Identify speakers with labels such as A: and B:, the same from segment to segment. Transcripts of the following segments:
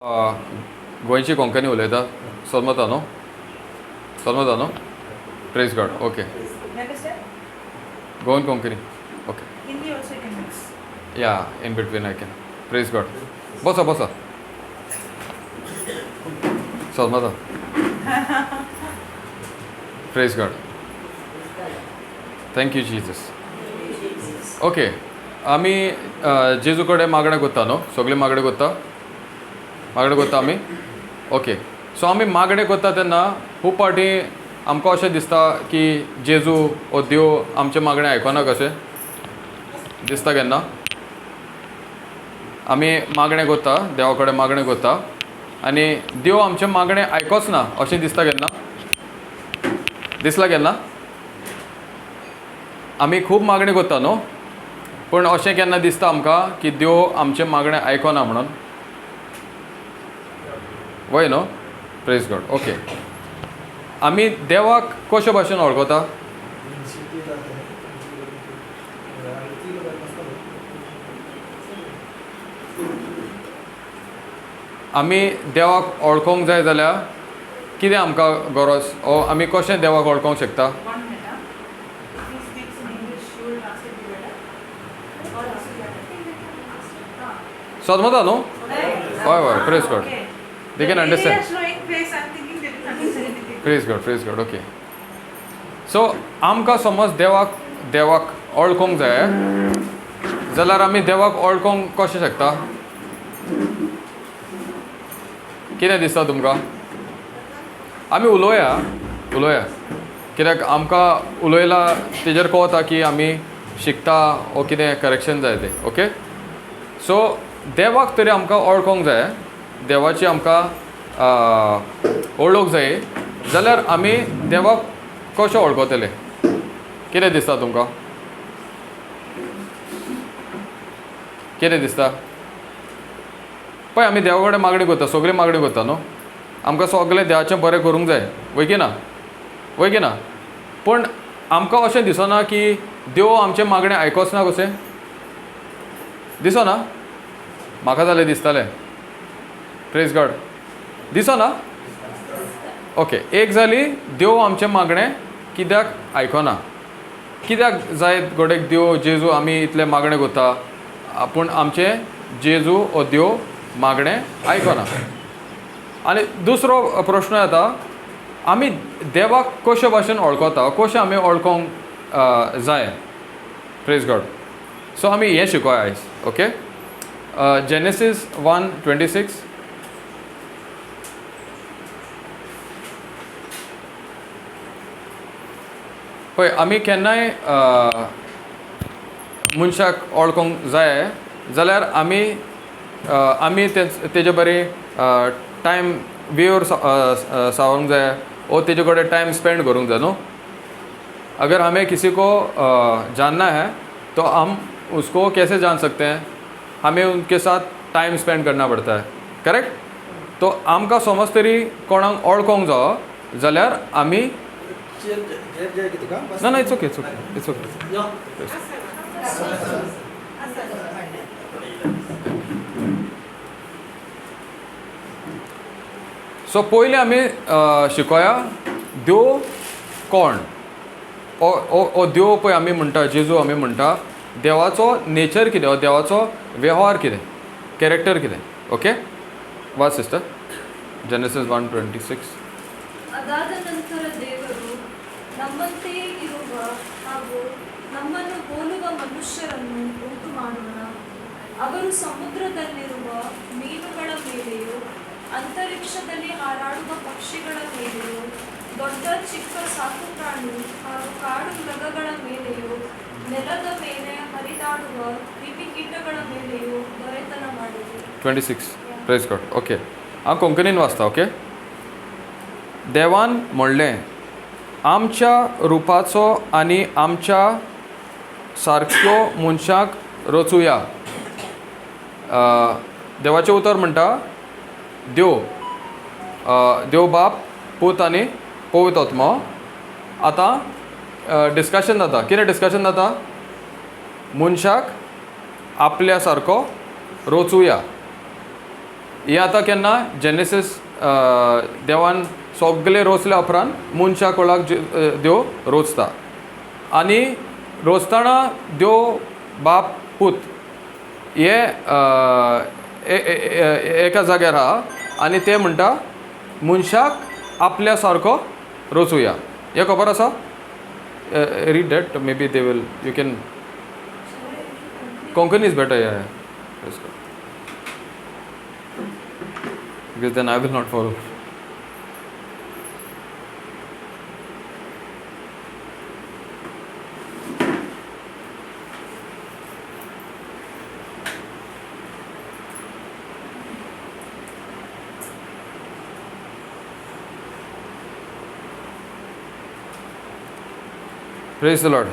A: गोंयची कोंकणी उलयता. समजता न्हू? समजता न्हू? Praise God. Okay.
B: You understand?
A: Goan Konkani, okay.
B: Hindi also you can mix.
A: Yeah, in between I can. Praise God. बसा बसा. समजता. Praise God. Thank you Jesus. Okay, आमी जेजू कडेन मागणें करता न्हू? सगळीं मागणें करता, मागणें करता आमी. ओके, सो आमी मागणें करता तेन्ना खूब फावटी आमकां अशें दिसता की जेजू हो देव आमचें मागणें आयकना कशें दिसता केन्ना? आमी मागणें करता, देवा कडेन मागणें करता आनी देव आमचें मागणें आयकोच ना अशें दिसता केन्ना? दिसलां केन्ना? आमी खूब मागणें करता न्हू, पूण अशें केन्ना दिसता आमकां की देव आमचें मागणें आयकना म्हणून? वय न्हू? Praise God. Okay, आमी देवाक कशे भाशेन वळखता? आमी देवाक वळखोंक जाय जाल्यार कितें आमकां गरज, ओ आमी कशें देवाक वळखोंक शकता?
B: One minute, huh? If he speaks in English, you will translate it better. Or this is better. Ah.
A: समजता न्हू?
B: Right?
A: हय हय,
B: Ah,
A: praise God.
B: okay.
A: They can
B: The
A: understand.
B: area showing face, I'm thinking they didn't understand anything.
A: Praise God, praise God. Okay, so आमकां समज देवाक देवाक वळखोंक जाय जाल्यार आमी देवाक वळखोंक कशें शकता? कितें दिसता तुमकां? आमी उलोवया उलोवया, कित्याक आमकां उलयला तेजेर कळता की आमी शिकता ओ कितें करेक्शन जाय तें. ओके, सो देवाक तरी आमकां वळखोंक जाय, देवाची आमकां वळख जाय जाल्यार आमी देवाक कशें वळखतले? कितें दिसता तुमकां? कितें दिसता? पळय, आमी देवा कडेन मागणी करता, सगळीं मागणी करता न्हू, आमकां सगळें देवाचें बरें करूंक जाय, वय की ना? वय की ना? पूण आमकां अशें दिसना की देव आमचें मागणें आयकोच ना कशें दिसना? म्हाका जाल्यार दिसतालें. Praise God. दिसना? ओके, एक जाली देव आमचें मागणें कित्याक आयकना? कित्याक जायत घोडेक देव जेजू आमी इतलें मागणें करता पूण आमचें जेजू हो देव मागणें आयकना? आनी दुसरो प्रश्न येता, आमी देवाक कशे भाशेन वळखता, कशें आमी वळखोंक जाय? Praise God. सो आमी हें शिकोया आयज. Okay, Genesis 1:26. पळय, आमी केन्नाय मनशाक वळखोंक जाय जाल्यार आमी आमी तेजे बरें टायम वेळ सावरूंक जाय और तेजे कडेन टायम स्पेंड करूंक जाय न्हू. अगर हमें किसी को जानना है तो हम उसको कैसे जान सकते हैं? हमें उनके साथ टायम स्पेंड करना पड़ता है, करेक्ट? तो आमकां समज तरी कोणाक वळखोंक जावो जाल्यार आमी ना ना, it's okay, it's okay, it's okay. So पयलीं आमी शिकोया देव कोण. ओ ओ ओ देव पळय आमी म्हणटा, जेजू आमी म्हणटा, देवाचो नेचर कितें, देवाचो वेव्हार कितें, कॅरेक्टर कितें. ओके, वाच सिस्टर, जेनेसीस 1:26.
C: ಅದಾದ ನಂತರ ದೇವರು ನಮ್ಮಂತೆಯೇ ಇರುವ ಹಾಗೂ ನಮ್ಮನ್ನು ಹೋಲುವ ಮನುಷ್ಯರನ್ನು ಉಂಟು ಮಾಡೋಣ. ಅವರು ಸಮುದ್ರದಲ್ಲಿರುವ ಮೀನುಗಳ ಮೇಲೆಯೂ ಅಂತರಿಕ್ಷದಲ್ಲಿ ಹಾರಾಡುವ ಪಕ್ಷಿಗಳ ಮೇಲೆಯೂ ದೊಡ್ಡ ಚಿಕ್ಕ ಸಾಕುಪ್ರಾಣಿ ಹಾಗೂ ಕಾಡು ಮೃಗಗಳ ಮೇಲೆಯೂ ನೆಲದ ಮೇಲೆ ಹರಿದಾಡುವ ಕ್ರಿಮಿಕೀಟಗಳ ಮೇಲೆಯೂ ದೊರೆತನ ಮಾಡಿರಿ.
A: 26. Praise God. Okay, हांव कोंकणीन वाचता. ओके, देवान म्हणलें, आमच्या रुपाचो आनी आमच्या सारक्यो मनशाक रचुया. देवाचें उतर म्हणटा देव, देव बाप, पूत आनी पवित्र आत्मो. आतां डिस्कशन जाता. कितें डिस्कशन जाता? मनशाक आपल्या सारको रचुया. हें आतां केन्ना जेनेसीस देवान सगलें रोचल्या उपरांत मनशा कुळाक देव रोचता आनी रोचतना देव बाप पूत हे एका जाग्यार आहा आनी ते म्हणटा मनशाक आपल्या सारको रोचुया. हें खबर आसा? Read that, maybe they will, you can. Konkani is better, yeah. Because then I will not follow. Praise the Lord.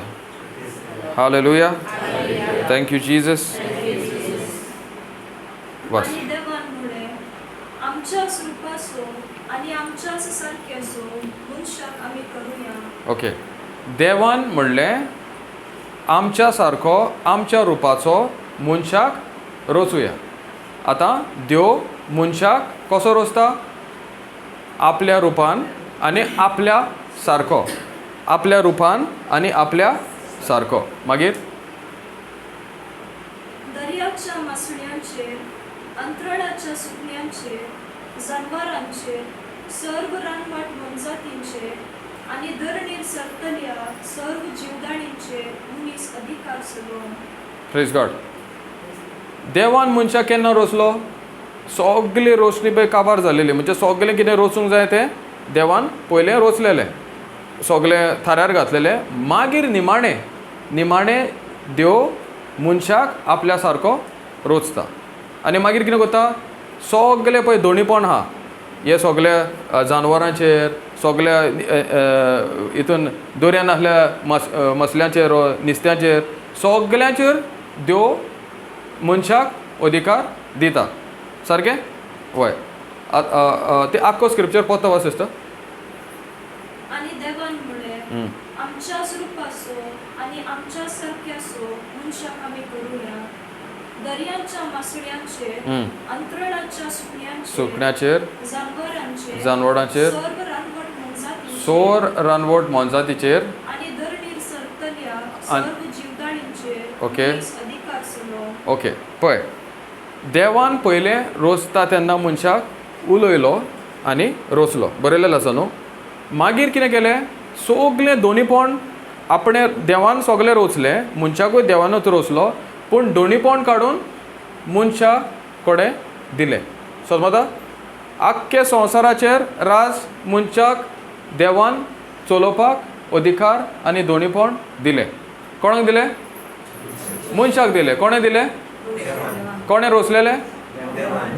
A: Hallelujah. Hallelujah. Thank you, Jesus.
C: Thank you, Jesus.
A: बस.
C: आणि देवान म्हळें, आमच्याच रुपाचो आनी आमच्याच सारक्याचो मनशाक आमी करुया.
A: ओके. देवान म्हणलें आमच्या सारको आमच्या रुपाचो मनशाक रोचुया. आतां देव मनशाक कसो रोचता? आपल्या रुपान आनी आपल्या सारको. आपल्या रुपान आनी आपल्या सारको. मागीर
C: दर्याच्या मासळ्यांचेर, अंतराळाच्या सुकण्यांचेर, जनावरांचेर, सर्व रानवट मोनजातींचेर आनी धरणीर सरतल्या सर्व जिवदाणींचेर मनीस अधिकार चलोवं.
A: Praise God. देवान मनशाक केन्ना रोचलो? सगली रोसणी पळय काबार जालेली, म्हणजे सगलें कितें रोचूंक जाय तें देवान पयलें रोचलेलें, सगलें थाऱ्यार घातलेलें. मागीर निमाणें निमाणें देव मनशाक आपल्या सारको रोचता आनी मागीर कितें करता? सगलें पळय दोणीपण आहा, हे सगल्या जानवरांचेर, सगल्या हितून दर्यान आसल्या मसल्यांचेर, नुस्त्यांचेर, सगल्यांचेर देव मनशाक अधिकार दिता. सारकें? वय. तें आख्खो स्क्रिप्चर पोत्तो वा सिस्टर.
C: आनी देवान म्हळें, आमच्याच रुपाचो आनी आमच्या सारक्याचो मनशाक आमी करुया. दर्याच्या मासळ्यांचेर, अंतराळाच्या सुकण्यांचेर,
A: जानवरांचेर, सोर रानवट मोनजातीचेर
C: आनी धरणीर सरतल्या सर्व जिवदाणींचेर.
A: ओके. ओके. पळय, देवान पयलें रोचता तेन्ना मनशाक उलयलो आनी रोचलो, बरयलेलो आसा न्हू. मागीर कितें केलें? सगलें दोनीपण आपणें देवान सगलें रोचलें, मनशाकूय देवानूच रोचलो, पूण दोनीपण काडून मनशा कडेन दिलें. समजता? आख्खे संवसाराचेर राज मनशाक देवान चलोवपाक अधिकार आनी दोनीपण दिलें. कोणाक दिलें? मनशाक दिलें. कोणें दिलें? कोणें रोचलेलें?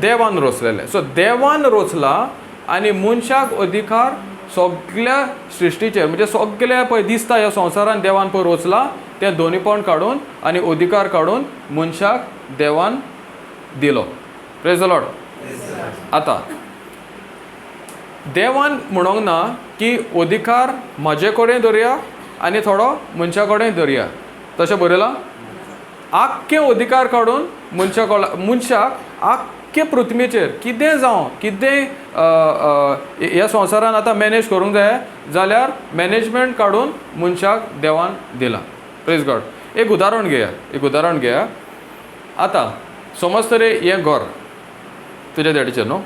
A: देवान रोचलेलें. सो देवान रोचला आनी मनशाक अधिकार सगल्या सृश्टीचेर, म्हणजे सगळें पळय दिसता ह्या संवसारान देवान पळय रोचला तें दोनीपण काडून आनी अधिकार काडून मनशाक देवान दिलो. Praise the Lord. आतां देवान म्हणूंक ना की अधिकार म्हजे कडेन धरया आनी थोडो मनशा कडेन धरया, तशें बरयलां? आख्खे अधिकार काडून मनशाक आख्खे पृथ्वीचेर कितें जावं, कितें ह्या संवसारान आतां मॅनेज करूंक जाय जाल्यार मॅनेजमेंट काडून मनशाक देवान दिलां. Praise God. एक उदाहरण घेया, एक उदाहरण घेया. आतां समज तरी हें घर तुज्या डॅडीचें न्हू,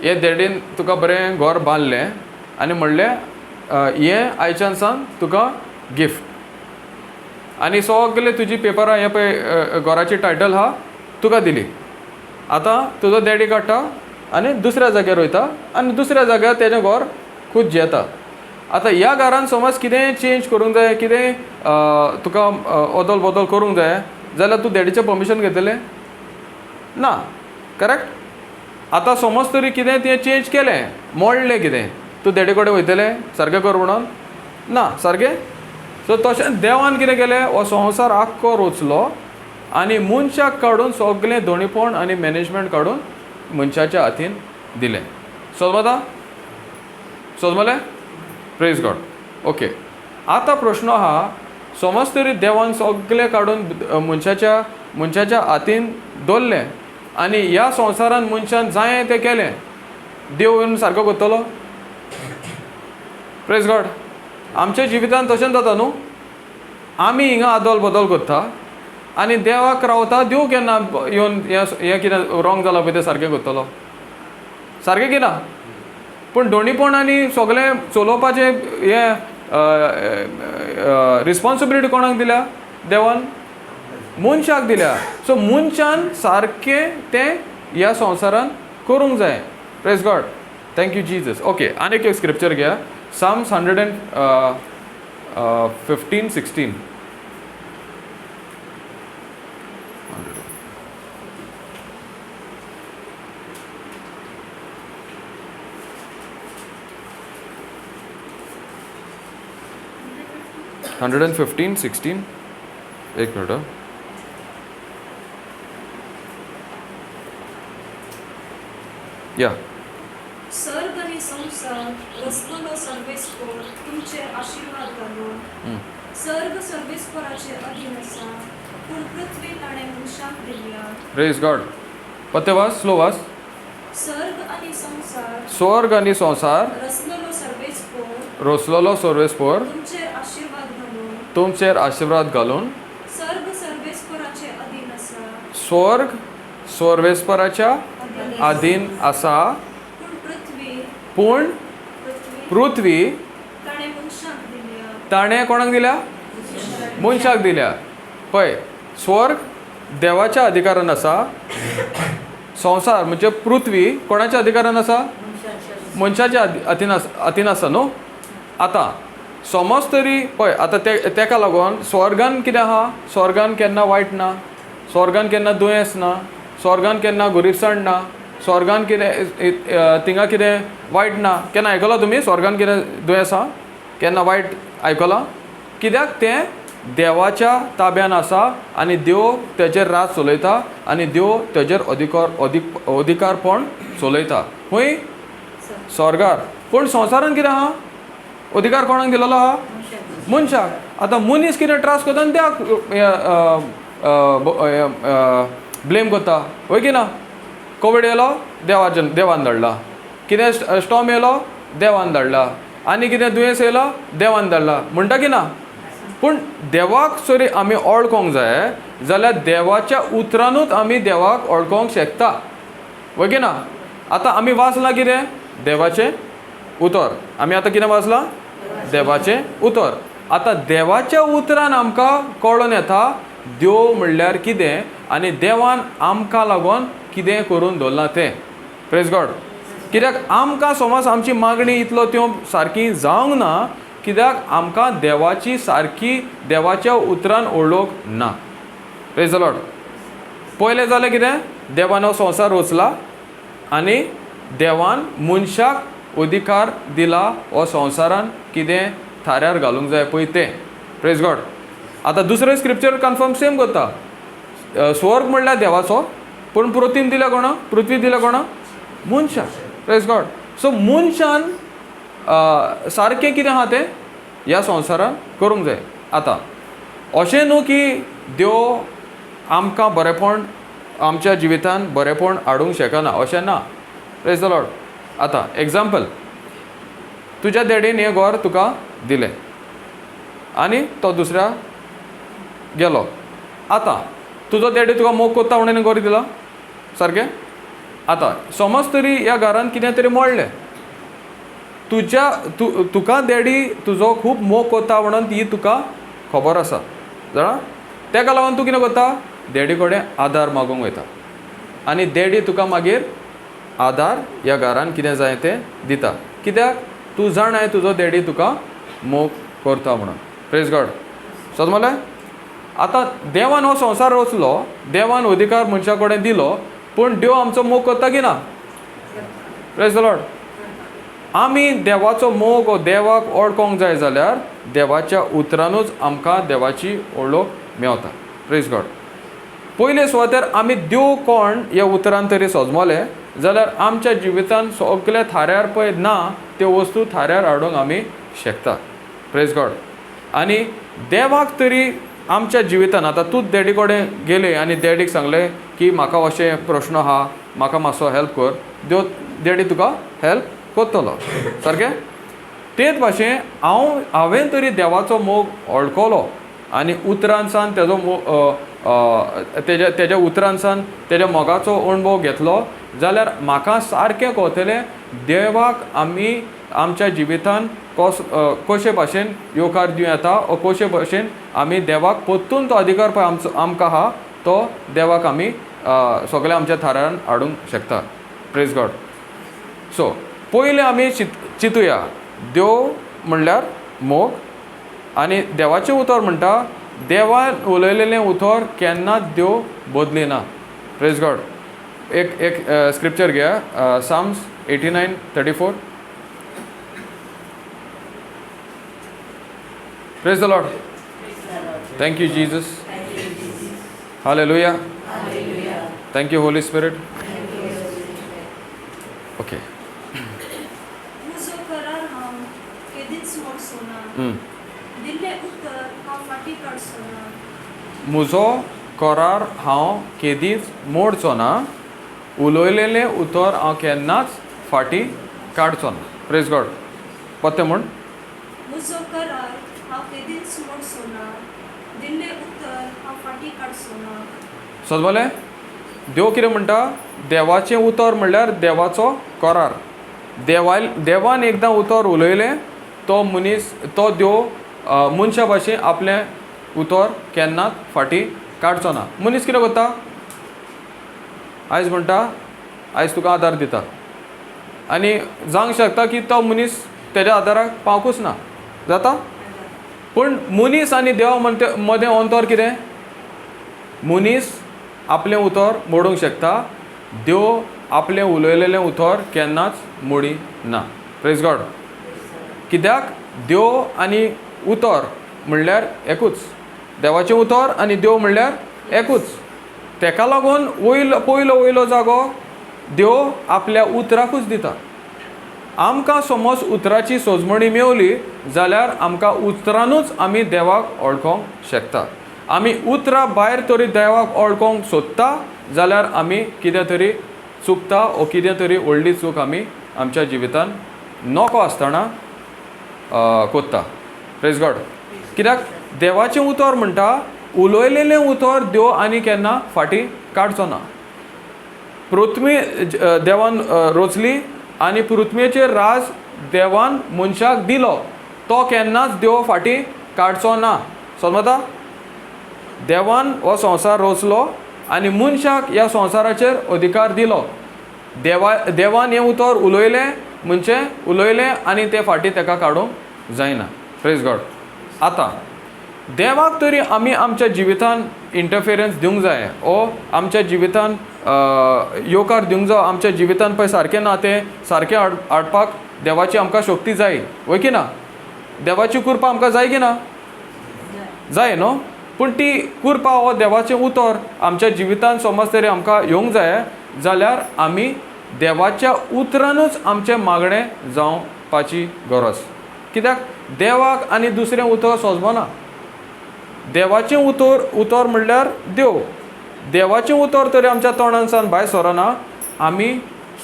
A: हे डॅडीन तुका बरें घर बांदलें आनी म्हणलें हें आयच्यान सावन तुका गिफ्ट, आनी सगळे तुजी पेपरां हें पळय घराची टायटल आहा तुका दिली. आतां तुजो डॅडी काडटा आनी दुसऱ्या जाग्यार वयता आनी दुसऱ्या जाग्यार तेजें घर खूद जेता. आतां ह्या घरान समज कितेंय चेंज करूंक जाय, कितेंय तुका अदल बदल करूंक जाय जाल्यार तूं डॅडीचें परमिशन घेतलें ना, करेक्ट? आतां समज तरी कितें तें चेंज केलें, मोडलें कितें, तूं डॅडी कडेन वयतलें सारकें कर म्हणून ना, सारकें? सो तशें देवान कितें केलें, हो संवसार आख्खो रोचलो आनी मनशाक काडून सगळें दोनीपण आनी मॅनेजमेंट काडून मनशाच्या हातीन दिलें. समजता? समजलें? Praise God. Okay. आतां प्रश्न आहा, समज तरी देवान सगळें काडून मनशाच्या हातीन दवरलें, आनी ह्या संवसारान मनशान जाय तें केलें, देव येवन सारको करतलो? प्रेज गॉड. आमच्या जिवितान तशेंच जाता न्हू, आमी हिंगा आदल बदल करता आनी देवाक रावता, देव केन्ना येवन हें कितें रॉंग जालां पळय तें सारकें करतलो? सारकें की ना? पूण दोनीपण आनी सगळें चलोवपाचें हें रिस्पोन्सिबिलिटी कोणाक दिल्या? देवान मनशाक दिल्या. सो मनशान सारकें तें ह्या संवसारान करूंक जाय. Praise God, thank you Jesus. Okay, आनीक एक स्क्रिप्चर घेया, Psalms 115:16. 115:16. एक मिनट. या
C: सर्ग आनी संवसार रचलेलो सर्वेस्पर तुमचेर आशिर्वाद घालूं. सर्ग सर्वेस्पराचे अधीन आसा, पूण पृथ्वी ताणें मनशाक दिल्या.
A: प्रेज गॉड. पत्ते वाच, स्लो वाच.
C: सर्ग आनी संवसार,
A: स्वर्ग आनी संवसार
C: रचलेलो सर्वेस्पर,
A: रचलेलो सर्वेस्पर
C: तुमचेर आशिर्वाद घालून,
A: तुमचेर आशिर्वाद घालून.
C: सर्ग सर्वेस्पराचे अधीन आसा,
A: स्वर्ग सर्वेस्पराच्या अधीन आसा, पूण पृथ्वी
C: ताणें मनशाक दिल्या.
A: ताणें कोणाक दिल्या? मनशाक दिल्या. पळय, स्वर्ग देवाच्या अधिकारान आसा, संवसार म्हणजे पृथ्वी कोणाच्या अधिकारान आसा? मनशाच्या अधीन आसा न्हू. आतां समज तरी पळय, आतां तेका लागून स्वर्गान कितें आहा? स्वर्गान केन्ना वायट ना, स्वर्गान केन्ना दुयेंस ना, स्वर्गान केन्ना गरिबसाण ना, स्वर्गान कितें थिंगा कितें वायट ना. केन्ना आयकलां तुमी स्वर्गान कितें दुयेंस आहा? केन्ना वायट आयकलां? कित्याक तें देवाच्या ताब्यान आसा आनी देव तेजेर राज चलयता आनी देव तेजेर अधिकारपण चलयता. खंय? स्वर्गार. पूण संवसारान कितें आहा? अधिकार कोणाक दिलेलो आहा? मनशाक. आतां मनीस कितें त्रास करता आनी देवाक ब्लेम करता, वय की ना? कोवीड येयलो, देवान धाडला. कितें स्टॉम येयलो, देवान धाडला. आनी कितें दुयेंस येयलो, देवान धाडला. म्हणटा की ना? पूण देवाक सरी आमी वळखोंक जाय जाल्यार देवाच्या उतरानूच आमी देवाक वळखोंक शकता, वय की ना? आतां आमी वाचलां कितें? देवाचें उतर. आमी आतां कितें वाचलां? देवाचें उतर. आतां देवाच्या उतरान आमकां कळोन येता देव म्हणल्यार कितें आनी देवान आमकां लागून कितें करून दवरलां तें. प्रेज गॉड. कित्याक आमकां समज आमची मागणी इतलो त्यो सारकी जावंक ना, कित्याक आमकां देवाची सारकी देवाच्या उतरान वळख ना. Praise the Lord. पयलें जालें कितें? देवान हो संवसार रचला आनी देवान मनशाक अधिकार दिला हो संवसारान कितें थाऱ्यार घालूंक जाय पळय तें. Praise God. आतां दुसरें स्क्रिप्चर कन्फर्म सेम करता. स्वर्ग म्हणल्यार देवाचो, पूण पृथ्वी दिल्या कोणा? पृथ्वी दिल्या कोणा? मनशाक. Praise God. सो मनशान सारकें कितें आहा तें ह्या संवसारान करूंक जाय. आतां अशें न्हू की देव आमकां बरेंपण आमच्या जिवितान बरेंपण हाडूंक शकना, अशें ना. Praise the Lord. आतां एग्जाम्पल, तुज्या डॅडीन हें घर तुका दिलें आनी तो दुसऱ्या गेलो. आतां तुजो डॅडी तुका मोग करता म्हणून घर दिला, सारकें? आतां समज तरी ह्या घरान कितें तरी मोडलें, तुज्या तुका डॅडी तुजो खूब मोग करता म्हणून ती तुका खबर आसा, जाणा? तेका लागून तूं कितें करता? डॅडी कडेन आदार मागूंक वयता आनी डॅडी तुका मागीर आदार ह्या घरान कितें जाय तें दिता. कित्याक? तूं जाणाय तुजो डॅडी तुका मोग करता म्हणून. Praise God. समजलें? आतां देवान हो संवसार रचलो, देवान अधिकार मनशा कडेन दिलो, पूण देव आमचो मोग करता की ना? Praise the Lord. आमी देवाचो मोग हो देवाक वळखोंक जाय जाल्यार देवाच्या उतरानूच आमकां देवाची वळख मेवता. Praise God. पयले सुवातेर आमी देव कोण ह्या उतरान तरी सजमले जाल्यार आमच्या जिवितान सगळे थाऱ्यार पळय ना त्यो वस्तू थाऱ्यार हाडूंक आमी शकता. Praise God. आनी देवाक तरी आमच्या जिवितान आतां तूं डॅडी कडेन गेले आनी डॅडीक सांगलें की म्हाका अशें प्रश्न आहा, म्हाका मातसो हेल्प कर, देव डॅडी तुका हेल्प करतलो. सारकें तेच भाशेन हांवें तरी देवाचो मोग वळखलो आनी उतरांसान तेजो तेज्या उतरांसान तेज्या मोगाचो अणभव घेतलो जाल्यार म्हाका सारकें कळटलें देवाक आमी आमच्या जिवितान कशे भाशेन येवकार दिवं येता ओ कशे भाशेन आमी देवाक परतून तो अधिकार पळय आमचो आमकां आहा तो देवाक आमी सगळे आमच्या थारान हाडूंक शकता. Praise God. सो पयलें आमी चिंतुया देव म्हणल्यार मोग आनी देवाचें उतर म्हणटा देवान उलयलेलें उतर केन्नाच देव बदलिना. Praise God. एक एक स्क्रिप्चर घेया, Psalms 89:34. Praise the Lord. Thank you Jesus. Hallelujah. Thank you Holy Spirit. Okay.
C: म्हजो करार हांव केदींच मोडचो ना, दिल्लें उतर हांव फाटीं काडचो ना.
A: म्हजो करार हांव केदींच मोडचो ना, उलयलेलें उतर हांव केन्नाच फाटीं काडचो ना. Praise God. पत्ते म्हूण
C: म्हजो करार हांव केदींच मोडचो ना, दिल्लें उतर हांव फाटीं काडचो ना.
A: समजलें? देव कितें म्हणटा, देवाचें उतर म्हणल्यार देवाचो करार. देवान एकदां उतर उलयलें तो मनीस तो देव मनशा भाशेन आपलें उतर केन्नाच फाटीं काडचो ना. मनीस कितें करता, आयज म्हणटा आयज तुका आदार दिता आनी जावंक शकता की तो मनीस तेज्या आदाराक पावकूच ना, जाता. पूण मनीस आनी देवा मदें अंतर कितें, मनीस आपलें उतर मोडूंक शकता, देव आपलें उलयलेलें उतर केन्नाच मोडी ना. Praise God. कित्याक देव आनी उतर म्हणल्यार एकूच, देवाचें उतर आनी देव म्हणल्यार एकूच. तेका लागून वयलो पयलो वयलो जागो देव आपल्या उतराकूच दिता. आमकां समज उतराची सोजमणी मेवली जाल्यार आमकां उतरानूच आमी देवाक वळखोंक शकता. आमी उतरां भायर तरी देवाक वळखोंक सोदता जाल्यार आमी कितें तरी चुकता ओ कितें तरी व्हडली चूक आमी आमच्या जिवितान नको आसतना कोत्ता. Praise God. कित्याक देवाचें उतर म्हणटा उलयलेलें उतर देव आनी केन्ना फाटीं काडचो ना. पृथ्वी देवान रोचली आनी पृथ्वीचेर राज देवान मनशाक दिलो, तो केन्नाच देव फाटीं काडचो ना. समजता? देवान हो संवसार रचलो आनी मनशाक ह्या संवसाराचेर अधिकार दिलो. देवान हें उतर उलयलें म्हणजे उलयलें आनी तें फाटीं तेका काडूंक जायना. Praise God. आतां देवाक तरी आमी आमच्या जिवितान इंटरफिरन्स दिवंक जाय ओ आमच्या जिवितान येवकार दिवंक जाय. आमच्या जिवितान पळय सारकें ना तें सारकें हाडपाक देवाची आमकां शक्ती जाय, वय की ना? देवाची कृपा आमकां जाय की ना? जाय न्हू. पूण ती कृपा हो देवाचें उतर आमच्या जिवितान समज तरी आमकां येवंक जाय जाल्यार आमी देवाच्या उतरानूच आमचें मागणें जावपाची गरज. कित्याक देवाक आनी दुसरें उतर सोजमना. देवाचें उतर उतर म्हणल्यार देव. देवाचें उतर तरी आमच्या तोंडांसान भायर सरना, आमी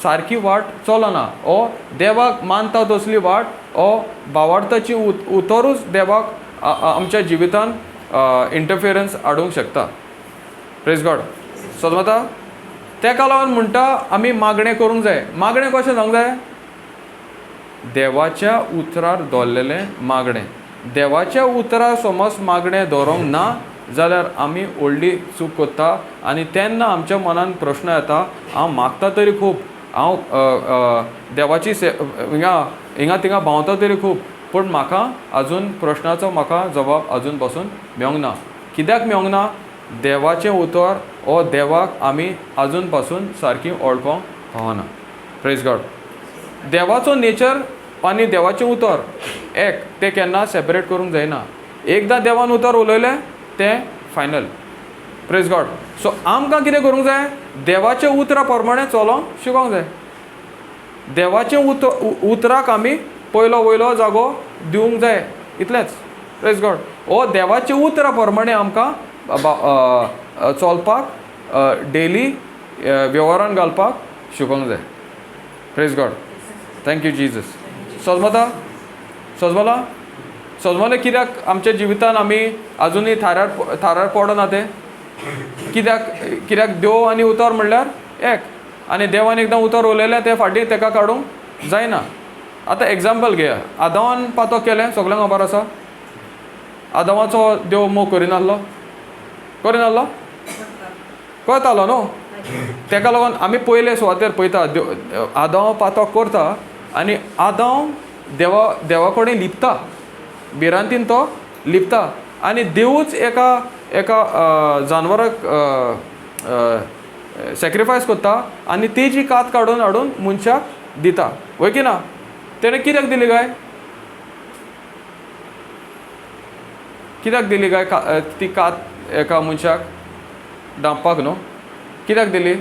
A: सारकी वाट चलना. ओ देवाक मानता तसली वाट ओ भावार्थाची उतरूच देवाक आमच्या जिवितान इंटरफिरन्स हाडूंक शकता. Praise God. समजता? तेका लागून म्हणटा आमी मागणें करूंक जाय. मागणें कशें जावंक जाय? देवाच्या उतरार दवरलेलें मागणें. देवाच्या उतरार समज मागणें दवरूंक ना जाल्यार आमी व्हडली चूक करता आनी तेन्ना आमच्या मनान प्रश्न येता, हांव मागता तरी खूब, हांव देवाची हिंगा हिंगा थिंगा भोंवता तरी खूब, पूण म्हाका आजून प्रश्नाचो म्हाका जबाब आजून पासून मेळोंक ना. कित्याक मेळोंक ना? देवाचें उतर हो देवाक आमी आजून पासून सारकी वळखोंक पावना. Praise God. देवाचो नेचर आनी देवाचें उतर एक, तें केन्ना सेपरेट करूंक जायना. एकदां देवान उतर उलयलें तें फायनल. Praise God. सो आमकां कितें करूंक जाय? देवाच्या उतरा प्रमाणें चलोंक शिकोंक जाय. देवाचें उतराक आमी पयलो वयलो जागो दिवंक जाय, इतलेंच. Praise God. हो देवाच्या उतरा प्रमाणे आमकां चलपाक डेली वेव्हारान घालपाक शिकोवंक जाय. Praise God. Thank you Jesus. सजमता सजमला सजमलें कित्याक आमच्या जिवितान आमी आजुनूय थारार थारार पडना तें कित्याक? कित्याक देव आनी उतर म्हणल्यार एक, आनी देवान एकदां उतर उलयलें तें फाटीं तेका काडूंक जायना. आतां एग्जाम्पल घेया, आदावान पातो केलें, सगळ्यांक खबर आसा. आदावाचो देव मोग करिनासलो, करिनासलो, करतालो न्हू. तेका लागून आमी पयले सुवातेर पळयता आदांव पातो करता आनी आदांव देवा देवा कडेन लिपता, भिरांतीन तो लिपता आनी देवूच एका एका जानवराक सॅक्रिफायस करता आनी तेजी कात काडून हाडून मनशाक दिता. वय की ना? तेणें कित्याक दिली काय? कित्याक दिली काय ती कात एका मनशाक धांपपाक न्हू? कित्याक दिली?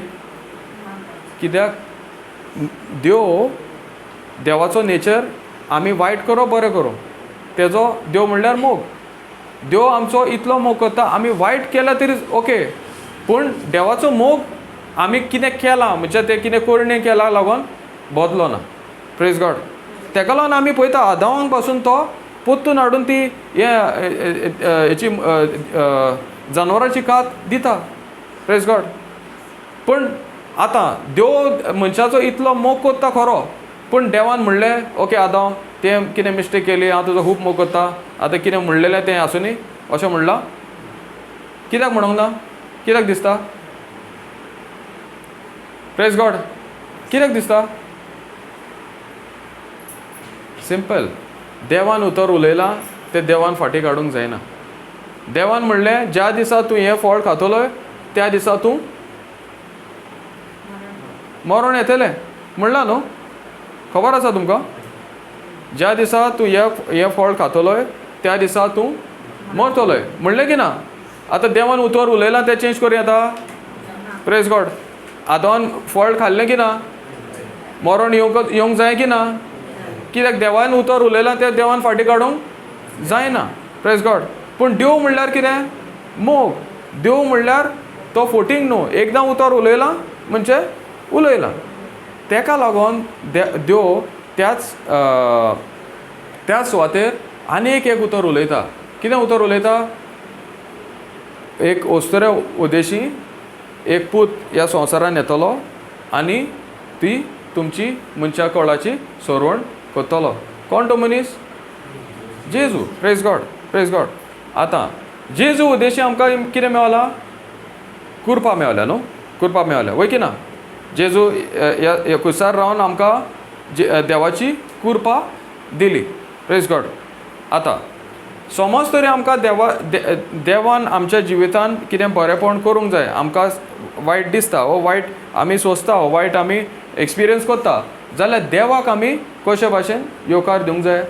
A: कित्याक देव देवाचो नेचर आमी वायट करो बरें करूं, तेजो देव म्हणल्यार मोग. देव आमचो इतलो मोग करता, आमी वायट केल्यार तरी ओके, पूण देवाचो मोग आमी कितें केलां म्हणजे तें कितें करणे केलां लागून बदलो ना. Praise God. तेका लागून आमी पळयता आदावांक पासून तो पोत्तून हाडून ती हेची जानवराची कात दिता. Praise God. पूण आतां देव मनशाचो इतलो मोग करता खरो, पूण देवान म्हणलें ओके आदांव तें कितें मिस्टेक केली, हांव तुजो खूब मोग करता, आतां कितें म्हणलेलें तें आसूं न्ही अशें म्हणलां? कित्याक म्हणूंक ना? कित्याक दिसता? प्रेज गॉड. कित्याक दिसता? सिंपल, देवान उतर उलयलां तें देवान फाटीं काडूंक जायना. देवान म्हणलें ज्या दिसा तूं हें फळ खातलोय त्या दिसा तूं मरण येतलें म्हणलां न्हू? खबर आसा तुमकां? ज्या दिसा तूं हें फळ खातलोय त्या दिसा तूं मरतलोय म्हणलें की ना? आतां देवान उतर उलयलां तें चेंज करूं येता? Praise God. आदावान फळ खाल्लें की ना? मरण येवंक जाय की ना? कित्याक देवान उतर उलयलां तें देवान फाटीं काडूंक जायना. Praise God. पूण देव म्हणल्यार कितें? मोग. देव म्हणल्यार तो फोटींग न्हू, एकदां उतर उलयलां म्हणजे उलयलां. तेका लागून देव त्याच त्या सुवातेर आनी एक एक उतर उलयता. कितें उतर उलयता? एक ओस्तरे उदेशी एक पूत ह्या संवसारान येतलो आनी ती तुमची मनशा कळाची सरवण करतलो. कोण तो मनीस? जेजू. Praise God. Praise God. आतां जेजू उदेशी आमकां कितें मेवलां? कुरपा मेवल्या न्हू? कुरपा मेवल्या वय की ना? जेजू ह्या कुसार रावन आमकां देवाची कुरपा दिली. Praise God. आतां समज तरी आमकां देवान आमच्या जिवितान कितें बरेंपण करूंक जाय, आमकां वायट दिसता वो वायट आमी सोंसता वो वायट आमी एक्सपिरियन्स करता जाल्यार देवाक आमी कशे भाशेन येवकार दिवंक जाय?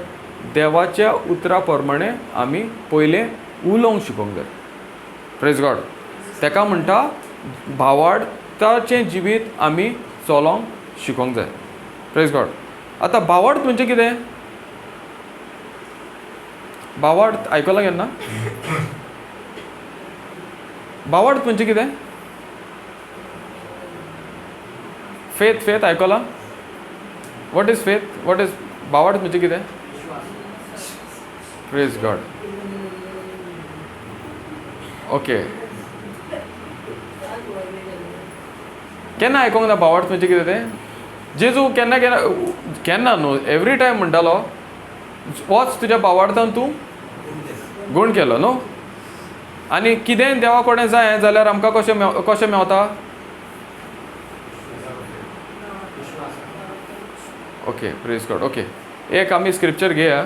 A: देवाच्या उतरा प्रमाणे आमी पयलें उलोवंक शिकोवंक जाय. Praise God. तेका म्हणटा भावार्थाचें जिवीत आमी चलोवंक शिकोवंक जाय. Praise God. आतां भावार्थ म्हणजे कितें? भावार्थ आयकलां केन्ना? भावार्थ म्हणजे कितें? फेथ. फेथ आयकलां? What is faith? What is भावार्थ म्हणजे कितें? Praise God. Okay, केन्ना आयकोंक ना भावार्थ म्हणजे कितें तें? जेजू केन्ना केन्ना केन्ना न्हू एवरी टायम म्हणटालो वच तुज्या भावार्थान तूं गूण केलो न्हू. आनी कितेंय देवा कडेन जाय जाल्यार आमकां कशें कशें मेवता? ओके, प्रेज गॉड. ओके, एक आमी स्क्रिप्चर घेया,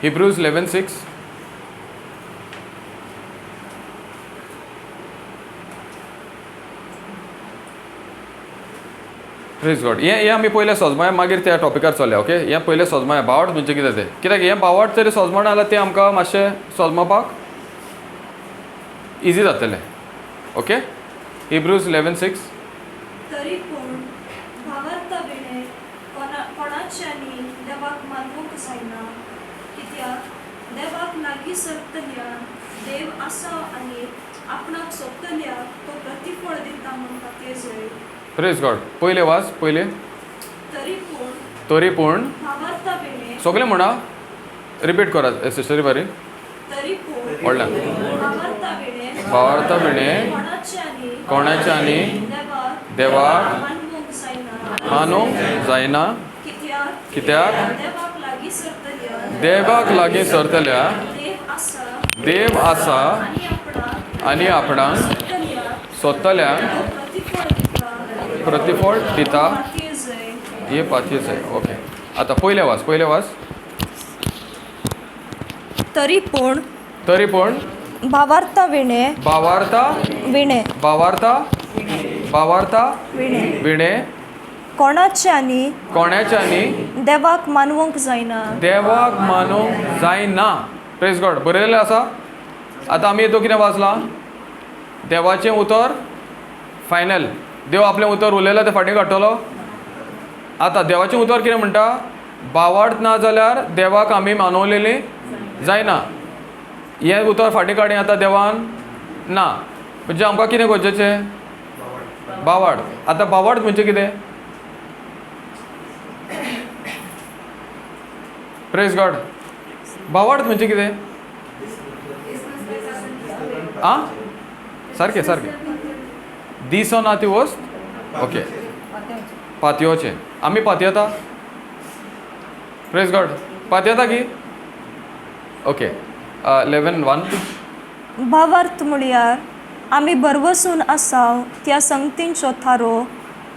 A: हिब्रूज 11:6. Praise God. हें आमी पयलें सोजमाया, मागीर त्या टॉपिकार चलया. ओके, हें पयलें सोजमाया भावार्थ म्हणजे कितें तें? कित्याक हें भावार्थ तरी सोजमाना जाल्यार तें आमकां मातशें सोजमावपाक इजी जातलें. Okay, Hebrews 11:6.
C: तरी पूण भावार्था विणे कोणाक कोणाच्यांनी देवाक मानवूंक जायना, कित्याक देवाक लागीं सरतल्या देव आसा आनी आपणाक सोदतल्या तो प्रतिफळ दिता म्हूण पातयेजय.
A: प्रेज गॉड. पयले वाच पयले.
C: तरी पूण
A: तरी पूण
C: भावार्था विणे
A: सगळे म्हणा, रिपीट करात सिस्टरी बरी.
C: तरी पूण
A: व्हडल्यान.
C: भावार्था विणे
A: भावार्था विणे
C: कोणाच्यांनी
A: कोणाच्यांनी
C: देवाक
A: देवाक
C: मानवूंक जायना,
A: मानूंक जायना,
C: कित्याक
A: कित्याक
C: देवाक लागीं सरतल्या
A: देवाक लागीं सरतल्या
C: देव आसा
A: देव आसा
C: आनी आपणाक
A: आनी आपणाक
C: सोदतल्या
A: सोदतल्यांक
C: तो प्रतिफळ दिता
A: प्रतिफळ दिता.
C: पातयेजय.
A: हे पातयेजय. ओके, आतां पयले वाच, पयले वाच.
C: तरी पूण
A: तरी पूण
C: भावार्था विणे
A: भावार्था
C: विणे
A: भावार्था भावार्था
C: विणे
A: विणे
C: कोणाच्यांनी
A: कोणाच्यांनी
C: देवाक मानवूंक जायना.
A: देवाक मानूंक जायना. प्रेज गॉड. बरयलें आसा. आतां आमी हितून कितें वाचलां? देवाचें उतर फायनल. देव आपलें उतर उलयलां तें फाटीं काडटलो. आतां देवाचें उतर कितें म्हणटा? भावार्थ ना जाल्यार देवाक आमी मानवलेलीं जायना. हें उतर फाटीं काडूं आतां देवान ना. म्हणजे आमकां कितें गरजेचें? भावार्थ. आतां भावार्थ म्हणजे कितें? प्रेज गॉड. भावार्थ म्हणजे कितें? आं, सारकें सारकें. दिसना ती वस्त. ओके, पातयोचें. आमी पातयेता? प्रेज गॉड. पातयेता की? ओके, 11:1.
C: भावार्थ म्हळ्यार आमी भरवसून आसाव त्या संगतींचो थारो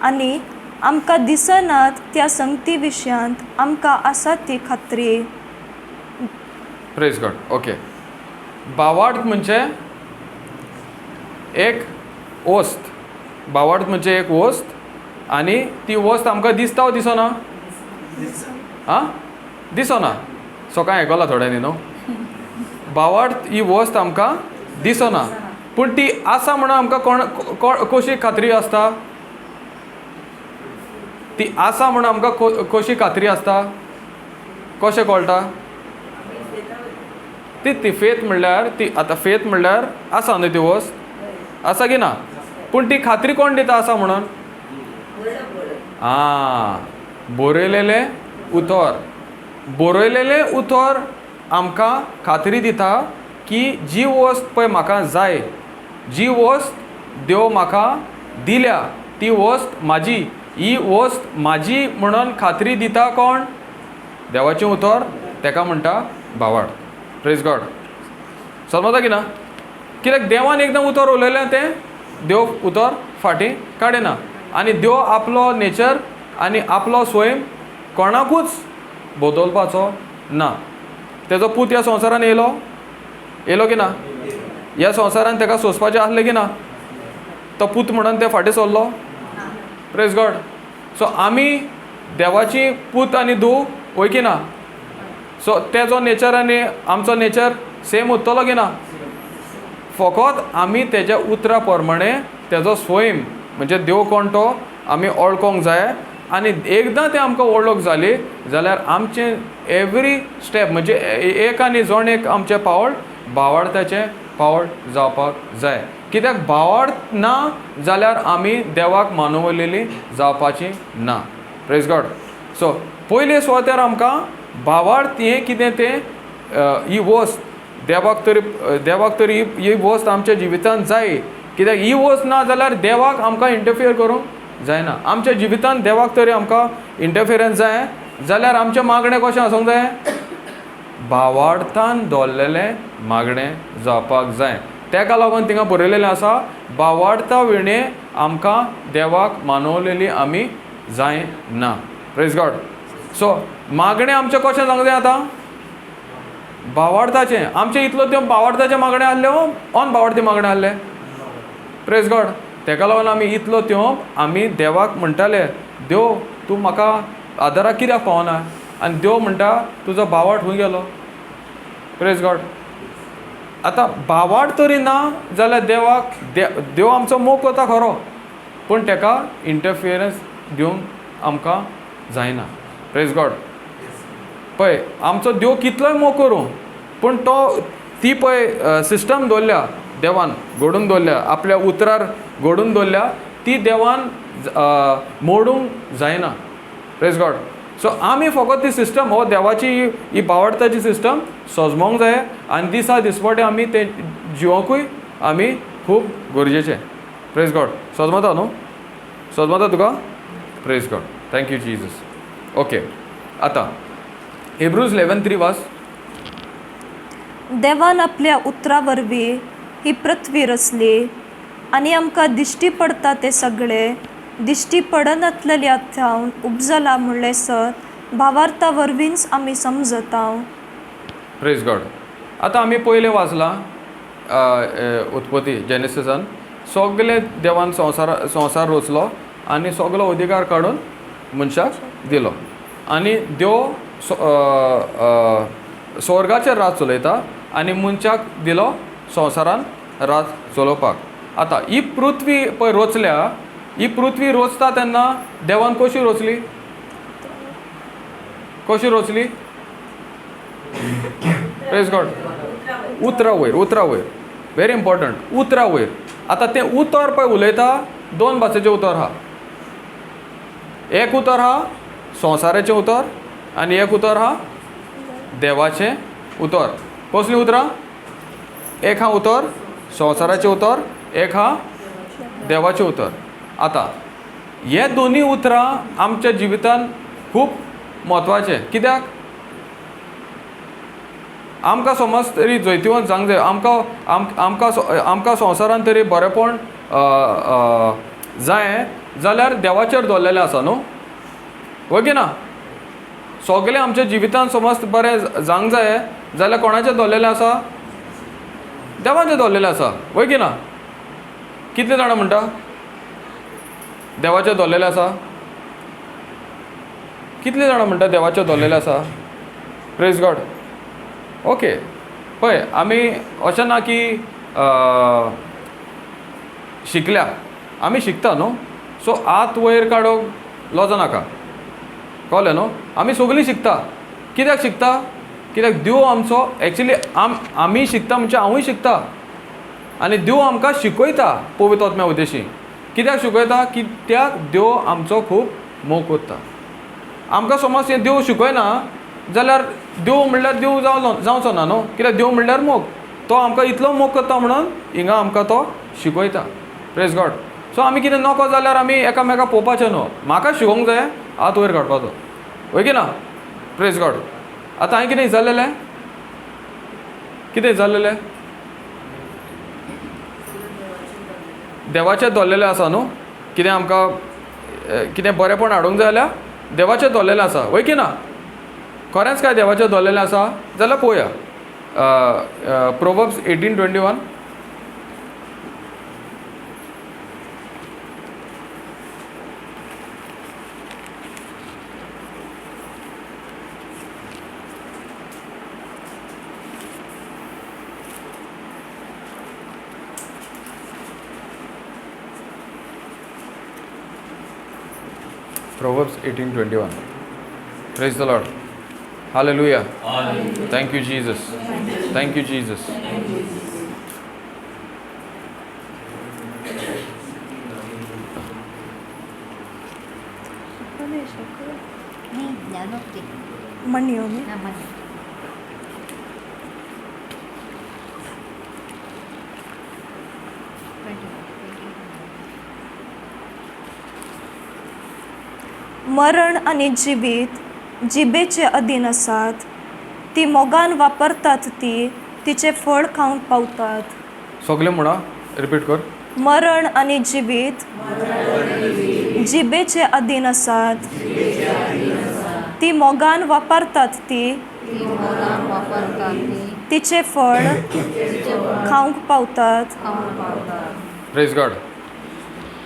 C: आनी आमकां दिसनात त्या संगती विशयांत आमकां आसा ती खात्री.
A: Praise God. Okay, भावार्थ म्हणजे एक वस्त. भावार्थ म्हणजे एक वस्त आनी ती वस्त आमकां दिसता वो दिसना? आं, दिसना. सकाळीं आयकलां थोड्यांनी न्हू. भावार्थ ही वस्त आमकां दिसना, पूण ती आसा म्हणून आमकां कोण कशी खात्री आसता? ती आसा म्हणून आमकां कशी खात्री आसता? कशें कळटा? ती ती फेथ म्हणल्यार ती आतां फेथ म्हणल्यार आसा न्हू ती वस्त आसा की ना? पूण ती खात्री कोण दिता आसा म्हणून? आं, बरयलेलें उतर. बरयलेलें उतर आमकां खात्री दिता की जी वस्त पळय म्हाका जाय, जी वस्त देव म्हाका दिल्या ती वस्त म्हाजी, ही वस्त म्हाजी म्हणून खात्री दिता कोण? देवाचें उतर. तेका म्हणटा भावार्थ. प्रेज गॉड. समजता की ना? कित्याक देवान एकदम उतर उलयलें तें देव उतर फाटीं काडिना. आनी देव आपलो नेचर आनी आपलो स्वयं कोणाकूच बदलपाचो ना. तेजो पूत ह्या संवसारान येयलो, येयलो की ना? ह्या संवसारान तेका सोंसपाचें आसलें की ना? तो पूत म्हणून ते फाटीं सरलो. Praise God. सो आमी देवाची पूत आनी धूव वय की ना? सो तेजो नेचर आनी आमचो नेचर सेम उरतलो की ना? फकत आमी तेज्या उतरा प्रमाणे तेजो स्वयं म्हणजे देव कोण तो आमी वळखोंक जाय. आनी एकदां तें आमकां वळख जाली जाल्यार आमचें एवरी स्टेप म्हणजे एक आनी जण एक आमचें पावल भावार्थाचें पावल जावपाक जाय. कित्याक भावार्थ ना जाल्यार आमी देवाक मानवलेली जावपाची ना. Praise God. सो पयले सुवातेर आमकां भावार्थ हें कितें तें ही वस्त देवाक तरी देवाक तरी ही वस्त आमच्या जिवितांत जाय. कित्याक ही वस्त ना जाल्यार देवाक आमकां इंटरफियर करूंक जायना. आमच्या जिवितांत देवाक तरी आमकां इंटरफियरन्स जाय जाल्यार आमचें मागणें कशें आसूंक जाय? भावार्थान दवरलेलें मागणें जावपाक जाय. तेका लागून थिंगा बरयलेलें आसा, भावार्था विणें आमकां देवाक मानवलेली आमी जायना. Praise God. सो मागणें आमचें कशें जावंक जाय आतां? भावार्थाचें. आमचें इतलो त्यो भावार्थाचें मागणें आहलें ऑन भावार्थी मागणें आहलें? Praise God. तेका लागून आमी इतलो त्यो आमी देवाक म्हणटाले, देव तूं म्हाका आदाराक कित्याक पावना? आनी देव म्हणटा तुजो भावार्थ खंय गेलो? Praise God. आतां भावार्थ तरी ना जाल्यार देवाक देव आमचो मोग करता खरो, पूण तेका इंटरफियरन्स दिवंक आमकां जायना. Praise God. पळय आमचो देव कितलोय मोग करूं पूण तो ती पळय सिस्टम दवरल्या देवान, घडून दवरल्या, आपल्या उतरार घडून दवरल्या, ती देवान मोडूंक जायना. Praise God. सो आमी फकत ती सिस्टम हो देवाची ही बावडताची सिस्टम सजमोंक जाय आनी दिसा दिसपटे आमी ते जिवोंकूय आमी खूब गरजेचें. Praise God. सजमता न्हू? सजमता तुका? Praise God. Thank you Jesus. Okay, आतां हिब्रूज 11:3 वाच.
C: देवान आपल्या उतरा वरवीं ही पृथ्वी रचली आनी आमकां दिश्टी पडटा तें सगळें दिश्टी पडनातलेल्या थावन उपजला म्हणलें सत भावार्था वरवींच आमी समजता.
A: Praise God. आतां आमी पयलें वाचलां उत्पत्ती जेनेसिसान सगळे देवान संवसार रचलो आनी सगलो अधिकार काडून मनशाक दिलो आनी देव स्वर्गाचेर राज चलयता आनी मनशाक दिलो संवसारान राज चलोवपाक. आतां ही पृथ्वी पळय रचल्या, ही पृथ्वी रचता तेन्ना देवान कशी रचली? कशी रचली? Praise God. उतरा वयर, उतरा वयर, व्हेरी इम्पॉर्टंट, उतरा वयर. आतां तें उतर पळय उलयता दोन भाशेचें उतर आहा. एक उतर आहा संवसाराचें उतर आनी एक उतर आहा देवाचें उतर. कसलीं उतरां? एक आहा उतर संवसाराचें उतर, एक आहा देवाचें उतर. आतां हे दोनूय उतरां आमच्या जिवितान खूब म्हत्वाचें. कित्याक? आमकां समज तरी जैतिवंत जावंक जाय, आमकां आमकां आमकां संवसारान तरी बरेंपण जाय जाल्यार देवाचेर दवरलेलें आसा न्हू, वगी ना? सगळें आमच्या जिवितान समज बरें जावंक जाय जाल्यार कोणाचेर दवरलेलें आसा? देवाचेर दवरलेलें आसा, वय की ना? कितले जाणां म्हणटा देवाचेर दवरलेलें आसा? कितले जाणां म्हणटा देवाचेर दवरलेलें आसा? Praise God. Okay, पळय आमी अशें ना की शिकल्या, आमी शिकता न्हू, सो हात वयर काडूंक लजो नाका, कळ्ळें न्हू? आमी सगळीं शिकता. कित्याक शिकता? कित्याक देव आमचो एक्चुली आमी शिकता म्हणजे हांवूय शिकता आनी देव आमकां शिकयता पवित्र आत्म्या उद्देशी. कित्याक शिकयता? कित्याक देव आमचो खूब मोग करता. आमकां समज हें देव शिकयना जाल्यार देव म्हणल्यार देव जावचो ना न्हू, कित्याक देव म्हणल्यार मोग. तो आमकां इतलो मोग करता म्हणून हिंगा आमकां तो शिकयता. Praise God. सो आमी कितें नको जाल्यार आमी एकामेका पळोवपाचें न्हू, म्हाका शिकोवंक जाय हात वयर काडपाचो, वय की ना? Praise God. आतां हांवें कितें विचारलेलें? कितें विचारलेलें? देवाचें दवरलेलें आसा न्हू, कितें आमकां कितें बरेंपण हाडूंक जाय जाल्यार देवाचें दवरलेलें आसा, वय की ना? खरेंच काय देवाचें दवरलेलें आसा जाल्यार पळोवया. Proverbs 18:21. Proverbs 18:21. Praise the Lord. Hallelujah. Hallelujah. Thank you, Jesus. Thank you, Jesus.
C: मरण आनी जिवीत जिबेचे अधीन आसात, ती मोगान वापरतात ती तिचें फळ खावंक पावतात.
A: सगळें म्हणा, रिपीट कर.
C: मरण आनी जिवीत जिबेचे अधीन आसात, ती मोगान वापरतात ती तिचें फळ खावंक पावतात.
A: Praise God.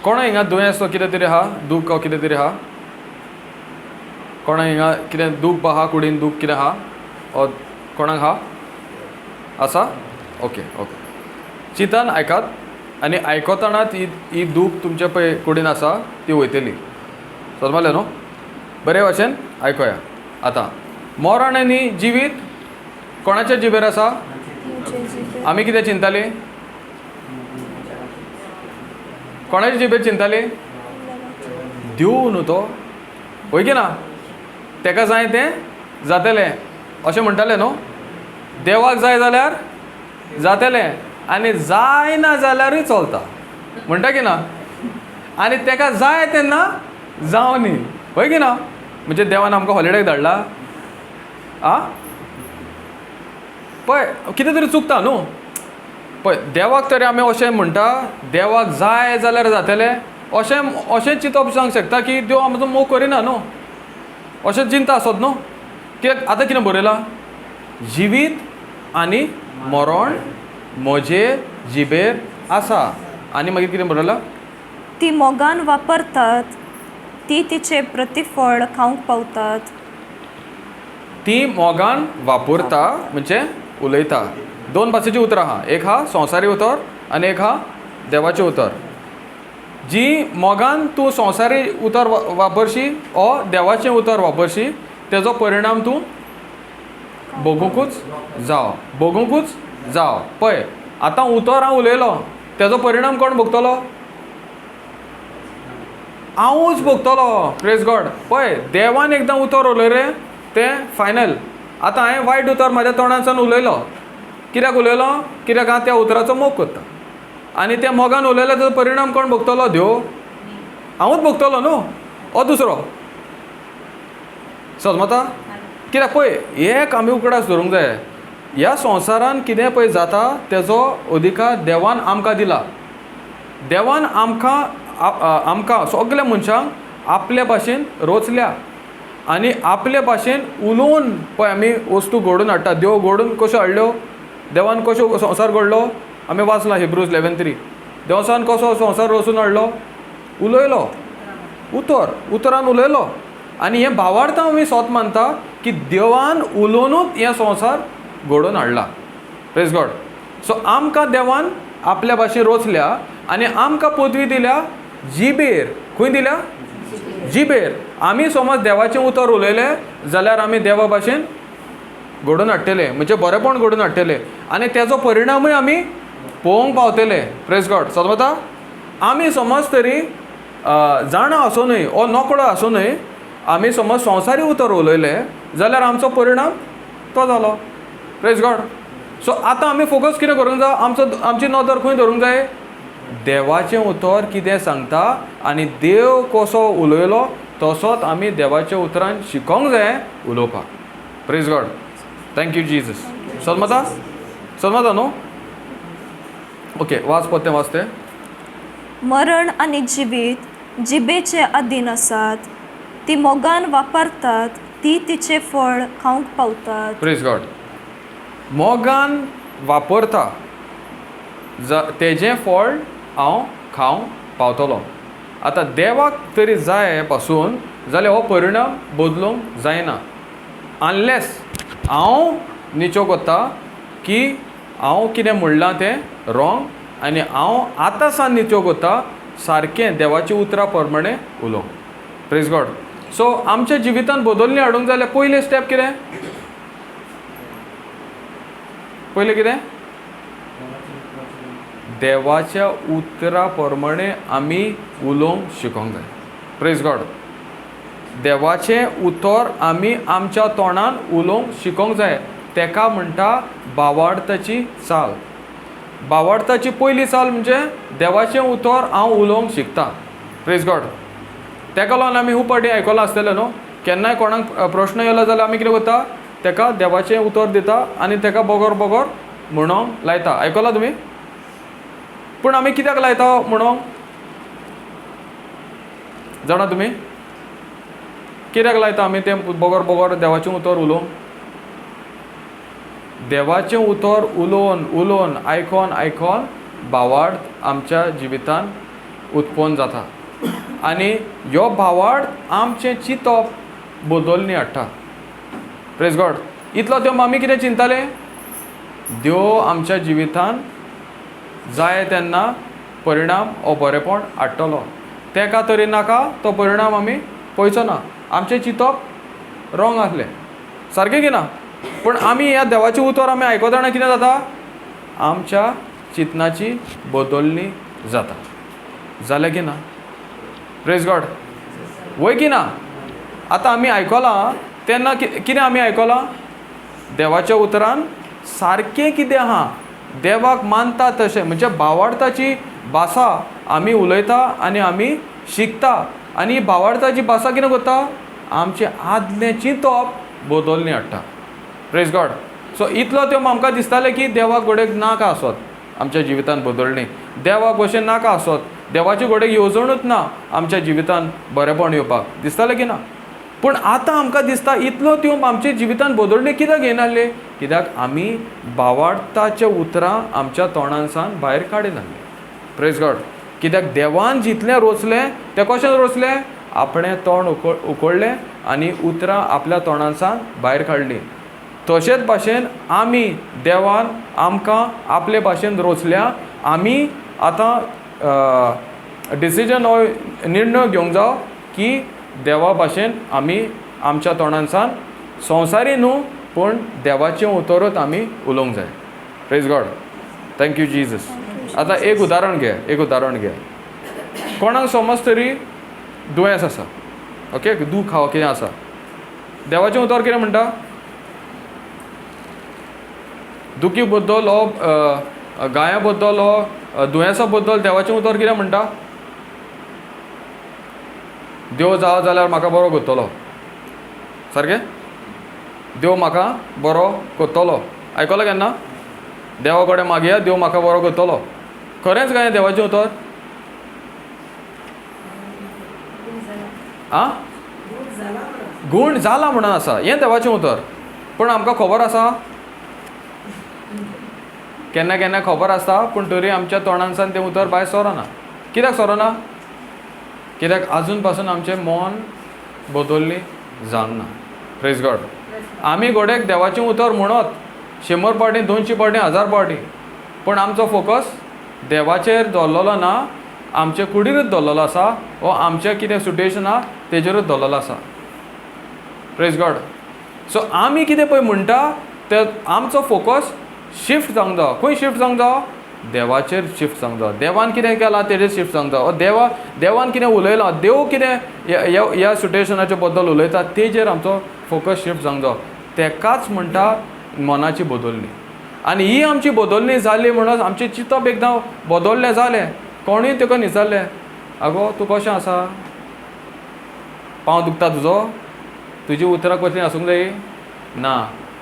A: कोणा हिंगा दुयेंस कितें तरी आहा, दूख कितें तरी आहा? कोणा हिंगा कितें दूख आहा, कुडीन दूख कितें आहा? कोणाक आहा? आसा? Okay okay. चिंतान आयकात आनी आयकतना ती ही दूख तुमच्या पळय कुडीन आसा ती वयतली. समजलें न्हू? बरे भाशेन आयकोया आतां मरण आनी जिवीत कोणाच्या जिबेर आसा? आमी कितें चिंताली? कोणाच्या जिबेर चिंताली? देव न्हू तो, वय की ना? तेका जाय तें जातलें अशें म्हणटालें न्हू. देवाक जाय जाल्यार जातलें आनी जायना जाल्यारूय चलता म्हणटा की ना. आनी तेका जाय तेन्ना जावं न्ही, हय की ना? म्हणजे देवान आमकां हॉलिडेक धाडला आ? पळय कितें तरी चुकता न्हू. पळय देवाक तरी आमी अशें म्हणटा, देवाक जाय जाल्यार जातलें अशें अशें चिंतप जावंक शकता की देव आमचो मोग करिना न्हू, अशें चिंता आसत न्हू. कित्याक आतां कितें बरयलां? जिवीत आनी मरण म्हजे जिबेर आसा. आनी मागीर कितें बरयलां?
C: ती मोगान वापरतात ती तिचें प्रतिफळ खावंक पावतात.
A: ती मोगान वापरता म्हणजे उलयता. दोन भाशेचीं उतरां आहा, एक आहा संवसारी उतर आनी एक आहा देवाचें उतर. जी मोगान तूं संवसारी उतर वापरशी ओ देवाचें उतर वापरशी तेजो परिणाम तूं भोगुंकूच जाव, भोगुंकूच जाव. पळय आतां उतर हांव उलयलो, तेजो परिणाम कोण भोगतलो? हांवूच भोगतलो. Praise God. पळय देवान एकदां उतर उलयलें तें फायनल. आतां हांवें वायट उतर म्हाज्या तोंडांतल्यान उलयलो, कित्याक उलयलो? कित्याक हांव त्या उतराचो मोग करता आनी त्या मोगान उलयलो तेजो परिणाम कोण भोगतलो? देव, हांवूच भोगतलो न्हू, हो दुसरो. समजता? कित्याक पळय एक आमी उगडास दवरूंक जाय, ह्या संवसारान कितें पळय जाता तेजो अधिकार देवान आमकां दिला. देवान आमकां आमकां सगल्या मनशांक आपल्या भाशेन रोचल्या आनी आपले भाशेन उलोवन पळय आमी वस्तू घडोवन हाडटा. देव घडोवन कश्यो हाडल्यो? देवान कसो संवसार घडलो? आमी वाचलां हिब्रूज 11:3. देवसान कसो संवसार रचून हाडलो? उलयलो, उतर उतरान उलयलो. आनी हें भावार्थ आमी सोत मानता की देवान उलोवनूच हें संवसार घडोवन हाडला. Praise God. सो आमकां देवान आपल्या भाशेन रोचल्या आनी आमकां पदवी दिल्या जिबेर. खंय दिल्या? जिबेर. आमी समज देवाचें उतर उलयलें जाल्यार आमी देवा भाशेन घडोवन हाडटले, म्हणजे बरेंपण घडोवन हाडटले आनी तेजो परिणामूय आमी पळोवंक पावतले. Praise God. समजता? आमी समज तरी जाणा आसुनूय ओ नकळो आसुनूय आमी समज संवसारी उतर उलयले जाल्यार आमचो परिणाम तो जालो. Praise God. सो आतां आमी फोकस कितें करूंक जाय? आमचो आमची नदर खंय धरूंक जाय? देवाचें उतर कितें सांगता आनी देव कसो उलयलो तसोच आमी देवाच्या उतरान शिकोंक जाय उलोवपाक. Praise God. Thank you Jesus. समजता? समजता न्हू? ओके, वाच परतें वाच तें.
C: मरण आनी जिवीत जिबेचे अधीन आसात, ती मोगान वापरतात ती तिचें फळ खावंक पावतात.
A: Praise God. मोगान वापरता तेजें फळ हांव खावंक पावतलो. आतां देवाक तरी जाय पासून जाल्यार हो परिणाम बदलूंक जायना, अनलेस हांव निचो करता की हांव कितें म्हणलां तें रॉंग आनी हांव आतां सावन निचो करता सारकें देवाच्या उतरा प्रमाणें उलोवंक. Praise God. सो आमच्या जिवितान बदलणी हाडूंक जाल्यार पयलें स्टेप कितें? पयलें कितें? देवाच्या उतरा प्रमाणें आमी उलोवंक शिकोंक जाय. Praise God. देवाचें उतर आमी आमच्या तोंडान उलोवंक शिकोंक जाय. तेका म्हणटा भावार्थाची चाल. भावार्थाची पयली चाल म्हणजे देवाचें उतर हांव उलोवंक शिकता. Praise God. तेका लागून आमी खूब फावटी आयकलां आसतलें न्हू, केन्नाय कोणाक प्रश्न येयलो जाल्यार आमी कितें करता? तेका देवाचें उतर दिता आनी तेका बोगोर बोगोर म्हणोंक लायता. आयकलां तुमी? पूण आमी कित्याक लायता म्हणोंक जाणा तुमी? कित्याक लायता आमी तें बोगोर बोगोर देवाचें उतर उलोवंक? देवाचें उतर उलोवन उलोवन आयकोन आयकोन भावार्थ आमच्या जिवितान उत्पन्न जाता आनी ह्यो भावार्थ आमचें चिंतप बदलणी हाडटा. Praise God. इतलो तेंप आमी कितें चिंताले? देव आमच्या जिवितान जाय तेन्ना परिणाम हो बरेंपण हाडटलो, तेका तरी नाका तो परिणाम आमी पळयचो ना. आमचें चिंतप रॉंग आसलें, सारकें की ना? पूण आमी ह्या देवाचें उतर आमी आयकतना कितें जाता, आमच्या चिंतनाची बदलणी जाता. जालें की ना? प्रेज गॉड, वय की ना? आतां आमी आयकलां तेन्ना कितें आमी आयकलां, देवाच्या उतरान सारकें कितें आहा, देवाक मानता तशें, म्हणजे भावार्थाची भाशा आमी उलयता आनी आमी शिकता. आनी भावार्थाची भाशा कितें करता, आमचें आदलें चिंतप बदलणी हाडटा. Praise God. सो इतलो त्यो आमकां दिसतालें की देवाक घोडेक नाका आसत आमच्या जिवितान बदलणी, देवाक भशेन नाका आसत, देवाची घोडेक येवजणूच ना आमच्या जिवितान बरेपण येवपाक, दिसतालें की ना? पूण आतां आमकां दिसता इतलो त्यो आमच्या जिवितान बदलणी कित्याक येनासले, कित्याक आमी भावार्थाच्या उतरां आमच्या तोंडांसान भायर काडिनासले. Praise God. कित्याक देवान जितलें रोचलें तें कशें रोचलें, आपणें तोंड उकडलें आनी उतरां आपल्या तोंडांसान भायर काडलीं. तशेंच भाशेन आमी देवान आमकां आपले भाशेन रोचल्या. आमी आतां डिसिजन हो निर्णय घेवंक जावो की देवा भाशेन आमी आमच्या तोंडांसान संवसारी न्हू पूण देवाचें उतरूच आमी उलोवंक जाय. Praise God. Thank you Jesus. आतां एक उदाहरण घे, एक उदाहरण घे. कोणाक समज तरी दुयेंस आसा, ओके, दूख आहा, कितें आसा, देवाचें उतर कितें म्हणटा, दुखी बद्दल हो गाया बद्दल हो दुयेंसा बद्दल देवाचें उतर कितें म्हणटा, देव जावो जाल्यार म्हाका बरो करतलो, सारकें, देव म्हाका बरो करतलो. आयकलो केन्ना? देवा कडेन मागया, देव म्हाका बरो करतलो. खरेंच काय देवाचें उतर? आं, गूण जाला म्हणून आसा हें देवाचें उतर. पूण आमकां खबर आसा, केन्ना केन्ना खबर आसता पूण तरी आमच्या तोंडांसान तें उतर भायर सरना. कित्याक सरना? कित्याक आजून पासून आमचें मन बदल्ली जावंक ना. Praise God. आमी घोडेक देवाचें उतर म्हणत 100 पावटी, 200 पावटी, 1000 पावटी, पूण आमचो फोकस देवाचेर दवरलेलो ना, आमचे कुडीरूच दवरलेलो आसा वो आमचें कितें सिट्युएशन आहा तेजेरूच दवरलेलो आसा. Praise God. सो आमी कितें पळय म्हणटा ते आमचो फोकस शिफ्ट जावंक जावो. खंय शिफ्ट जावंक जावो? देवाचेर शिफ्ट जावंक जावो. देवान कितें केलां तेजेर शिफ्ट जावंक जावो. देवान कितें उलयलां, देव कितें ह्या सिट्युएशनाचे बद्दल उलयता तेजेर आमचो फोकस शिफ्ट जावंक जावो. तेकाच म्हणटा मनाची बदलणी. आनी ही आमची बदलणी जाली म्हणून आमचें चिंतप एकदां बदललें जालें, कोणूय तुका निचारलें, आगो तूं कशें आसा, पांव दुखता तुजो, तुजी उतरां कसलीं आसूंक जाय ना,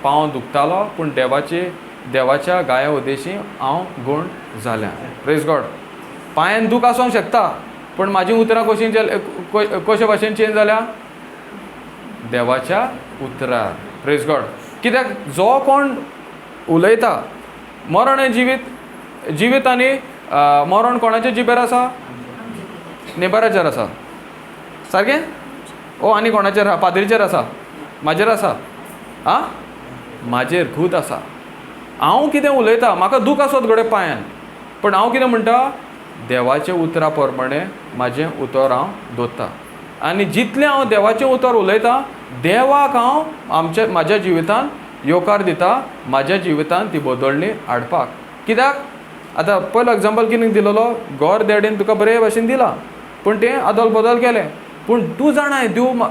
A: पांव दुखतालो पूण देवाच्या गाया उद्देशी हांव गूण जाल्या. Praise God. पांयान दूख आसूंक शकता पूण म्हाजी उतरां कशीं कशे भाशेन चेंज जाल्या, देवाच्या उतरार. Praise God. कित्याक जो कोण उलयता, मरण हें जिवीत, जिवीत आनी मरण कोणाच्या जिबेर आसा? नेबराचेर आसा, सारकें? ओ आनी कोणाचेर आहा? पाद्रीचेर आसा, म्हाजेर आसा, आं, म्हाजेर खूद आसा. हांव कितें उलयता, म्हाका दूख आसत घडये पांयान, पूण हांव कितें म्हणटा, देवाच्या उतरा प्रमाणे म्हाजें उतर हांव दवरता. आनी जितलें हांव देवाचें उतर उलयता, देवाक हांव आमच्या म्हाज्या जिवितान येवकार दिता, म्हाज्या जिवितान ती बदलणी हाडपाक. कित्याक आतां पयलो एग्जाम्पल कितें दिलेलो, गोर डॅडीन तुका बरे भाशेन दिलां पूण तें आदल बदल केलें, पूण तूं जाणाय देव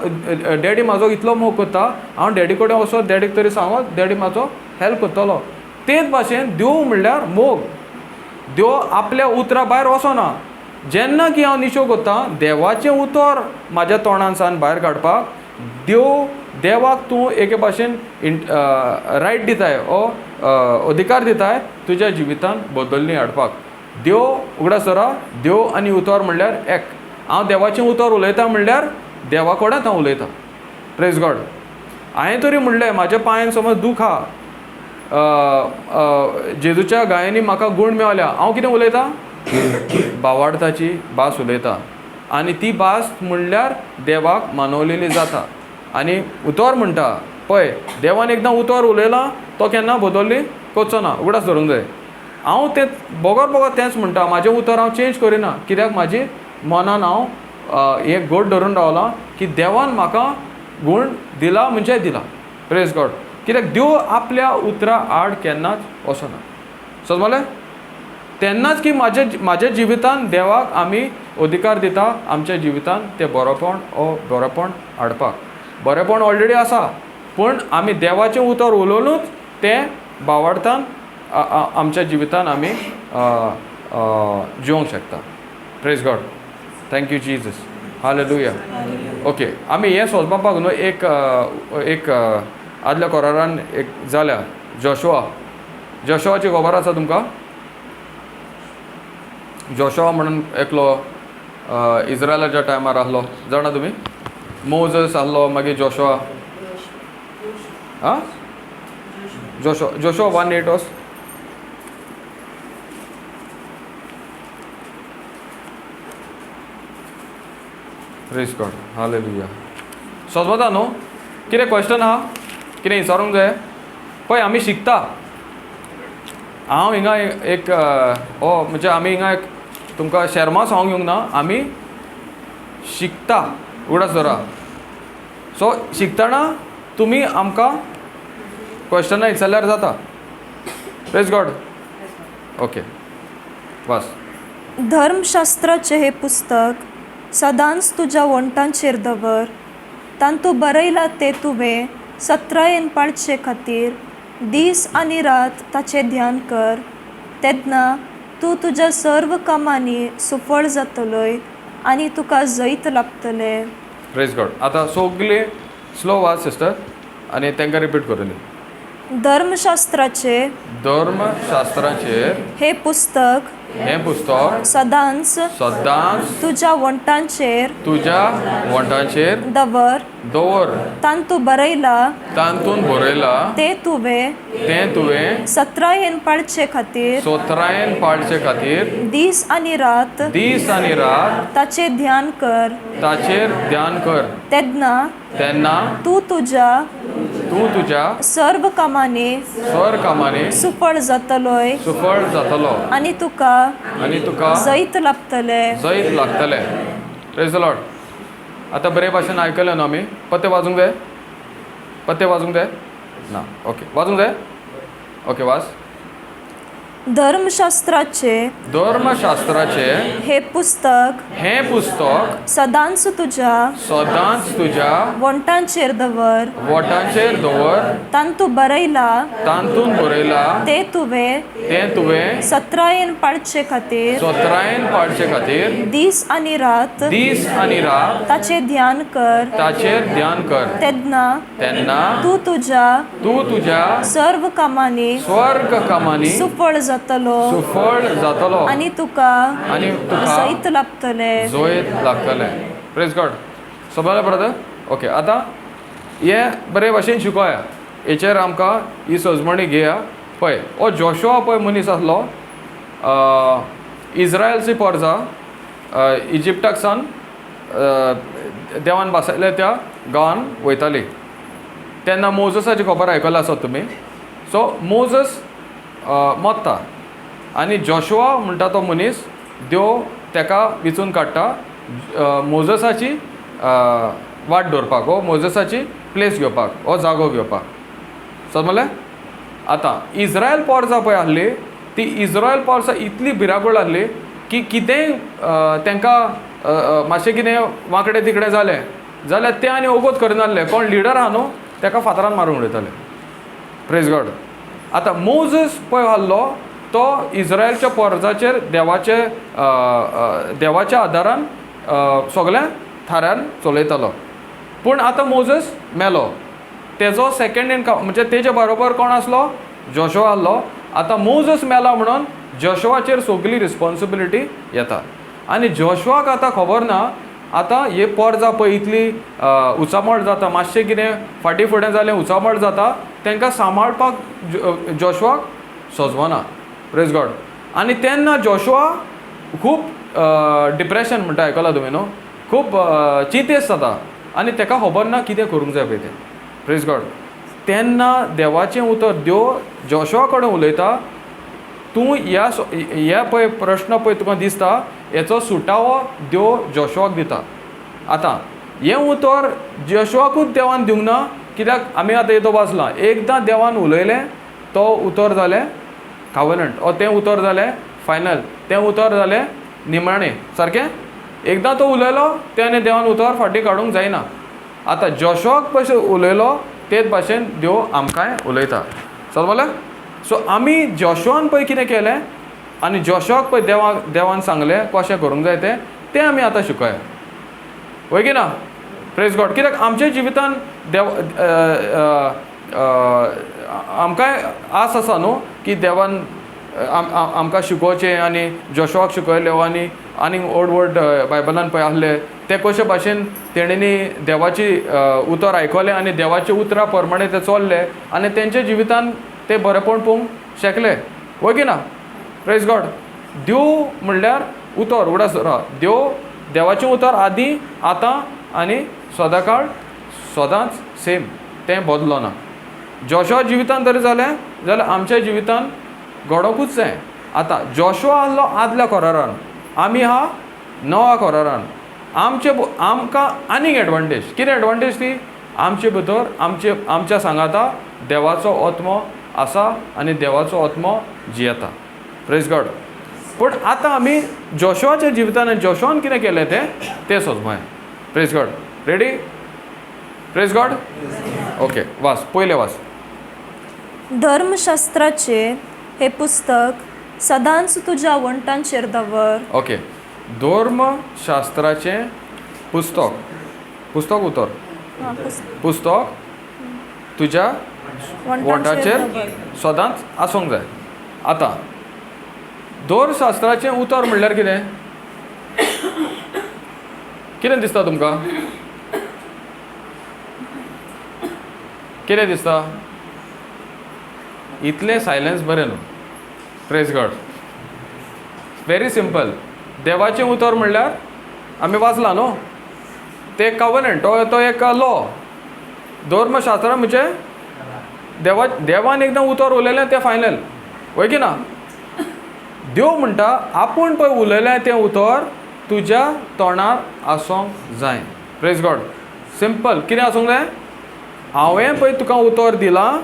A: डॅडी म्हाजो इतलो मोग करता, हांव डॅडी कडेन वचोन डॅडीक तरी सांगत डॅडी म्हाजो हेल्प करतलो. तेच भाशेन देव म्हणल्यार मोग. देव आपल्या उतरा भायर वचना. जेन्ना की हांव निशो करता देवाचें उतर म्हाज्या तोंडांसान भायर काडपाक, देव देवाक तूं एके भाशेन रायट दिताय ओ अधिकार दिताय तुज्या जिवितान बदलणी हाडपाक. देव उगडास दवरा, देव आनी उतर म्हणल्यार एक. हांव देवाचें उतर उलयता म्हणल्यार देवा कडेन हांव उलयतां. Praise God. हांवें तरी म्हणलें म्हाज्या पांयान समज दूख आहा, जेजूच्या गायांनी म्हाका गूण मेवल्या, हांव कितें उलयतां? भावार्थाची भास उलयता. आनी ती भास म्हणल्यार देवाक मानवलेली जाता. आनी उतर म्हणटा पळय, देवान एकदां उतर उलयलां तो केन्ना बदलली करचो ना. उगडास धरूंक जाय. हांव तें बगर बगर तेंच म्हणटा, म्हाजें उतर हांव चेंज करिना, कित्याक म्हाजी मनान हांव एक गोड धरून रावलां की देवान म्हाका गूण दिला म्हणजे दिला. प्रेज गॉड. कित्याक देव आपल्या उतरा आड केन्नाच वचना. समजलें? तेन्नाच की म्हाज्या जिवितान देवाक आमी अधिकार दिता आमच्या जिवितान तें बरोपण ओ बरेपण हाडपाक. बरेपण ऑलरेडी आसा, पूण आमी देवाचें उतर उलोवनूच तें बावार्थान आमच्या जिवितान आमी जिवंक शकता. Praise God. Thank you Jesus. Hallelujah. Okay, आमी हें सोदपाक न्हू एक एक आदल्या कोरारान एक जाल्या जोशुआ. जोशुआची खबर आसा तुमकां? जोशुआ म्हणून एकलो इज्रायलाच्या टायमार आहलो, जाणा तुमी? मोजस आहलो, मागीर जोशुआ. आं, जोशुआ, जोशुआ 1:8 वोस. Praise God. Hallelujah. सोजमता न्हू? कितें क्वेश्चन आहा? कितें विचारूंक जाय? पळय आमी शिकता. हांव हिंगा एक हो म्हणजे आमी हिंगा एक तुमकां शेर्मांव सांगूंक येवंक ना, आमी शिकता. उगडास दवरा. सो शिकतना तुमी आमकां क्वेश्चनां विचारल्यार जाता. Praise God. Okay, बस.
C: धर्मशास्त्राचें हें पुस्तक सदांच तुज्या वण्टांचेर दवर, तांतू बरयलां तें तुवें सत्रायेन पाळचे खातीर दीस आनी रात ताचें ध्यान कर. तेन्ना तूं तुज्या सर्व कामांनी सुफळ जातलोय आनी तुका जैत लाभतलें.
A: प्रेज गॉड. आतां सगळीं स्लो वाच सिस्टर आनी तांकां रिपीट करूं दी.
C: धर्मशास्त्राचें
A: धर्मशास्त्राचेर
C: हें पुस्तक
A: हें पुस्तक
C: सदांच
A: सदांच
C: तुज्या वण्टांचेर
A: तुज्या वण्टांचेर
C: दवर,
A: दवर,
C: तांतू बरयलां
A: तातूंत बरयलां
C: तें तुवें
A: तें तुवें
C: सत्रायेन पाळचे खातीर
A: सोत्रायेन पाळचे खातीर
C: दीस आनी रात
A: दीस आनी रात
C: ताचें ध्यान कर.
A: ताचेर ध्यान कर.
C: तेन्ना
A: तेन्ना
C: तूं तुज्या
A: तूं तुज्या
C: सर्व कामांनी
A: स्वर कामांनी
C: सुफळ जातलोय
A: सुफळ जातलो
C: आनी तुका
A: आनी तुका
C: जैत लाभतलें.
A: जैत लागतलें. Praise the Lord. आतां बरे भाशेन आयकलें न्हू आमी? पत्ते वाजूंक जाय? पत्ते वाजूंक जाय ना? ओके, वाजूंक जाय? ओके, वाज.
C: धर्मशास्त्राचें
A: धर्मशास्त्राचें
C: हें पुस्तक
A: हें पुस्तक
C: सदांच तुज्या
A: सदांच तुज्या
C: वण्टांचेर दवर,
A: वोटांचेर दवर,
C: तांतू बरयलां
A: तातूंत बरयलां
C: तें तुवें
A: तें तुवें
C: सत्रायेन पाळचे खातीर
A: सोत्रायेन पाळचे खातीर
C: दीस आनी रात
A: दीस आनी रात
C: ताचें ध्यान कर.
A: ताचेर ध्यान कर.
C: तेन्ना
A: तेन्ना
C: तूं तुज्या
A: तूं तुज्या
C: सर्व कामांनी
A: स्वर्ग कामांनी
C: सुफळ जातलो
A: सुफळ जातलो
C: आनी तुका
A: आनी तुका
C: जैत लाभतलें.
A: जैत लागतलें. Praise God. समजलें ब्रदर? ओके, आतां हें बरे भाशेन शिकोया, हेचेर आमकां ही सजमणी घेया. पळय हो जोशुआ पळय मनीस आसलो, इज्रायलची पोरजा इजिप्टाक सावन देवान भासयले त्या गांवान वयताली. तेन्ना मोजसाची खबर आयकलां आसत तुमी. सो मोजस मरता आनी जोशुआ म्हणटा तो मनीस देव तेका विचून काडटा मोजसाची वाट दवरपाक, हो मोजसाची प्लेस घेवपाक, हो जागो घेवपाक. समजलें? आतां इज्रायल पोरजा पळय आहली ती इज्रायल पोरजा इतली भिरांकूळ आहली की कितेंय तांकां मातशें कितें वांकडें तिकडें जालें जाल्यार ते आनी वोगोत करनासले. कोण लिडर आहा न्हू ताका फातरान मारून उडयताले. Praise God. आतां मोजस पळय आहलो तो इज्रायलच्या पोरजाचेर देवाचे देवाच्या आदारान सगळ्या थाऱ्यान चलयतालो. पूण आतां मोजस मेलो, तेजो सेकेंड इन म्हणजे तेजे बरोबर कोण आसलो? जोशुआ आहलो. आतां मोजस मेला म्हणून जोशुआचेर सगळी रिस्पोन्सिबिलिटी येता आनी जोशुआक आतां खबर ना आतां हे पोरजा पळय इतली उचामळ जाता, मातशें कितें फाटीं फुडें जालें उचामळ जाता, तांकां सांबाळपाक जोशुआक सोजवना. Praise God. आनी तेन्ना जोशुआ खूब डिप्रेशन म्हणटा आयकलां तुमी न्हू, खूब चिंतेस्त जाता आनी ताका खबर ना कितें करूंक जाय पळय तें. Praise God. तेन्ना देवाचें उतर देव जोशुआ कडेन उलयता, तूं ह्या ह्या पळय प्रश्न पळय तुका दिसता हेचो सुटावो देव जोशुआक दिता. आतां हें उतर जोशुआकूच देवान दिवंक ना, कित्याक आमी आतां येदो वाचलां, एकदां देवान उलयलें तो उतर जालें कावनंट, ओ तें उतर जालें फायनल, तें उतर जालें निमाणें सारकें. एकदां तो उलयलो तें आनी देवान उतर फाटीं काडूंक जायना. आतां जोशुआक कशें उलयलो तेच भाशेन देव आमकांय उलयता. समजलें? सो आमी जोशुआन पळय कितें केलें आनी जोशुआक पळय देवान सांगलें कशें करूंक जाय तें तें आमी आतां शिकोया, वय की ना? प्रेज गॉड. कित्याक आमच्या जिवितान देव आमकांय आस आसा न्हू की देवान आमकां शिकोवचें आनी जोशुआक शिकयलें आनी आनीक व्हड व्हड बायबलान पळय आहले ते कशे भाशेन तेणेंनी देवाची उतर आयकलें आनी देवाच्या उतरा प्रमाणे ते चल्ले आनी तेंच्या जिवितान ते बरेपण पळोवंक शकले, वय की ना? Praise God. देव म्हणल्यार उतर, उगडास दवरा, देव देवाचें उतर आदीं, आतां आनी सदांकाळ सदांच सेम, तें बदलो ना. जोशुआ जिवितान तरी जालें जाल्यार आमच्या जिवितान घडोकूच जाय. आतां जोशुआ आहलो आदल्या करारान, आमी आहा नव्या करारान. आमचे आमकां आनीक एडवांटेज, कितें एडवांटेज ती? आमचे भितर आमचे आमच्या सांगाता देवाचो आत्मो आसा आनी देवाचो आत्मो जियेता. Praise God. पूण आतां आमी जोशुआच्या जिवितान जोशुआन कितें केलें तें तें सोदपाक. Praise God. Ready? Praise God. Okay, वास, पयलें वास.
C: धर्मशास्त्राचे हे पुस्तक सदांच तुज्या वण्टांचेर दवर.
A: ओके, धर्मशास्त्राचें पुस्तक, पुस्तक उतर, पुस्तक तुज्या वण्टाचेर सदांच आसूंक जाय. आतां धर्मशास्त्राचें उतर म्हणल्यार कितें? कितें दिसता तुमकां? कितें दिसता? इतलें सायलन्स बरें न्हू. Praise God. Very simple. देवाचें उतर म्हणल्यार आमी वाचलां न्हू, तें कवनंट, तो एक लॉ. धर्मशास्त्र म्हणजे देवान एकदां उतर उलयलें तें फायनल, वय की ना? देव म्हणटा आपूण पळय उलयलें तें उतर तुज्या तोंडार आसूंक जाय. Praise God. Simple. कितें आसूंक जाय? हांवें पळय तुका उतर दिलां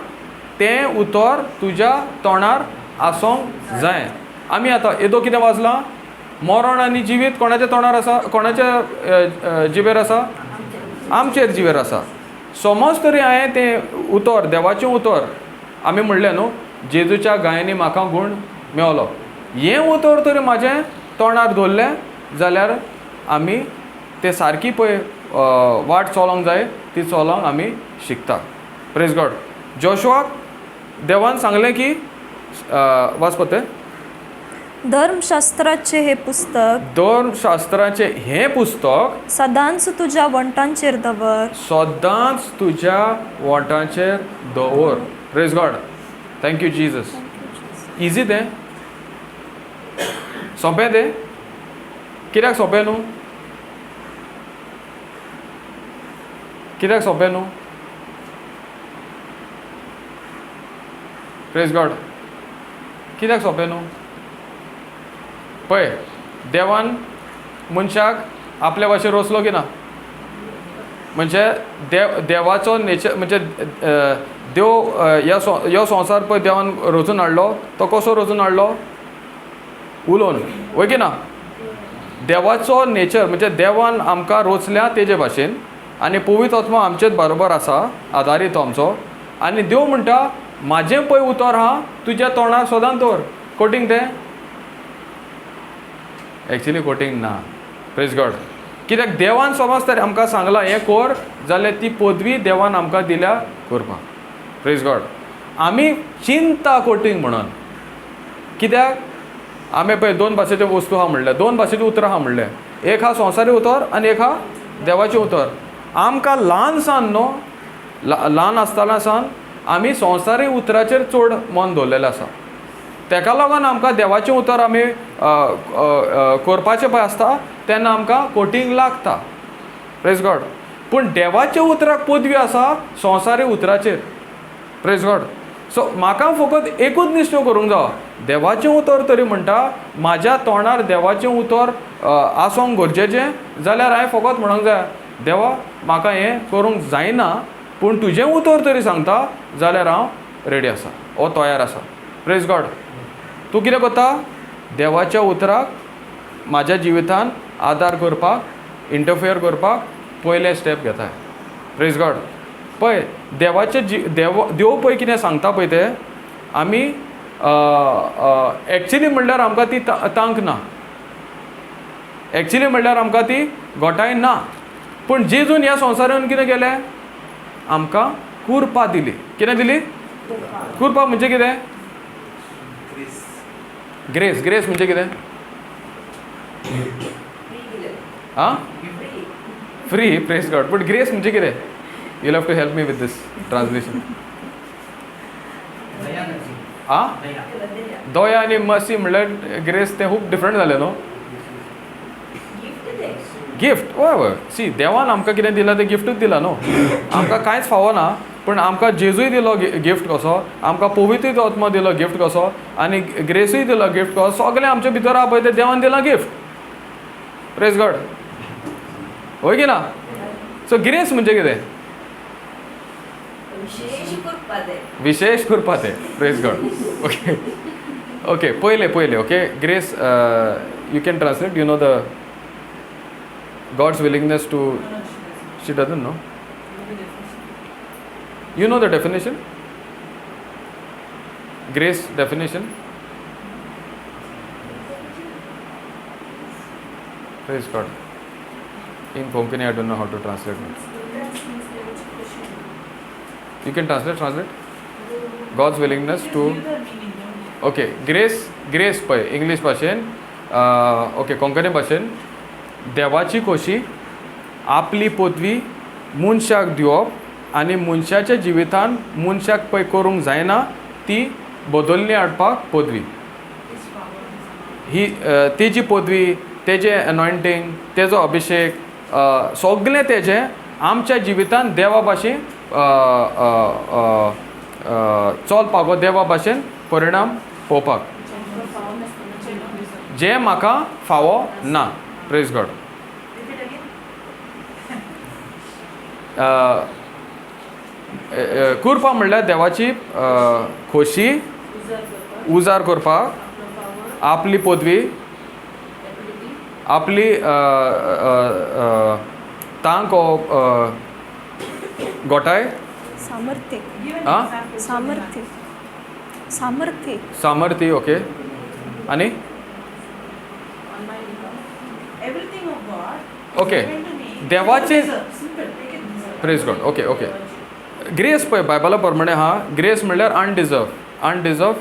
A: तें उतर तुज्या तोंडार आसूंक जाय. आमी आतां येदो कितें वाचलां? मरण आनी जिवीत कोणाच्या तोंडार आसा? कोणाच्या जिबेर आसा? आमचेर जिबेर आसा. समज तरी हांवें तें उतर, देवाचें उतर आमी म्हणलें न्हू, जेजूच्या गायांनी म्हाका गूण मेवलो, हें उतर तरी म्हाजें तोंडार दवरलें जाल्यार आमी तें सारकी पळय वाट चलोंक जाय ती चलोंक आमी शिकता. Praise God. जोशुआक देवान सांगलें की वाचपा तें
C: धर्मशास्त्राचें हें पुस्तक,
A: धर्मशास्त्राचें हें पुस्तक
C: सदांच तुज्या वण्टांचेर दवर,
A: सदांच तुज्या वण्टांचेर दवर. Praise God. Thank you Jesus. Easy तें, सोंपें तें. कित्याक सोंपें न्हू? कित्याक सोंपें न्हू? प्रेज गॉड. कित्याक सोंपें न्हू? पळय, देवान मनशाक आपल्या भाशेन रचलो की ना? म्हणजे देवाचो नेचर म्हणजे देव ह्यो संवसार पळय देवान रचून हाडलो, तो कसो रचून हाडलो? उलोवन, वय की ना? देवाचो नेचर म्हणजे देवान आमकां रचल्या तेजे भाशेन आनी पवित्र आत्मो आमचेच बरोबर आसा, आदारीत आमचो. आनी देव म्हणटा म्हाजें पळय उतर आहा तुज्या तोंडार सदांच दवर. कोटींग तें? एक्चुली कोटींग ना. Praise God. कित्याक देवान समज तर आमकां सांगलां हें कर जाल्यार ती पदवी देवान आमकां दिल्या करपाक. Praise God. आमी चिंता कोटींग म्हणून, कित्याक आमी पळय दोन भाशेच्यो वस्तू आहा म्हणलें, दोन भाशेच्यो उतरां आहा म्हणलें, एक आहा संवसारी उतर आनी एक आहा देवाचें उतर. आमकां ल्हान सान न्हू, ल्हान आसतना सावन आमी संवसारी उतराचेर चड मन दवरलेलें आसा. तेका लागून आमकां देवाचें उतर आमी करपाचें पळय आसता तेन्ना आमकां कोटींग लागता. Praise God. पूण देवाच्या उतराक पदवी आसा संवसारी उतराचेर. Praise God. सो म्हाका फकत एकूच निश्चय करूंक जावो, देवाचें उतर तरी म्हणटा म्हाज्या तोंडार देवाचें उतर आसूंक गरजेचें जाल्यार हांवें फकत म्हणूंक जाय देवा म्हाका हें करूंक जायना पूण तुजें उतर तरी सांगता जाल्यार हांव रेडी आसा ओ तयार आसा. प्रेज गॉड. तूं कितें करता? देवाच्या उतराक म्हाज्या जिवितान आदार करपाक, इंटरफियर करपाक पयलें स्टेप घेता. Praise God. पळय देवाचें देव पळय कितें सांगता पळय तें आमी एक्चुली म्हणल्यार आमकां ती तांक ना, एक्चुली म्हणल्यार आमकां ती घोटाय ना, पूण जेजून ह्या संवसारान कितें केलें? आमकां कुरपा दिली. कितें दिली? कुरपा म्हणजे कितें? ग्रेस. ग्रेस म्हणजे कितें? आं, फ्री. प्रेज गॉड. पूण ग्रेस म्हणजे कितें? You have to help me with this translation. आं, दया आनी मर्सी म्हणल्यार ग्रेस तें खूब डिफरंट जालें न्हू? गिफ्ट. हय हय. सी, देवान आमकां कितें दिलां तें गिफ्टूच दिलां न्हू, आमकां कांयच फावना, पूण आमकां जेजूय दिलो गिफ्ट कसो, आमकां पवित्र आत्मो दिलो गिफ्ट कसो, आनी ग्रेसूय दिलो गिफ्ट कसो. सगळें आमचे भितर आहा पळय तें देवान दिलां गिफ्ट. प्रेज गॉड. हय की ना? सो ग्रेस म्हणजे कितें? विशेष कृपा तें. Praise God. Okay okay, पयलें पयलें okay, grace you can translate, you know the God's willingness to. She doesn't know. You know the definition? Grace definition? Praise God. In Konkani, I don't know how to translate it. You can translate, translate. God's willingness to. Okay, grace, grace पळय English भाशेन, okay Konkani भाशेन देवाची खोशी आपली पदवी मनशाक दिवप आनी मनशाच्या जिवितान मनशाक पळय करूंक जायना ती बदलणी हाडपाक पदवी ही, तेजी पदवी, तेजें एनॉयंटींग, तेजो अभिशेक, सगळें तेजें आमच्या जिवितान देवा भाशेन चलपाक वो देवा भाशेन परिणाम पळोवपाक जें म्हाका फावो ना. Praise God. कुरपा म्हणल्यार देवाची खोशी उजार करपाक, आपली पदवी, आपली तांक, गोठाय,
C: सामर्थ्य, सामर्थ्य, सामर्थ्य,
A: सामर्थ्य. ओके, आनी ओके देवाचे. Praise God. Okay okay, grace पळय बायबला प्रमाणे आहा. ग्रेस म्हणल्यार अनडिजर्व, अनडिजर्व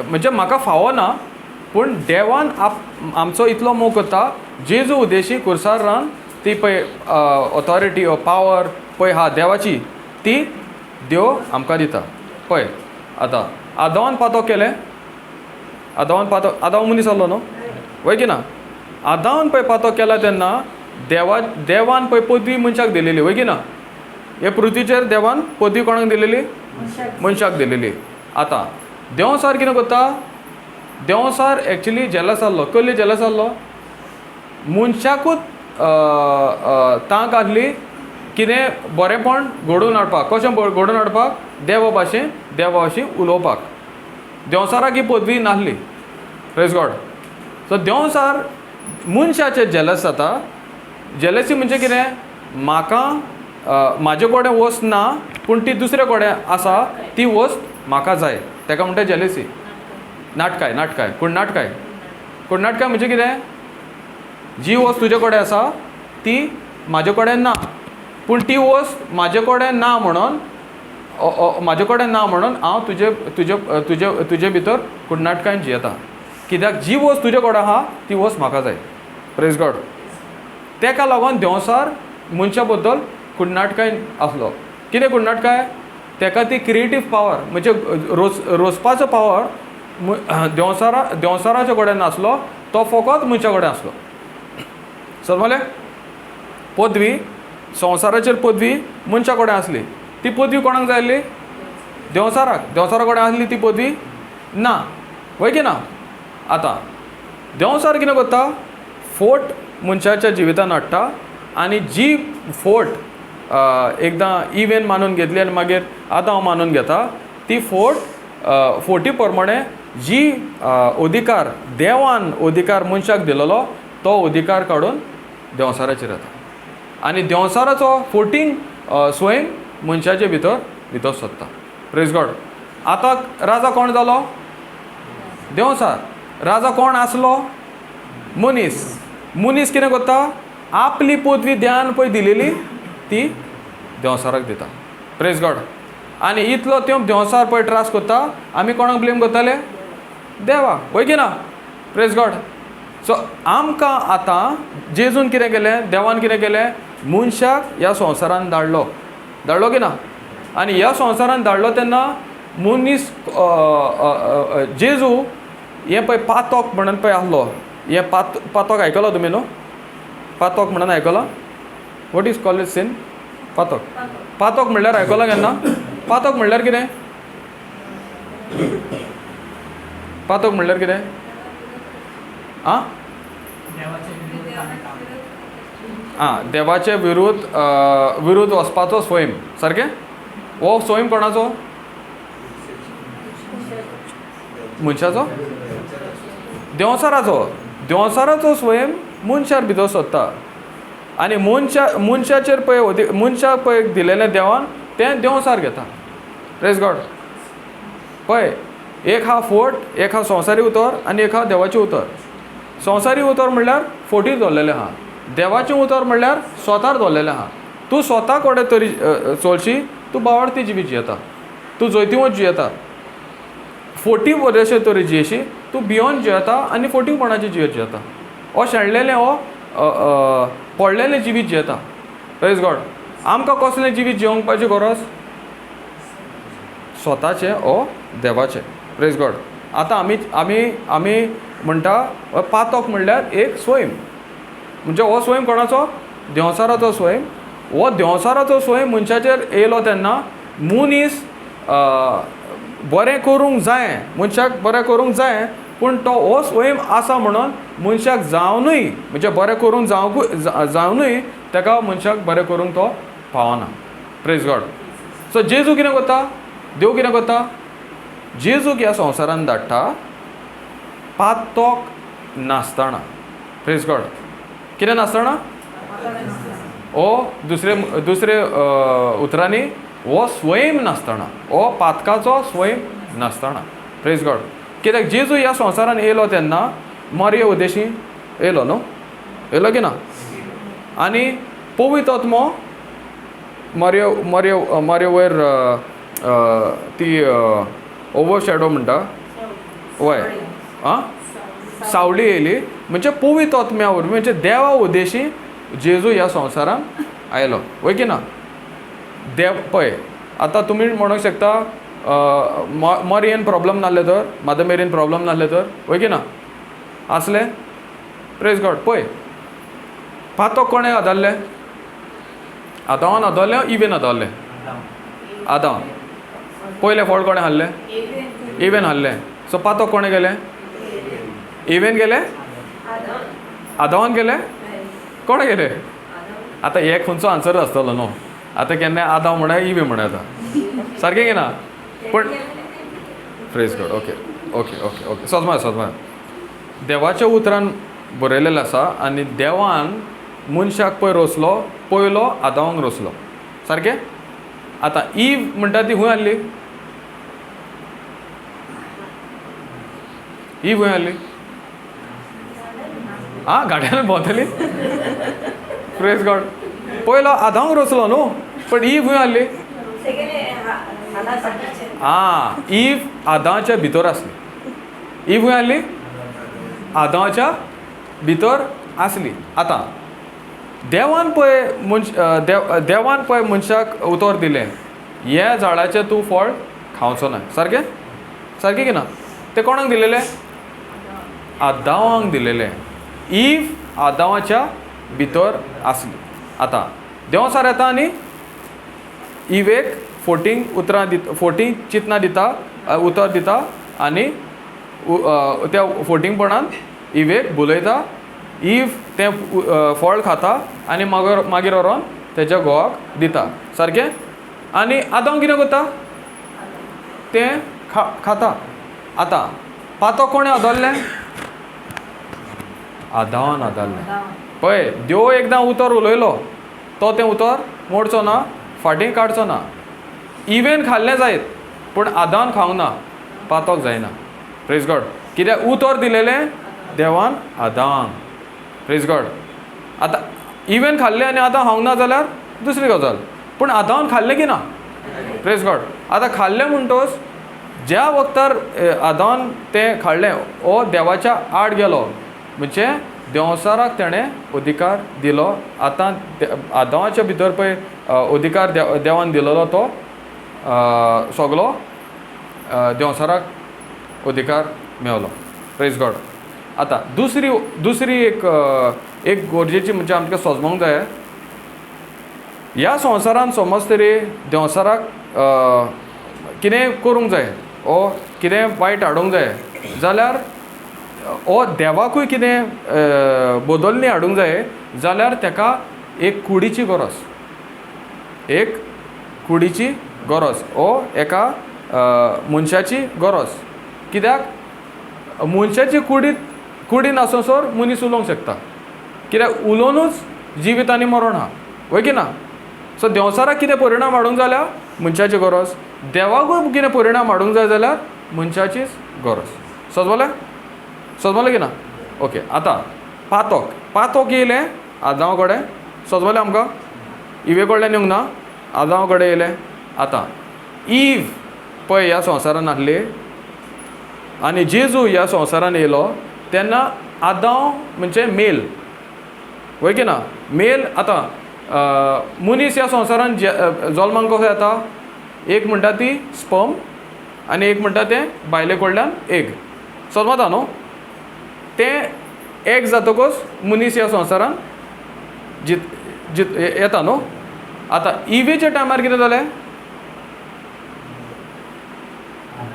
A: म्हणजे म्हाका फावो ना, पूण देवान आमचो इतलो मोग करता, जेजू उद्देशी कुर्सार रावन ती पळय ऑथॉरिटी ओ पावर पळय आहा देवाची, ती देव आमकां दिता. पळय आतां आदावान पातो केलें, आदावान पातो, आदाव मनीस आहलो न्हू, वय की ना? आदावान पळय पातो केला तेन्ना देवान पळय पदवी मनशाक दिलेली, वय की ना? हे पृथ्वीचेर देवान पदवी कोणाक दिलेली? मनशाक दिलेली. आतां देंवचार कितें करता? देंवचार एक्चुली जेलस आहलो. कसली जेलस आहलो? मनशाकूच तांक आहली कितें बरेंपण घडोवन हाडपाक. कशें घडोवन हाडपाक? देवा भाशेन, देवा भाशेन उलोवपाक. देंवचाराक ही पदवी नासली. Praise God. सो देंवचार मनशाचेर जेलस जाता. जेलसी म्हणजे कितें? म्हाका म्हाजे कडेन वस्त ना पूण ती दुसरे कडेन आसा, ती वस्त म्हाका जाय, ताका म्हणटा जेलसी. नाटकाय, नाटकाय, कोण नाटकाय, कोण नाटकाय म्हणजे कितें? जी वस्त तुजे कडेन आसा ती म्हाजे कडेन ना, पूण ती वस्त म्हाजे कडेन ना म्हणून, म्हाजे कडेन ना म्हणून हांव तुजे तुजे तुजे तुजे भितर कुडनाटकायन जियेता, कित्याक जी वस्त तुजे कडेन आहा ती वस्त म्हाका जाय. Praise God. तेका लागून देंवचार मनशा बद्दल कुडनाटकाय आसलो. कितें कुडनाटकाय? तेका ती क्रिएटीव पावर म्हणजे रोजपाचो पावर देंवचारा देंवचाराच्या कडेन नासलो, तो फकत मनशा कडेन आसलो. समजलें? पदवी संवसाराचेर पदवी मनशा कडेन आसली, ती पदवी कोणाक जाय आसली? देंवचाराक. देंवचारा कडेन आसली ती पदवी ना, वय की ना? आतां देंवचार कितें करता? फोट मनशाच्या जिवितान हाडटा आनी जी फोट एकदां इवेन मानून घेतली आनी मागीर आतां हांव मानून घेता ती फोट फोटी प्रमाणे जी अधिकार देवान अधिकार मनशाक दिलेलो तो अधिकार काडून देंवचाराचेर येता आनी देंवचाराचो फोटींग स्वयं मनशाचे भितर भितर सोदता. Praise God. आतां राजा कोण जालो? देंवचार. राजा कोण आसलो? मनीस. मनीस कितें करता? आपली पदवी ध्यान पळय दिलेली ती देंवचाराक दिता. Praise God. आनी इतलो त्यो देंवचार पळय त्रास करता, आमी कोणाक ब्लेम करताले? देवा, वय की ना? Praise God. सो आमकां आतां जेजून कितें केलें, देवान कितें केलें, मनशाक ह्या संवसारान धाडलो. धाडलो की ना? आनी ह्या संवसारान धाडलो तेन्ना मनीस जेजू हें पळय पातोक म्हणून पळय आहलो. हें पातोक आयकलो तुमी न्हू? पातोक म्हणून आयकलो? What is called sin? पातोक. पातोक म्हणल्यार आयकलो केन्ना? पातोक म्हणल्यार कितें? पातोक म्हणल्यार कितें? आं आं देवाचे विरुद्ध विरुद्ध वचपाचो स्वयं. सारकें? हो स्वयं कोणाचो? मनशाचो? देंवचाराचो. देंवचाराचो स्वयं मनशार भितर सोदता आनी मनशाचेर पळय मनशाक पळय दिलेलें देवान तें देंवचार घेता. Praise God. पळय एक हा फोट, एक हा संवसारी उतर आनी एक हा देवाचें उतर. संवसारी उतर म्हणल्यार फोटीर दवरलेलें आहा, देवाचें उतर म्हणल्यार स्वतार दवरलेलें आहा. तूं स्वता कोडे तरी चलशी, तूं बावडती जिवीत जियेता, तूं जैतिवंत जियेता. फोटी अशें तरी जियेशी, तूं भियोन जियेता आनी फोटीपणाचें जिवीत जियेता. हो शेणलेलें, हो पडलेलें जिवीत जियेता. Praise God. आमकां कसलें जिवीत जियोवपाची गरज? स्वताचें ओ देवाचें. Praise God. आतां आमी आमी आमी म्हणटा पातोक म्हणल्यार एक स्वयं. म्हणजे हो स्वयं कोणाचो? देंवचाराचो स्वयं. हो देंवचाराचो स्वयं मनशाचेर येयलो तेन्ना मनीस बरें करूंक जाय, मनशाक बरें करूंक जाय, पूण तो हो स्वयं आसा म्हणून मनशाक जावनूय, म्हणजे बरें करूंक जावनूय ताका मनशाक बरें करूंक तो पावना. Praise God. सो जेजू कितें करता? देव कितें करता? जेजूक ह्या संवसारान धाडटा पातोक नासतना. Praise God. कितें नासतना? ओ दुसरे दुसरे उतरांनी हो स्वयं नासतना, हो पातकाचो स्वयं नासतना. Praise God. कित्याक जेजू ह्या संवसारान येयलो तेन्ना मरये उद्देशी येयलो न्हू? येयलो की ना? आनी पवित्र आत्मो मरये मरये मरये वयर ती ओवर शॅडो म्हणटा, वय आं सावळी येयली. म्हणजे पवित्र आत्म्या वरवीं, म्हणजे देवा उद्देशी जेजू ह्या संवसारान आयलो, वय की ना? देव पळय आतां तुमी म्हणूंक शकता मरयेन प्रॉब्लम नासलें तर, मदर मेरीन प्रॉब्लम नासलें तर, वय की ना? आसलें? Praise God. पळय पातोक कोणें आदारलें? आदावान आदारलें, इवेन आदारलें? आदावान. पयलें फळ कोणें हाडलें? इवेन हाडलें. सो पातोक कोणें गेलें? इवेन गेलें? आदावान गेलें? कोणें गेलें? आतां हे खंयचो आन्सर आसतलो न्हू? आतां केन्नाय आदाव म्हणा, इवे म्हणा, आतां सारकें की ना? पण praise God. Okay okay okay okay. सजमा सजमा देवाच्या उतरान बरयलेलें आसा आनी देवान मनशाक पळय रचलो, पयलो आदावांक रचलो. सारकें? आतां इव म्हणटा ती खंय आसली? इव खंय आसली? आं गाड्यान भोंवतली. Praise God. पयलो आदावांक रचलो न्हू, पण इव खंय आसली? आं इव आदावाच्या भितर आसली. इव खंय आसली? आदावाच्या भितर आसली. आतां देवान पळय मनश देवान पळय मनशाक उतर दिलें, ह्या झाडाचें तूं फळ खावचो ना. सारकें? सारकें की ना? तें कोणाक दिलेलें? आदावांक दिलेलें. इव आदावाच्या भितर आसली. आतां देंवचार येता आनी इवेक फोटींग उतरां दिता, फोटींग चिंतना दिता, उतर दिता आनी त्या फोटींगपणान इवेक भुलयता इव तें फळ खाता आनी मागीर व्हरोन तेज्या घोवाक दिता सारकें. आनी आदांव कितें करता तें खाता. आतां पातो कोणें आदरलें? आदांवान आदरलें. पळय देव एकदां उतर उलयलो तो तें उतर मोडचो ना, फाटीं काडचो ना. इवेन खाल्लें जायत पूण आदांवान खावंक ना, पातोक जायना. Praise God. कित्याक उतर दिलेलें देवान आदांवान. Praise God. आतां इवेन खाल्लें आनी आदांव खावंक ना जाल्यार दुसरी गजाल, पूण आदांवान खाल्लें की ना? Praise God. आतां खाल्लें म्हणटोच ज्या वखतार आदांवान तें खाल्लें हो देवाच्या आड गेलो, म्हणजे देंवचाराक तेणें अधिकार दिलो. आतां आदांवाच्या भितर पळय अधिकार देवान दिलेलो तो सगलो देंवचाराक अधिकार मेवलो. Praise God. आतां दुसरी दुसरी एक एक गरजेची म्हणजे आमकां समजूंक जाय, ह्या संवसारान समज तरी देंवचाराक कितें करूंक जाय ओ कितें वायट हाडूंक जाय जाल्यार ओ देवाकूय कितें बदलणी हाडूंक जाय जाल्यार ताका एक कुडीची गरज, एक कुडीची गरज ओ एका मनशाची गरज. कित्याक मनशाची कुडीन आसोसर मनीस उलोवंक शकता, कित्याक उलोवनूच जिवीत आनी मरण आहा, वय की ना? सो देंवचाराक कितें परिणाम हाडूंक जाल्यार मनशाची गरज, देवाकूय कितें परिणाम हाडूंक जाय जाल्यार मनशाचीच गरज. समजलें? समजलें की ना? ओके. आतां पातोक पातोक येयलें आदांवा कडेन, समजलें आमकां? इवे कडल्यान येवंक ना, आदांवा कडेन येयलें. आतां इव पळय ह्या संवसारान आसली आनी जेजू ह्या संवसारान येयलो तेन्ना आदांव म्हणजे मेल, वय की ना? मेल. आतां मनीस ह्या संवसारान जल्माक कसो येता? एक म्हणटा ती स्पर्म आनी एक म्हणटा तें बायले कडल्यान एग. समजता न्हू? तें एग जातकच मनीस ह्या संवसारान जित जित येता न्हू. आतां इवेच्या टायमार कितें जालें?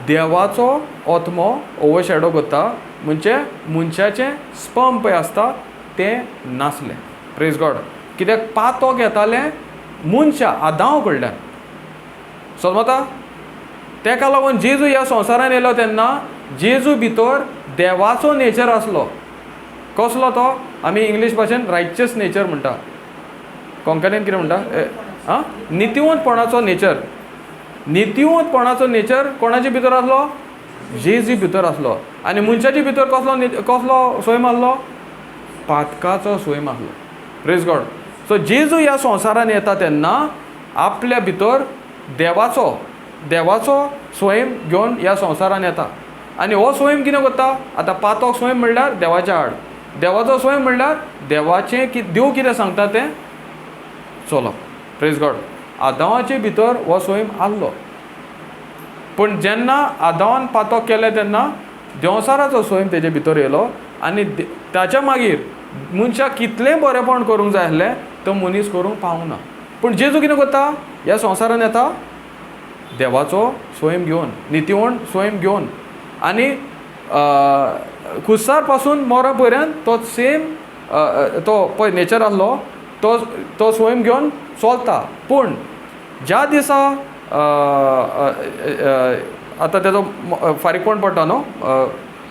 A: देवाचो आत्मो ओवरशॅडो करता, म्हणजे मनशाचें स्पर्म पळय आसता तें नासलें. Praise God. कित्याक पातोक येतालें मनशा आदांव कडल्यान. समजता? तेका लागून जेजू ह्या संवसारान येयलो तेन्ना जेजू भितर देवाचो नेचर आसलो. कसलो तो? आमी इंग्लीश भाशेन रायचस नेचर म्हणटा, कोंकणीन कितें म्हणटा? आं, नितिवंतपणाचो नेचर. नितिवंतपणाचो नेचर कोणाचे भितर आसलो? जेजू भितर आसलो. आनी मनशाचे भितर कसलो कसलो स्वयं आसलो? पातकाचो स्वयं आसलो. Praise God. सो जेजू ह्या संवसारान येता तेन्ना आपल्या भितर देवाचो देवाचो स्वयं घेवन ह्या संवसारान येता. आनी हो स्वयं कितें करता? आतां पातोक स्वयं म्हणल्यार देवाच्या आड, देवाचो स्वयं म्हणल्यार देवाचें देव कितें सांगता तें चलप. Praise God. आदांवाचे भितर हो स्वयं आसलो, पूण जेन्ना आदांवान पातोक केलें तेन्ना देंवचाराचो स्वयं तेजे भितर येयलो आनी ताच्या मागीर मनशाक कितलें बरेंपण करूंक जाय आसलें तो मनीस करूंक पावूंक ना. पूण जेजू कितें करता? ह्या संवसारान येता देवाचो स्वयं घेवन, नितिवण स्वयं घेवन, आनी कुसार पासून मरा पर्यंत तो सेम तो पळय नेचर आसलो तो तो स्वयं घेवन चलता. पूण ज्या दिसा आतां तेजो फारीकपण पडटा न्हू,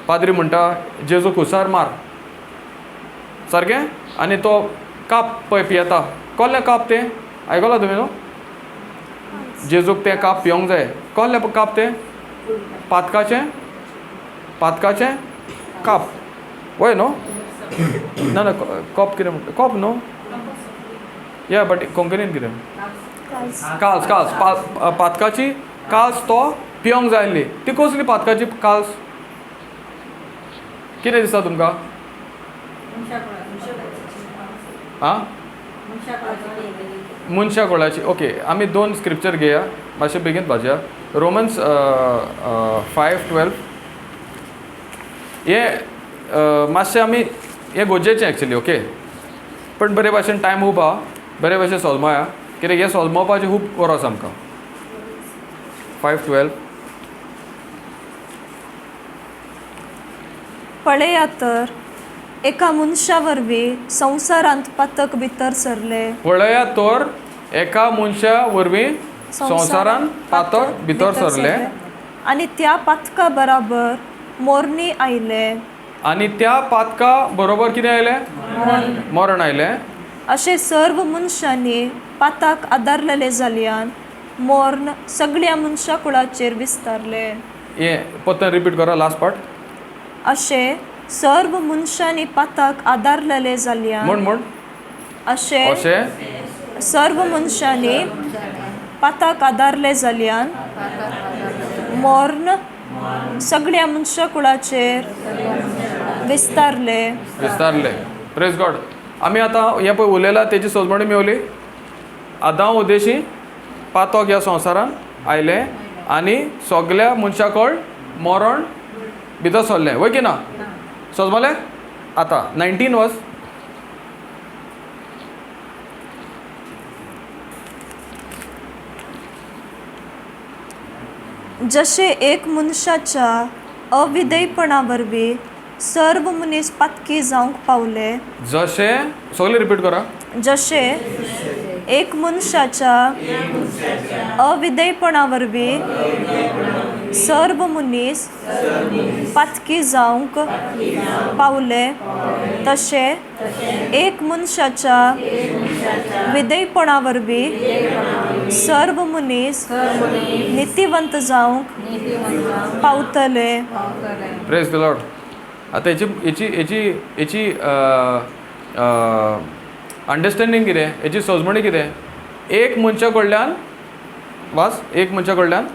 A: पाद्री म्हणटा जेजू कुसार मार सारकें, आनी तो काप पळय पियेता. कसलें काप तें आयकलां तुमी न्हू? जेजूक तें काप पिवंक जाय. कसलें काप तें? पातकाचें, पातकाचें काप वय न्हू? ना ना, कप कितें म्हणटा? कप न्हू? या बट कोंकणीन कितें? काल्स. काल्स, पातकाची काल्स तो पिवंक जाय आसली. ती कसली पातकाची काल्स? कितें दिसता तुमकां? आं, मनशा कुळाची. ओके, आमी दोन स्क्रिप्चर घेया मातशें बेगीन भाजया. रोमन्स 5:12 हें मातशें आमी हें गरजेचें एक्चुली. ओके, पण बरे भाशेन टायम खूब आहा, बरे भाशेन सोल्माया, कित्याक हें सोल्मोवपाचें खूब गरज आमकां. 5:12.
C: पळया तर एका मनशा वरवीं संवसारांत पातक भितर सरले.
A: पळया तर एका मनशा वरवीं संवसारांत पातक भितर सरले
C: आनी त्या पातका बराबर मोरणी आयले.
A: आनी त्या पातका बरोबर कितें आयलें? मरण आयलें.
C: अशें सर्व मनशांनी पाताक आदारलेले जाल्यान मोर्न सगळ्या मनशा कुळाचेर विस्तारले.
A: हें परतून रिपीट करा लास्ट पार्ट.
C: अशें सर्व मनशांनी पाताक आदारलेले जाल्यान
A: म्हण म्हण
C: अशें
A: अशें
C: सर्व मनशांनी पाताक आदारले जाल्यान मोर्न सगळ्या मनशा कुळाचेर विस्तारले.
A: विस्तारले. प्रेज गॉड. आमी आतां हें पळय उलयला तेजी सजमणी मेवली. आदांव उद्देशी पातक ह्या संवसारांत आयलें आनी सगल्या मनशाकड मरण भितर सरलें, वय की ना? सजमलें? आतां 19 वर्स.
C: जशें एक मनशाच्या अविधेयपणा वरवीं सर्व मनीस पातकी जावंक पावले.
A: जशें सगळें रिपीट करा.
C: जशें एक मनशाच्या अविधेयपणा वरवीं सर्व मनीस पातकी जावंक पावले तशें एक मनशाच्या विधेयपणा वरवीं सर्व मनीस नितीवंत जावंक पावतले.
A: प्रेज the Lord. आतां हेची हेची हेची हेची अंडरस्टँडींग कितें, हेची सजमणी कितें? एक मनशा कडल्यान वास एक मनशा कडल्यान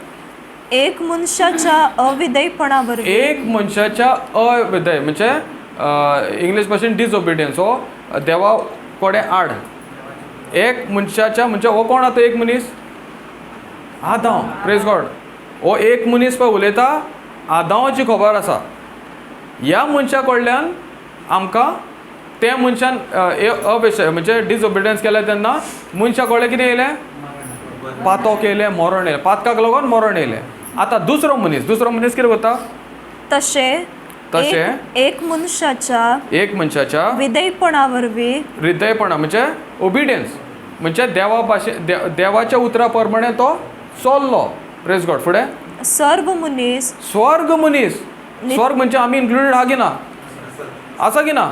C: एक मनशाच्या अविधेयपणा वरवीं
A: एक मनशाच्या अविधेय म्हणजे इंग्लीश भाशेन डिसओबिडियन्स, हो देवा कडेन आड. एक मनशाच्या म्हणजे हो कोण आतां एक मनीस? आदांव. प्रेज गॉड. हो एक मनीस पळय उलयता आदांवाची खबर आसा. ह्या मनशा कडल्यान आमकां त्या मनशान अवेशय म्हणजे डिसओबिडियन्स केलें तेन्ना मनशा कडल्यान कितें येयलें? पातक येयलें, मरण येयलें. पातकाक लागून मरण येयलें. आतां दुसरो मनीस, दुसरो मनीस कितें करता?
C: तशें
A: तशें
C: एक मनशाच्या
A: एक मनशाच्या
C: विधेयपणा वरवीं
A: विधेयपणा म्हणजे ओबिडियन्स म्हणजे देवा भाशे देवाच्या उतरा प्रमाणे तो चल्लो. प्रेज गॉड. फुडें
C: सर्व मनीस
A: स्वर्ग मनीस. स्वर्ग म्हणजे आमी इन्क्लुडेड आहा की ना? आसा की ना?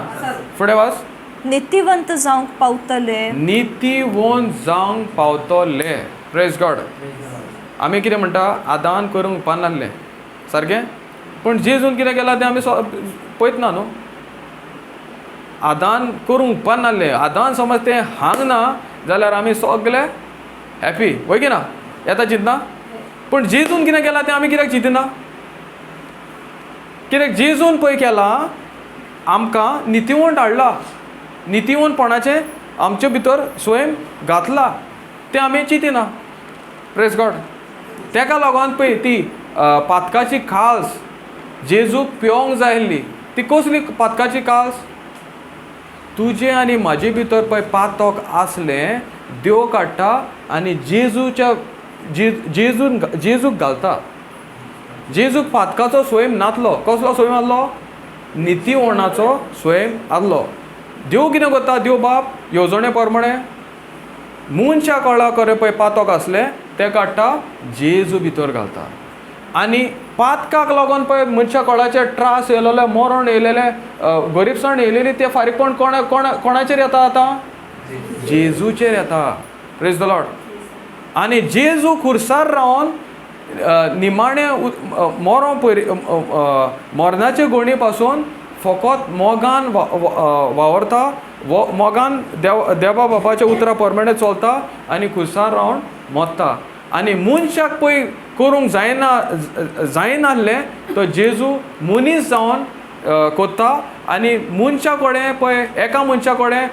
A: फुडें वास.
C: नितीवंत जावंक पावतले.
A: नितीवंत जावंक पावतले. प्रेज गॉड. आमी कितें म्हणटा? आदान करूंक उपानासलें सारकें, पूण जेजून कितें केलां तें आमी पळयतना न्हू. आदान करूंक उपानासलें, आदान समज तें हांग ना जाल्यार आमी सगले हॅपी, वय की ना? येता चिंतना. पूण जेजून कितें केलां तें आमी कित्याक चिंतना? कित्याक जेजून पळय केलां आमकां नितीवंत हाडला, नितीवंतपणाचें आमचे भितर स्वयं घातला, तें आमी चिंतना. प्रेज गॉड. तेका लागून पळय ती पातकाची खास जेजूक पिवंक जाय आसली. ती कसली पातकाची कास? तुजे आनी म्हाजे भितर पळय पातक आसलें, देव काडटा आनी जेजूच्या जेजून जेजूक घालता. जेजूक पातकाचो स्वयं नातलो. कसलो स्वयं आहलो? नितीवणाचो स्वयं आहलो. देव कितें करता? देव बाप येवजणे प्रमाणे मनशा कळा करे पळय पातक आसलें तें काडटा, जेजू भितर घालता. आनी पातकाक लागून पळय मनशा कळाचे त्रास येयलेले, मरण येयलेले, गरिबसाण येयलेली, तें फारीकपण कोणा कोणा कोणाचेर येता आतां? जेजूचेर येता. प्रेज the Lord. आनी जेजू खुर्सार रावन निमाणें मरो पयर मरणाचे गोणी पासून फकत मोगान वावरता, मोगान देव देवा बापाच्या उतरा प्रमाणे चलता आनी खुर्सार रावन मरता. आनी मनशाक पळय करूंक जायना जायनासलें तो जेजू मनीस जावन कोत्ता. आनी मनशा कडेन पळय एका मनशा कडेन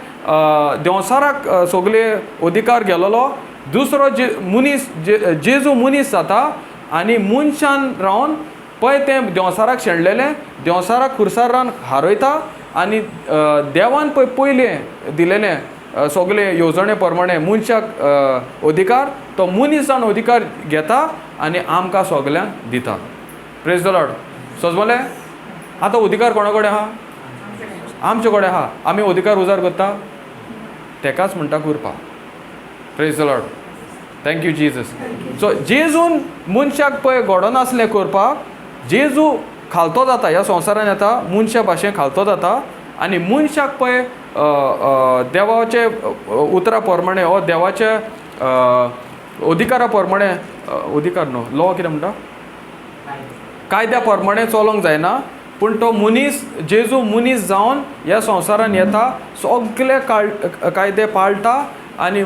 A: देंवसाराक सगळे अधिकार गेलेलो, दुसरो जे मनीस जेजू मनीस जाता आनी मनशान रावन पळय तें देंवसाराक शेणलेलें, देंवसाराक खुर्सार रावन हारयता. आनी देवान पळय पयलें दिलेलें सगळे येवजणे प्रमाणे मनशाक अधिकार, तो मनीस जावन अधिकार घेता आनी आमकां सगल्यांक दिता. प्रेज the Lord. सजमलें? आतां अधिकार कोणा कडेन आहा? आमचे कडेन आहा, आमी अधिकार उजार करता, तेकाच म्हणटा कृपा. Praise the Lord. Thank you Jesus. So जेजून मनशाक पळय घडोनासलें करपाक, जेजू खालतो जाता, ह्या संवसारान येता मनशा भाशेन खालतो जाता आनी मनशाक पळय देवाचे उतरा प्रमाणे ओ देवाचे अधिकारा प्रमाणे, अधिकार न्हू, लॉ कितें म्हणटा, कायद्या प्रमाणे चलोवंक जायना, पूण तो मनीस जेजू मनीस जावन ह्या संवसारान येता, सगळे कायदे पाळटा आनी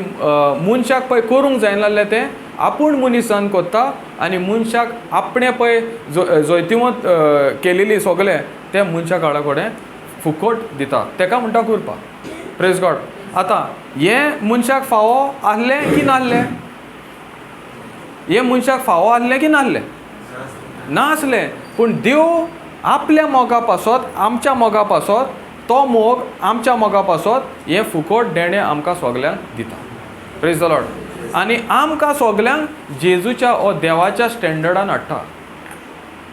A: मनशाक पळय करूंक जायनासलें तें आपूण मनीसान करता आनी मनशाक आपणें पळय जैतिवंत केलेली सगळें तें मनशा काळा कडेन फुकट दिता, तेका म्हणटा कृपा. Praise God. आतां हें मनशाक फावो आहलें की नासलें? हें मनशाक फावो आहलें की नासलें? नासलें. पूण देव आपल्या मोगा पासत, आमच्या मोगा पासत, तो मोग आमच्या मोगा पासत हें फुकट देणें आमकां सगल्यांक दिता. Praise the Lord. आनी आमकां सगल्यांक जेजूच्या ओ देवाच्या स्टँडर्डान हाडटा.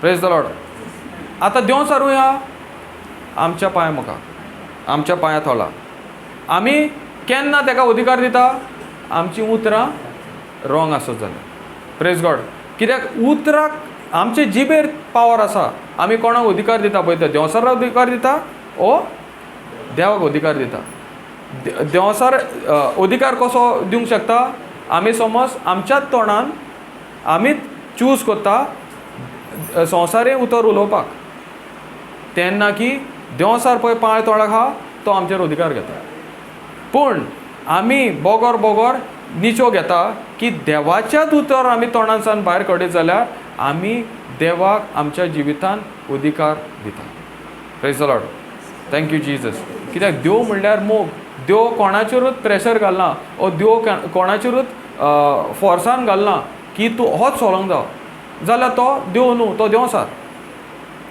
A: Praise the Lord. आतां देव सारूय आहा आमच्या पांया मुखार, आमच्या पांया थोला. आमी केन्ना तेका अधिकार दिता? आमचीं उतरां रोंग आसत जाल्यार. Praise God. कित्याक उतराक आमचे जिबेर पावर आसा. आमी कोणाक अधिकार दिता पळय, ते देंवचाराक अधिकार दिता ओ देवाक अधिकार दिता. देंवचार अधिकार कसो दिवंक शकता? आमी समज आमच्याच तोंडान आमीच चूज करता संवसारी उतर उलोवपाक, तेन्ना की देंवचार पळय पांय तोंडाक आहा तो आमचेर अधिकार घेता. पूण आमी बोगोर बोगोर निचो घेता की देवाच्याच उतर आमी तोंडांसान भायर काडीत जाल्यार आमी देवाक आमच्या जिवितान अधिकार दिता. Praise the Lord. Thank you Jesus. कित्याक देव म्हणल्यार मोग. देव कोणाचेरूच प्रेशर घालना ओ देव कोणाचेरूच फोर्सान घालना की तूं होच चलोवंक जाव, जाल्यार तो देव न्हू, तो देंवचार.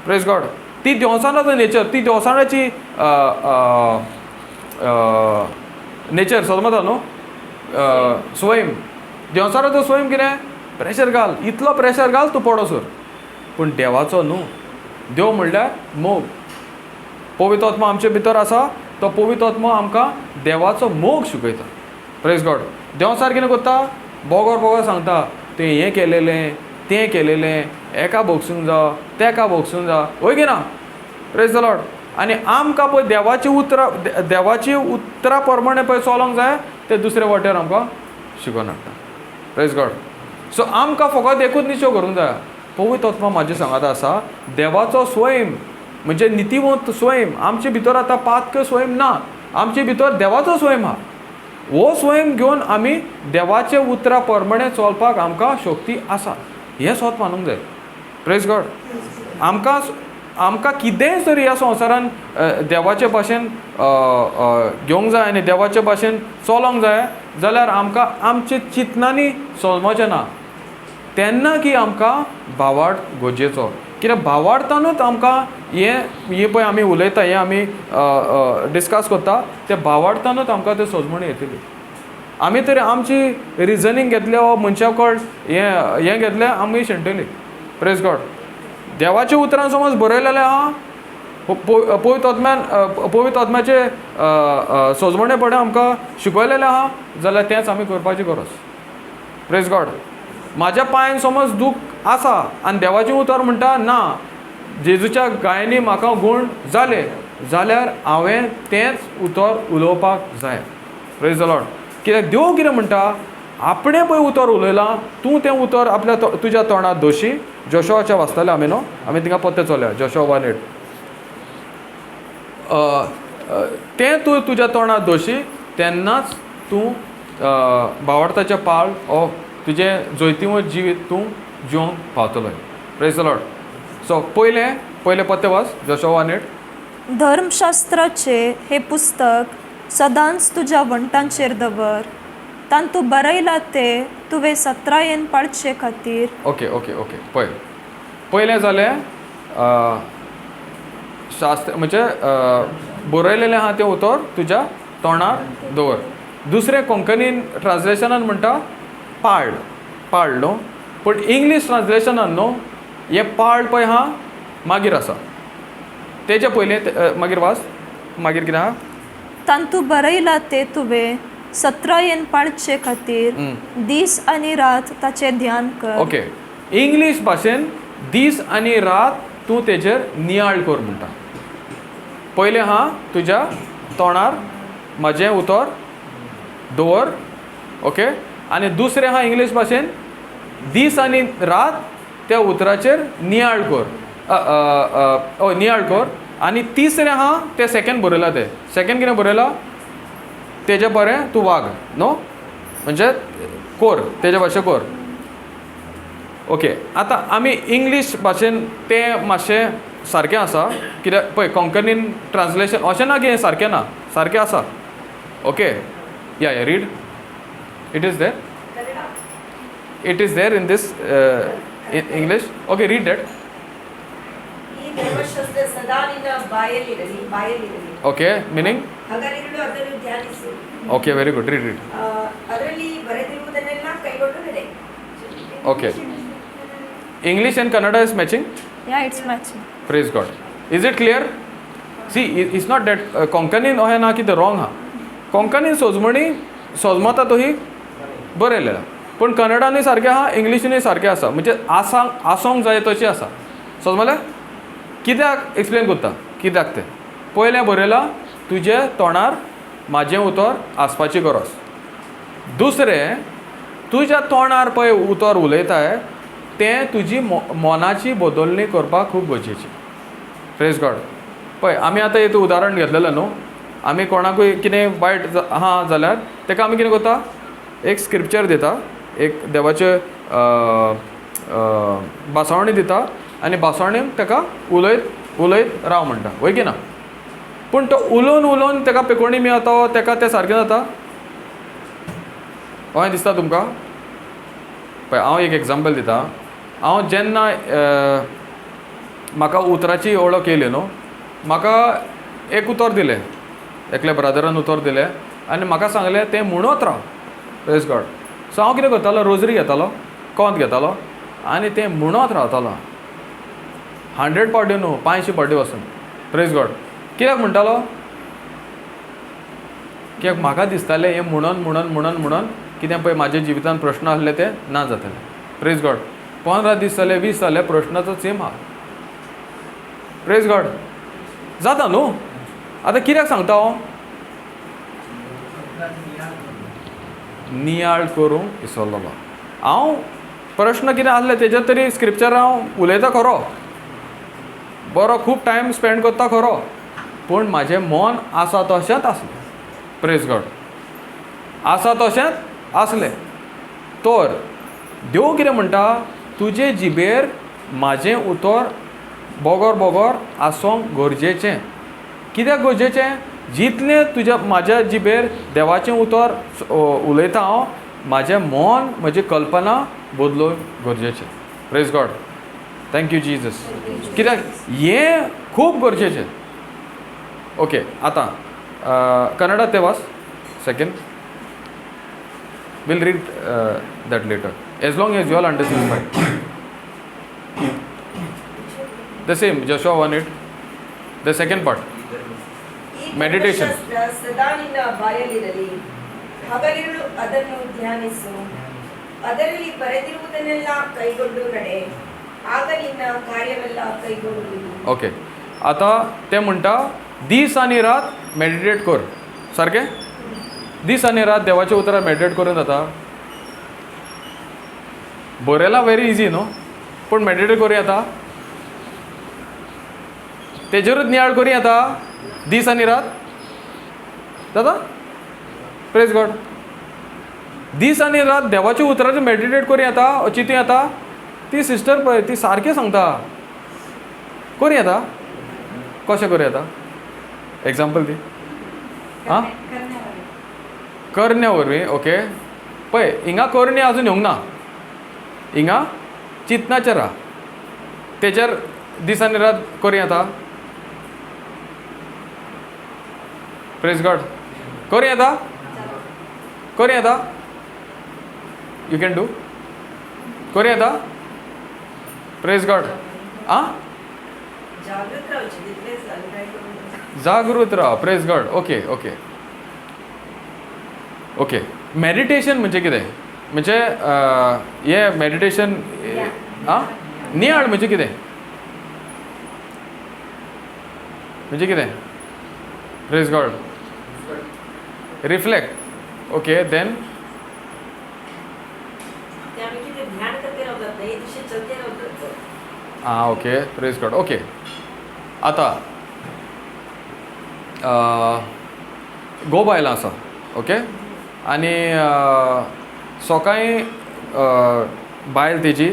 A: Praise God. ती देंवचाराचो नेचर, ती देंवचाराची नेचर समजता न्हू, स्वयं देंवचाराचो स्वयं कितें प्रेशर घाल, इतलो प्रेशर घाल तूं पडोसर. पूण देवाचो न्हू. देव म्हणल्यार मोग. पवित्र आत्मा आमचे भितर आसा, तो पवित्र आत्मा आमकां देवाचो मोग शिकयता. Praise God. देंवचार कितें करता? बोगोर बोगोर सांगता तें हें केलेलें तें केलेलें, एका भोगसूंक जावं तेका भोगसूंक जावं, वय की ना? Praise the Lord. आनी आमकां पळय देवाची उतरां, देवाची उतरां प्रमाणे पळय चलोंक जाय, ते दुसरे वाटेर आमकां शिकोवन हाडटा. Praise God. सो आमकां फकत एकूच निश्चय करूंक जाय, पवित्र आत्मा म्हाजे सांगात आसा, देवाचो स्वयं म्हणजे नितीवंत स्वयं आमचे भितर आतां पातक स्वयं ना, आमचे भितर देवाचो स्वयं आहा. हो स्वयं घेवन आमी देवाचे उतरां प्रमाणे चलपाक आमकां शक्ती आसा, हें स्वत मानूंक जाय. Praise God. आमकां आमकां कितेंय जरी ह्या संवसारान देवाचे भाशेन घेवंक जाय आनी देवाचे भाशेन चलोंक जाय जाल्यार आमकां आमचे चिंतनांनी समजचें ना, तेन्ना की आमकां भावार्थ गरजेचो. कित्याक भावार्थानूच आमकां हें हें पळय आमी उलयता, हें आमी डिस्कस करता, ते भावार्थानूच आमकां त्यो सजमणी येतली. आमी तर आमची रिजनींग घेतले वा मनशा कड हें हें घेतलें आमी शेणटली. Praise God. देवाच्या उतरान समज बरयलेलें आहा, पवित्र आत्म्यान पवित्र आत्म्याचे सजमणे पडे आमकां शिकयलेलें आहा जाल्यार तेंच आमी करपाची गरज. Praise God. म्हाज्या पांयान समज दूख आसा आनी देवाचें उतर म्हणटा ना जेजूच्या गायांनी म्हाका गूण जाले, जाल्यार हांवें तेंच उतर उलोवपाक जाय. Praise the Lord. कित्याक देव कितें म्हणटा, आपणें पळय उतर उलयलां, तूं तें उतर आपल्या तुज्या तोंडात दोशी. जोशुआचें वाचताले आमी न्हू, आमी थिंगा पत्ते चोल्या जोशुआ 1:8. तें तूं तुज्या तोंडात दोशी तेन्नाच तूं भावार्थाचें पाळ ओ तुजें जैतिवंत जिवीत तूं जिवंक पावतलो. Praise the Lord. सो पयलें पयलें पत्ते वाच जोशुआ 1:8.
C: धर्मशास्त्राचे हे पुस्तक सदांच तुज्या वण्टांचेर दवर, तांतू बरयलां तें तुवें सत्रायेन पाळचे खातीर.
A: Okay okay okay. पळय पयलें जालें शास्त्र म्हणजे बरयलेलें आहा तें उतर तुज्या तोंडार दवर. दुसरें कोंकणीन ट्रान्सलेशनान म्हणटा पाळ, पाळ न्हू, पूण इंग्लीश ट्रान्सलेशनान न्हू हें पाळ पळय आहा मागीर आसा तेजे पयलें मागीर वाच मागीर कितें आहा?
C: तांतू बरयला ते तुवें सत्रायेन पाळचे खातीर दीस आनी रात ताचें ध्यान कर.
A: ओके, इंग्लीश भाशेन दीस आनी रात तूं तेजेर नियाळ कर म्हणटा. पयलें आहा तुज्या तोंडार म्हाजें उतर दवर. ओके, आनी दुसरें आहा इंग्लीश भाशेन दीस आनी रात त्या उतराचेर नियाळ कर, हय नियाळ कर. आनी तिसरें आहा तें सेकेंड बरयलां, तें सेकेंड कितें बरयलां? तेजें बरें तूं वाग न्हू, म्हणजे कोर, तेजे भाशेन कोर. ओके, आतां आमी इंग्लीश भाशेन तें मातशें सारकें आसा कित्याक पळय कोंकणीन ट्रान्सलेशन अशें ना की हें सारकें ना, सारकें आसा. Okay, yeah yeah read it is there, it is there in this English. Okay, read that. Okay, meaning? Okay, very good, read read. Okay, English and Kannada is matching?
C: Yeah, it's matching.
A: Praise God. Is it clear? See, it's not that Konkani अहें ना की तें wrong आहा. कोंकणीन सोजमणी सोजमता तोही बरयलें, पूण कन्नडानूय सारकें आहा, इंग्लिशीनूय सारकें आसा. म्हणजे आसांक आसोंक जाय तशें आसा. सोजमलें? कित्याक एक्सप्लेन करता कित्याक तें. पयलें बरयलां तुजे तोंडार म्हाजें उतर आसपाची गरज. दुसरें, तुज्या तोंडार पळय उतर उलयताय तें तुजी मनाची बदलणी करपाक खूब गरजेची. Praise God. पळय आमी आतां एक उदाहरण घेतलेलें न्हू, आमी कोणाकूय कितें वायट आहा जाल्यार ताका आमी कितें करता, एक स्क्रिप्चर दिता, एक देवाचें भासावणी दिता आनी भासावणीन ताका उलयत उलयत राव म्हणटा, वय की ना? पूण तो उलोवन उलोवन ताका पेकोणी मेळटा, ताका तें सारकें जाता अशें दिसता तुमकां? पळय हांव एक एग्जाम्पल दिता. हांव जेन्ना म्हाका उतराची वळख येयली न्हू, म्हाका एक उतर दिलें, एकल्या ब्रदरान उतर दिलें आनी म्हाका सांगलें तें म्हणत राव. Praise God. सो हांव कितें करतालो, रोजरी घेतालो, कोंत घेतालो आनी तें म्हणत रावतालो. 100 पावटी न्हू, 500 पावटी वचून. Praise God. कित्याक म्हणटालो? कित्याक म्हाका दिसतालें हें म्हणून म्हणून म्हणून म्हणून कितें पळय म्हाज्या जिवितान प्रश्न आसले ते ना जातले. Praise God. 15 दीस जाले, 20 जाले, प्रश्नाचो सेम आहा. Praise God. जाता न्हू? आतां कित्याक सांगता हांव? नियाळ करूंक विसरलेलो हांव. प्रश्न कितें आसले तेजेर तरी स्क्रिप्चर हांव उलयता खरो, बरो खूब टायम स्पेंड करता खरो, पूण म्हाजें मन आसा तशेंच आसलें. Praise God. आसा तशेंच आसलें. तर देव कितें म्हणटा, तुजे जिबेर म्हाजें उतर बोगोर बोगोर आसूंक गरजेचें. कित्याक गरजेचें? जितलें तुज्या म्हाज्या जिबेर देवाचें उतर उलयता हांव, म्हाजें मन म्हजी कल्पना बदलूंक गरजेचें. Praise God. Thank you Jesus. कित्याक हें खूब गरजेचें. ओके, आतां कन्नडा ते वाच second. We'll read that later, as long as you all understand. The same Joshua 1:8, the second part, meditation.
D: ಸದಾ ನಿನ್ನ ಬಾಯಲ್ಲಿರಲಿ, ಹಗಲಿರುಳು ಅದನ್ನು ಧ್ಯಾನಿಸು, ಅದರಲ್ಲಿ ಬರೆದಿರುವುದನ್ನೆಲ್ಲ ಕೈಗೊಂಡು ನಡೆ, ಆಗ ನಿನ್ನ ಕಾರ್ಯವೆಲ್ಲ ಕೈಗೊಳ್ಳುವುದು.
A: ओके, आतां ते म्हणटा दीस आनी रात मेडिटेट कर. सारकें? दीस आनी रात देवाच्या उतरां मेडिटेट करून जाता. बरयलां व्हेरी इजी न्हू, पूण मेडिटेट करूं येता? तेजेरूच नियाळ करूं येता दीस आनी रात? जाता? Praise God. दीस आनी रात देवाच्या उतराचेर मेडिटेट करूं येता, चिंतूं येता? ती सिस्टर पळय ती सारकें सांगता. करूं येता? कशें करूं येता? एग्जाम्पल दी. आं, करण्या वरवीं. ओके, पळय हिंगा करणी अजून येवंक ना, हिंगा चिंतनाचेर आहा. तेजेर दीस आनी रात करूं येता? Praise God. करूं येता? करूं येता? You can do. करूं येता? Praise God. आं,
D: जागृत रावचें तितलेंच जालें, काय करूं?
A: जागृत राव. Praise God. Okay okay okay. Meditation म्हणजे कितें? म्हणजे हें मेडिटेशन आं नियाळ म्हणजे कितें? म्हणजे कितें? Praise God. Reflect. Okay then आं ओके. Praise God. Okay आतां गो बायलां आसा. ओके आनी सकाळीं बायल तेजी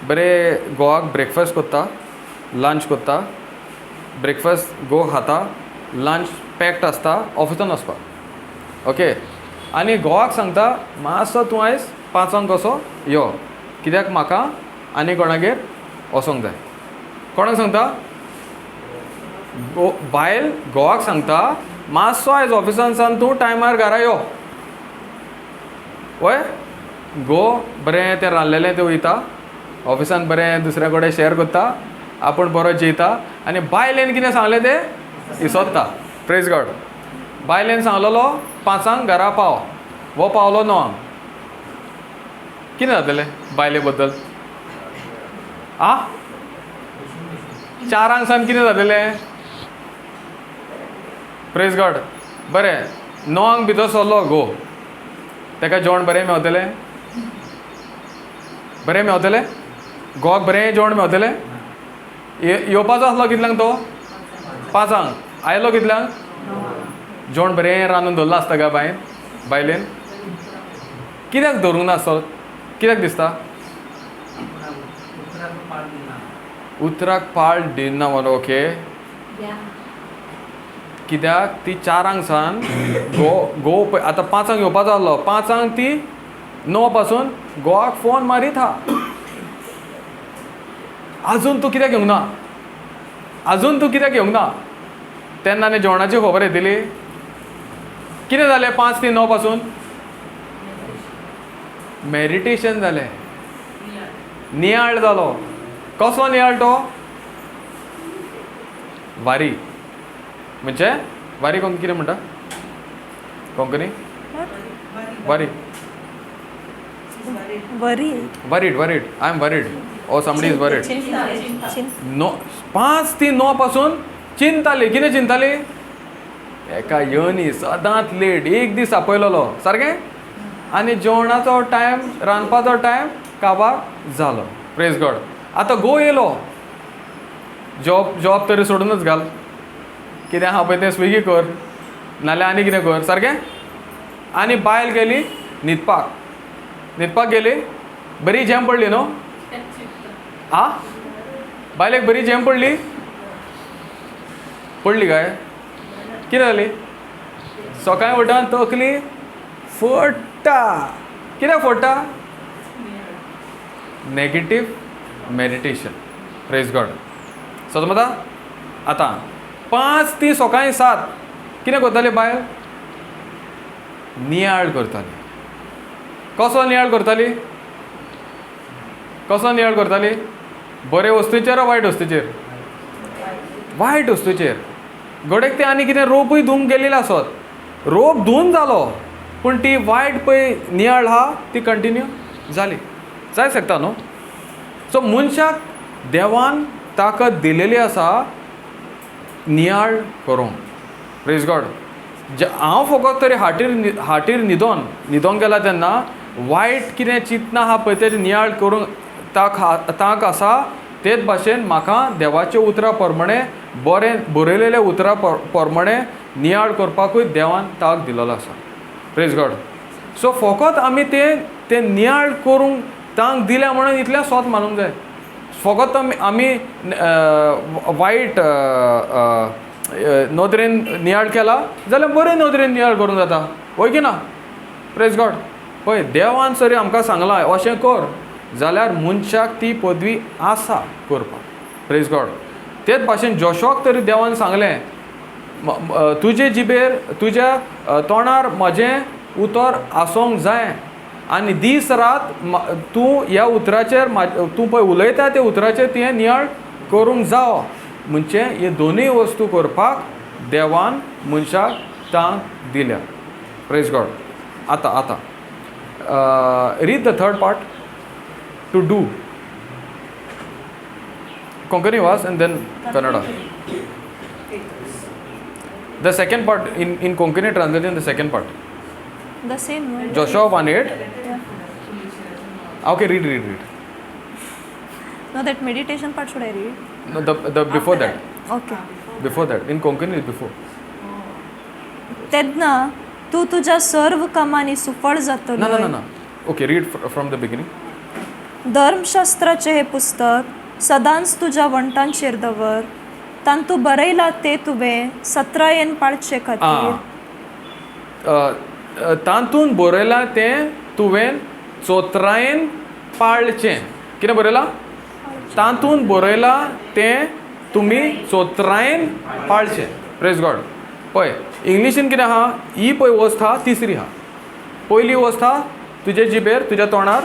A: बरें घोवाक ब्रेकफास्ट कोत्ता, लंच कोत्ता, ब्रेकफास्ट घोव खाता, लंच पॅक्ड आसता ऑफिसान वचपाक. ओके आनी घोवाक सांगता मातसो तूं आयज 5 कसो यो, कित्याक म्हाका आनी कोणागेर वचोंक जाय. कोणाक सांगता? बायल घोवाक सांगता मातसो आयज ऑफिसान सान तूं टायमार घरा यो. वय घोव बरें तें रांदलेलें तें वयता ऑफिसान, बरें दुसऱ्या कडेन शेअर करता, आपूण बरो जेयता आनी बायलेन कितें सांगलें तें इसोत्ता. Praise God. बायलेन सांगलेलो 5 घरा पाव, हो पावलो 9. कितें जातलें बायले बद्दल? आ 4 सान कितें जातलें? Praise God. बरें 9 भितर सरलो घोव, ताका जेवण बरें मेवतलें? बरें मेवतलें? घोवाक बरें जेवण मेवतलें? येवपाचो आसलो कितल्यांक तो? 5. आयलो कितल्यांक? जेवण बरें रांदून दवरलां आसता काय बायन बायलेन? कित्याक दवरूंक नासतो? कित्याक दिसता? उतराक पाळ दिना म्हणून. ओके कित्याक ती 4 सान घोव आतां 5 येवपाचो आसलो, 5 ती 9 पासून घोवाक फोन मारीत हा, आजून तूं कित्याक येवंक ना, आजून तूं कित्याक येवंक ना. तेन्ना आनी जेवणाची खबर येतली. कितें जालें 5 ते 9 पासून? मेडिटेशन जालें, नियाळ जालो. कसलो नियाळ तो? वारी. म्हणजे वारी कोण कितें म्हणटा कोंकणी? वारी. Worried worried. I am worried or somebody is worried. No 5 ते 9 पासून चिंताली. कितें चिंताली? एका येवनी सदांच लेट, एक दीस आपयलोलो सारकें, आनी जेवणाचो टायम रांदपाचो टायम काबार जालो. Praise God. आतां घोव येयलो, जॉब जॉब तरी सोडूनच घाल, कितें आहा पळय तें स्विगी कर नाल्यार आनी कितें कर सारकें. आनी बायल गेली न्हिदपाक, न्हिदपाक गेली, बरी झेम पडली न्हू. आ बायलेक बरी झेम पडली? पडली काय? कितें जाली? सकाळीं उठून तकली फोडटा. कित्याक फोडटा? Negative meditation. Praise God. समजता? आतां 5 ते सकाळीं 7 कितें करताली बायल? नियाळ करताली. कसो नियाळ करताली? कसो नियाळ करताली? बरे वस्तूचेर वायट वस्तूचेर? वायट वस्तूचेर. घडयेक तें आनी कितें रोपूय धुवंक गेलेलें आसत, रोप धुवन जालो, पूण ती वायट पळय नियाळ आहा ती कंटिन्यू जाली. जाय शकता न्हू. सो मनशाक देवान ताकद दिलेली आसा नियाळ करूंक. Praise God. हांव फकत तरी हाटीर हाटीर न्हिदोन न्हिदोंक गेला तेन्ना वायट कितें चिंतना आहा पळय तें नियाळ करूंक तांक आसा. तेच भाशेन म्हाका देवाच्या उतरा प्रमाणे बरें बरयलेल्या उतरा प्रमाणे नियाळ करपाकूय देवान तांक दिलेलो आसा. Praise God. सो फकत आमी तें तें नियाळ करूंक तांक दिल्या म्हणून इतलें सोत मानूंक जाय. फकत आमी वायट नदरेन नियाळ केला जाल्यार बरे नदरेन नियाळ करूंक जाता, वय की ना? Praise God. पळय देवान सरी आमकां सांगलां अशें कर जाल्यार मनशाक ती पदवी आसा करपाक. Praise God. तेच भाशेन जोशुआक तरी देवान सांगलें, तुजे जिबेर तुज्या तोंडार म्हजें उतर आसूंक जाय आनी दीस रात तूं ह्या उतराचेर तूं पळय उलयता त्या उतराचेर तुवें नियाळ करूंक जावो. म्हणजे हे दोनूय वस्तू करपाक देवान मनशाक तांक दिल्या. प्रेज गॉड. आतां आतां read the third part to do. Konkani was and then Kannada. The second part in Konkani translation, the second part.
C: The same one.
A: Joshua 1:8. Okay, read.
C: No, that meditation part should I read?
A: No, the before that.
C: Okay.
A: Before that, in Konkani is before.
C: तेन्ना तूं तुज्या सर्व कामांनी सुफळ जातलो.
A: No. Okay, read from the beginning.
C: धर्मशास्त्राचें हें पुस्तक सदांच तुज्या वण्टांचेर दवर, तांतू बरयलां तें तुवें सत्रायेन पाळचे खातीर.
A: तातूंत बरयलां तें तुवें चोत्रायेन पाळचें. कितें बरयलां? तातूंत बरयलां तें तुमी चोत्रायेन पाळचें. Praise God. पळय इंग्लिशीन कितें आहा, ही पळय वस्त आहा तिसरी आहा. पयली वस्त आहा तुजे जिबेर तुज्या तोंडार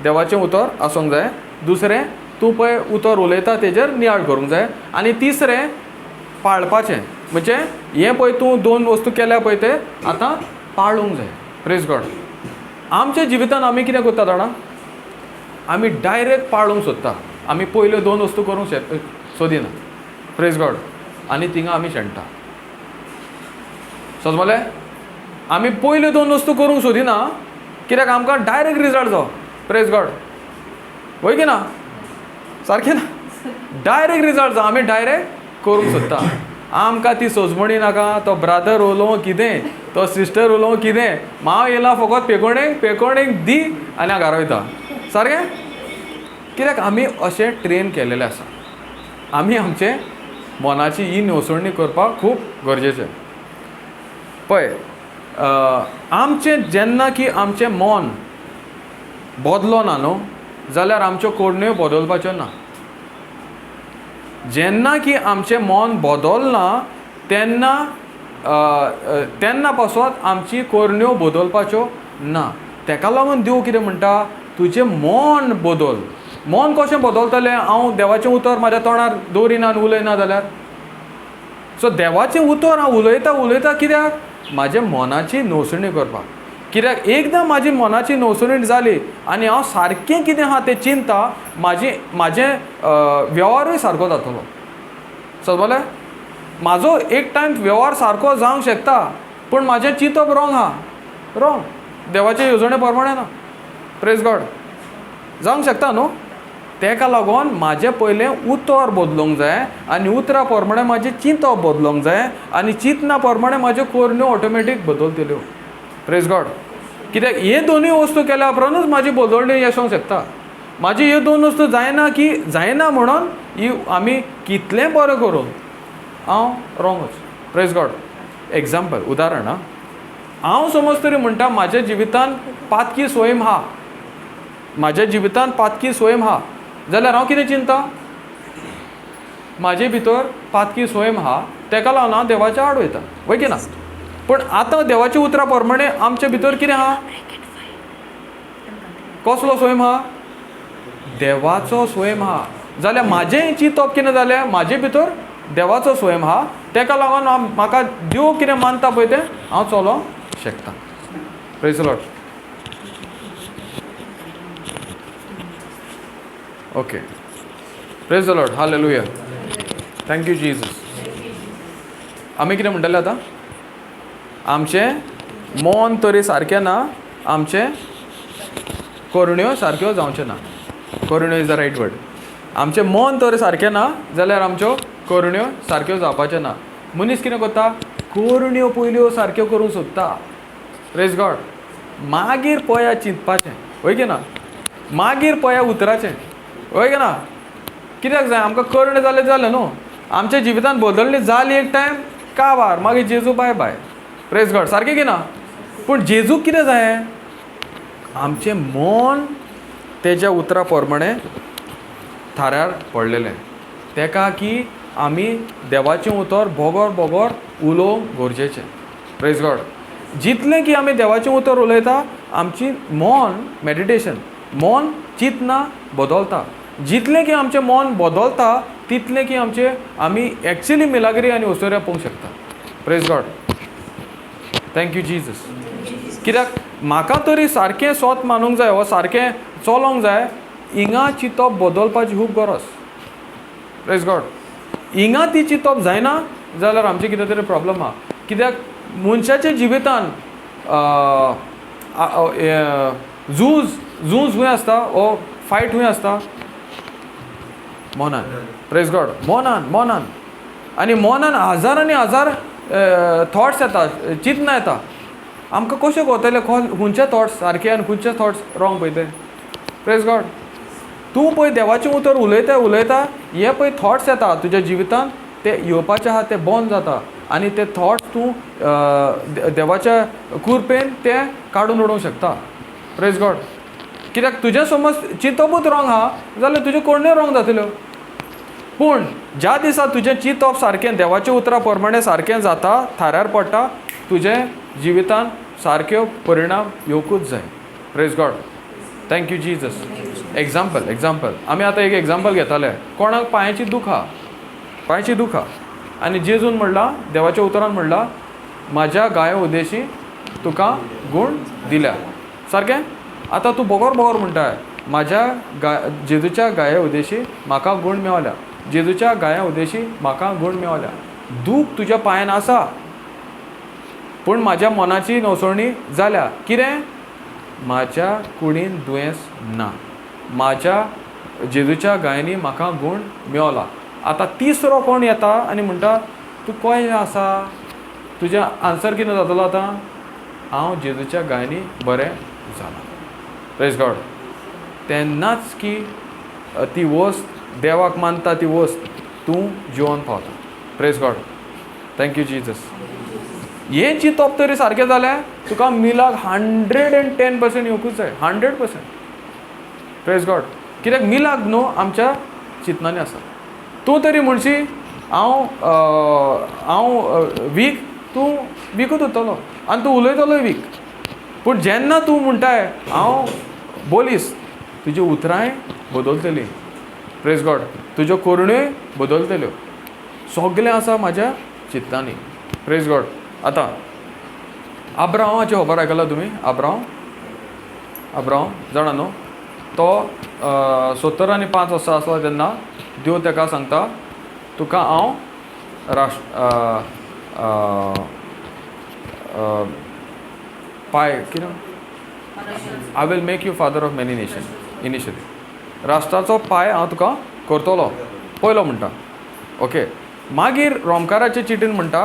A: देवाचें उतर आसूंक जाय. दुसरें तूं पळय उतर उलयता तेजेर नियाळ करूंक जाय. आनी तिसरें पाळपाचें, म्हणजे हें पळय तूं दोन वस्तू केल्या पळय तें आतां पाळूंक जाय. Praise God. आमच्या जिवितान आमी कितें करता जाणा, आमी डायरेक्ट पाळूंक सोदता. आमी पयल्यो दोन वस्तू करूंक सोदिना. Praise God. आनी थिंगा आमी शेणटा. समजलें? आमी पयल्यो दोन वस्तू करूंक सोदिना कित्याक आमकां डायरेक्ट रिजल्ट जावो. Praise God. वय की ना? सारकें ना? डायरेक्ट रिजल्ट जावं, आमी डायरेक्ट करूंक सोदता. आमकां ती सोजमणी नाका, तो ब्रादर उलोवं कितें, तो सिस्टर उलोवं कितें, हांव येयला फकत पेकोणेक पेकोणेक दी आनी हांव घरा वयता. सारकें? कित्याक आमी अशें ट्रेन केलेलें आसा. आमी आमचे मनाची ही न्हवसणी करपाक खूब गरजेचें. पळय आमचें जेन्ना की आमचें मन बदलो ना न्हू जाल्यार आमच्यो करण्यो बदलपाच्यो ना. जेन्ना की आमचें मन बदलना तेन्ना तेन्ना पासत आमची करण्यो बदलपाच्यो ना. तेका लागून देव कितें म्हणटा, तुजें मन बदल. मन कशें बदलतलें? हांव देवाचें उतर म्हाज्या तोंडार दवरिना आनी उलयना जाल्यार. सो देवाचें उतर हांव उलयता उलयता कित्याक? म्हाज्या मनाची न्हवसणी करपाक. कित्याक एकदां म्हाजी मनाची न्हवसणी जाली आनी हांव सारकें कितें आहा तें चिंता, म्हाजी म्हाजें वेव्हारूय सारको जातलो. समजलें? म्हाजो एक टायम वेव्हार सारको जावंक शकता पूण म्हाजें चिंतप रोंग आहा, रोंग, देवाचे येवजणे प्रमाणे ना. Praise God. जावंक शकता न्हू? तेका लागून म्हाजें पयलें उतर बदलूंक जाय आनी उतरा प्रमाणे म्हाजें चिंतप बदलूंक जाय आनी चिंतना प्रमाणे म्हाज्यो करण्यो ऑटोमॅटीक बदलतल्यो. Praise God. कित्याक हे दोनूय वस्तू केल्या उपरांतूच म्हाजी बदलणी येसोंक शकता. म्हाजी ह्यो दोन वस्तू जायना की जायना म्हणून ही आमी कितलें बरें करून हांव रोंगच. Praise God. Example, उदाहरण. आं, हांव समज तरी म्हणटा म्हाज्या जिवितान पातकी स्वयं आहा, म्हाज्या जिवितान पातकी स्वयं आहा, जाल्यार हांव कितें चिंता? म्हाजे भितर पातकी स्वयं आहा, तेका लागून हांव देवाच्या आड वयता. वय की ना? पूण आतां देवाच्या उतरा प्रमाणे आमचे भितर कितें आहा? कसलो स्वयं आहा? देवाचो स्वयं आहा. जाल्यार म्हाजें चिंतप कितें जालें? म्हाजे भितर देवाचो स्वयं आहा, तेका लागून हांव म्हाका देव कितें मानता पळय तें हांव चलोवंक शकता. Praise Lord. Okay, praise the Lord. Hallelujah. Thank you Jesus. आमी कितें म्हणटाले आतां? आमचें मन तरी सारकें ना, आमचें करण्यो सारक्यो जावच्यो ना. करण्यो is the right word. आमचें मन तर सारकें ना जाल्यार आमच्यो करण्यो सारक्यो जावपाच्यो ना. मनीस कितें करता? करण्यो पयल्यो सारक्यो करूंक सोदता. Praise God. मागीर पळया चिंतपाचें, वय की ना? मागीर पळया उतराचें, वय की ना? कित्याक जाय आमकां करणे जालें जालें न्हू. आमच्या जिवितान बदलणी जाली एक टायम काबार, मागीर जेजू बाय बाय. Praise God. सारकें की ना? पूण जेजूक कितें जाय? आमचें मन तेज्या उतरा प्रमाणे थाऱ्यार पडलेलें, तेका की आमी देवाचें उतर बोगोर बोगोर उलोवंक गरजेचें. Praise God. जितलें की आमी देवाचें उतर उलयता आमची मन मेडिटेशन, मन चिंतना बदलता. जितलें की आमचें मन बदलता तितलें की आमचें आमी एक्चुली मिलाग्री आनी ओसोऱ्या पळोवंक शकता. Praise God. Thank you Jesus. कित्याक म्हाका तरी सारकें सोत मानूंक जाय वो सारकें चलोंक जाय, हिंगा चिंतप बदलपाची खूब गरज. Praise God. हिंगा ती चिंतप जायना जाल्यार आमचें कितें तरी प्रॉब्लम आहा. कित्याक मनशाच्या जिवितान झूज झूज खंय आसता वो फायट खंय आसता? मनान. Praise God. मनान मनान आनी मनान हजारांनी हजार थॉट्स येता, चिंतना येता. आमकां कशें कळटलें खंयचे थॉट्स सारके आनी खंयचे थॉट्स रॉंग पळय ते? Praise God. तूं पळय देवाचें उतर उलयता उलयता हे पळय थॉट्स येता तुज्या जिवितान, ते येवपाचे आहा ते बंद जाता आनी ते थॉट्स तूं देवाच्या कृपेन ते काडून उडोवंक शकता. Praise God. कित्याक तुजें समज चिंतपूच रॉंग आहा जाल्यार तुज्यो कोण्णय रॉंग जातल्यो. पूण ज्या दिसा तुजें चिंतप सारकें देवाच्या उतरा प्रमाणें सारकें जाता, थाऱ्यार पडटा, तुजें जिवितान सारक्यो परिणाम येवकूच जाय. Praise God. Thank you Jesus. Example example आमी आतां एक एग्जाम्पल घेताले. कोणाक पांयाची दूख आहा, पांयाची दूख आहा आनी जेजून म्हणलां, देवाच्या उतरान म्हणलां, म्हाज्या गायो उदेशी तुका गूण दिल्या. सारकें? आतां तूं बोगोर बोगोर म्हणटा, म्हाज्या जेजूच्या गाये उदेशी म्हाका गूण मेवल्या, जेजूच्या गाया उदेशी म्हाका गूण मेवल्या. दूख तुज्या पांयान आसा पूण म्हाज्या मनाची नवसणी जाल्या. कितें? म्हाज्या कुडीन दुयेंस ना, म्हाज्या जेजूच्या गायांनी म्हाका गूण मेवला. आतां तिसरो कोण येता आनी म्हणटा, तूं कशें आसा? तुजें आन्सर कितें जातलो आतां? हांव जेजूच्या गायांनी बरें जालां. Praise God. तेन्नाच की ती वस्त देवाक मानता, ती वस्त तूं जिवन पावता. Praise God. Thank you Jesus. हें चिंतप तरी सारकें जालें तुका मिलाक 110% येवकूच जाय, 100%. Praise God. कित्याक मिलाक न्हू आमच्या चिंतनांनी आसा. तूं तरी म्हणशी हांव हांव वीक, तूं विकूच उरतलो आनी तूं उलयतलोय वीक. पूण जेन्ना तूं म्हणटाय हांव बोलीस, तुजी उतरांय बदलतलीं. Praise God. तुज्यो करण्योय बदलतल्यो. सगलें आसा म्हाज्या चिंतनांनी. Praise God. आतां आब्रांवाची खबर आयकला तुमी? आब्रांव आब्रांव जाणा न्हू? तो 75 वर्सां आसलो तेन्ना देव ताका सांगता, तुका हांव राष्ट्र पाय कितें, I will make you father of many nation. Initially राष्ट्राचो पाय हांव तुका करतलो पयलो म्हणटा. ओके. मागीर रोमकाराचे चिटीन म्हणटा,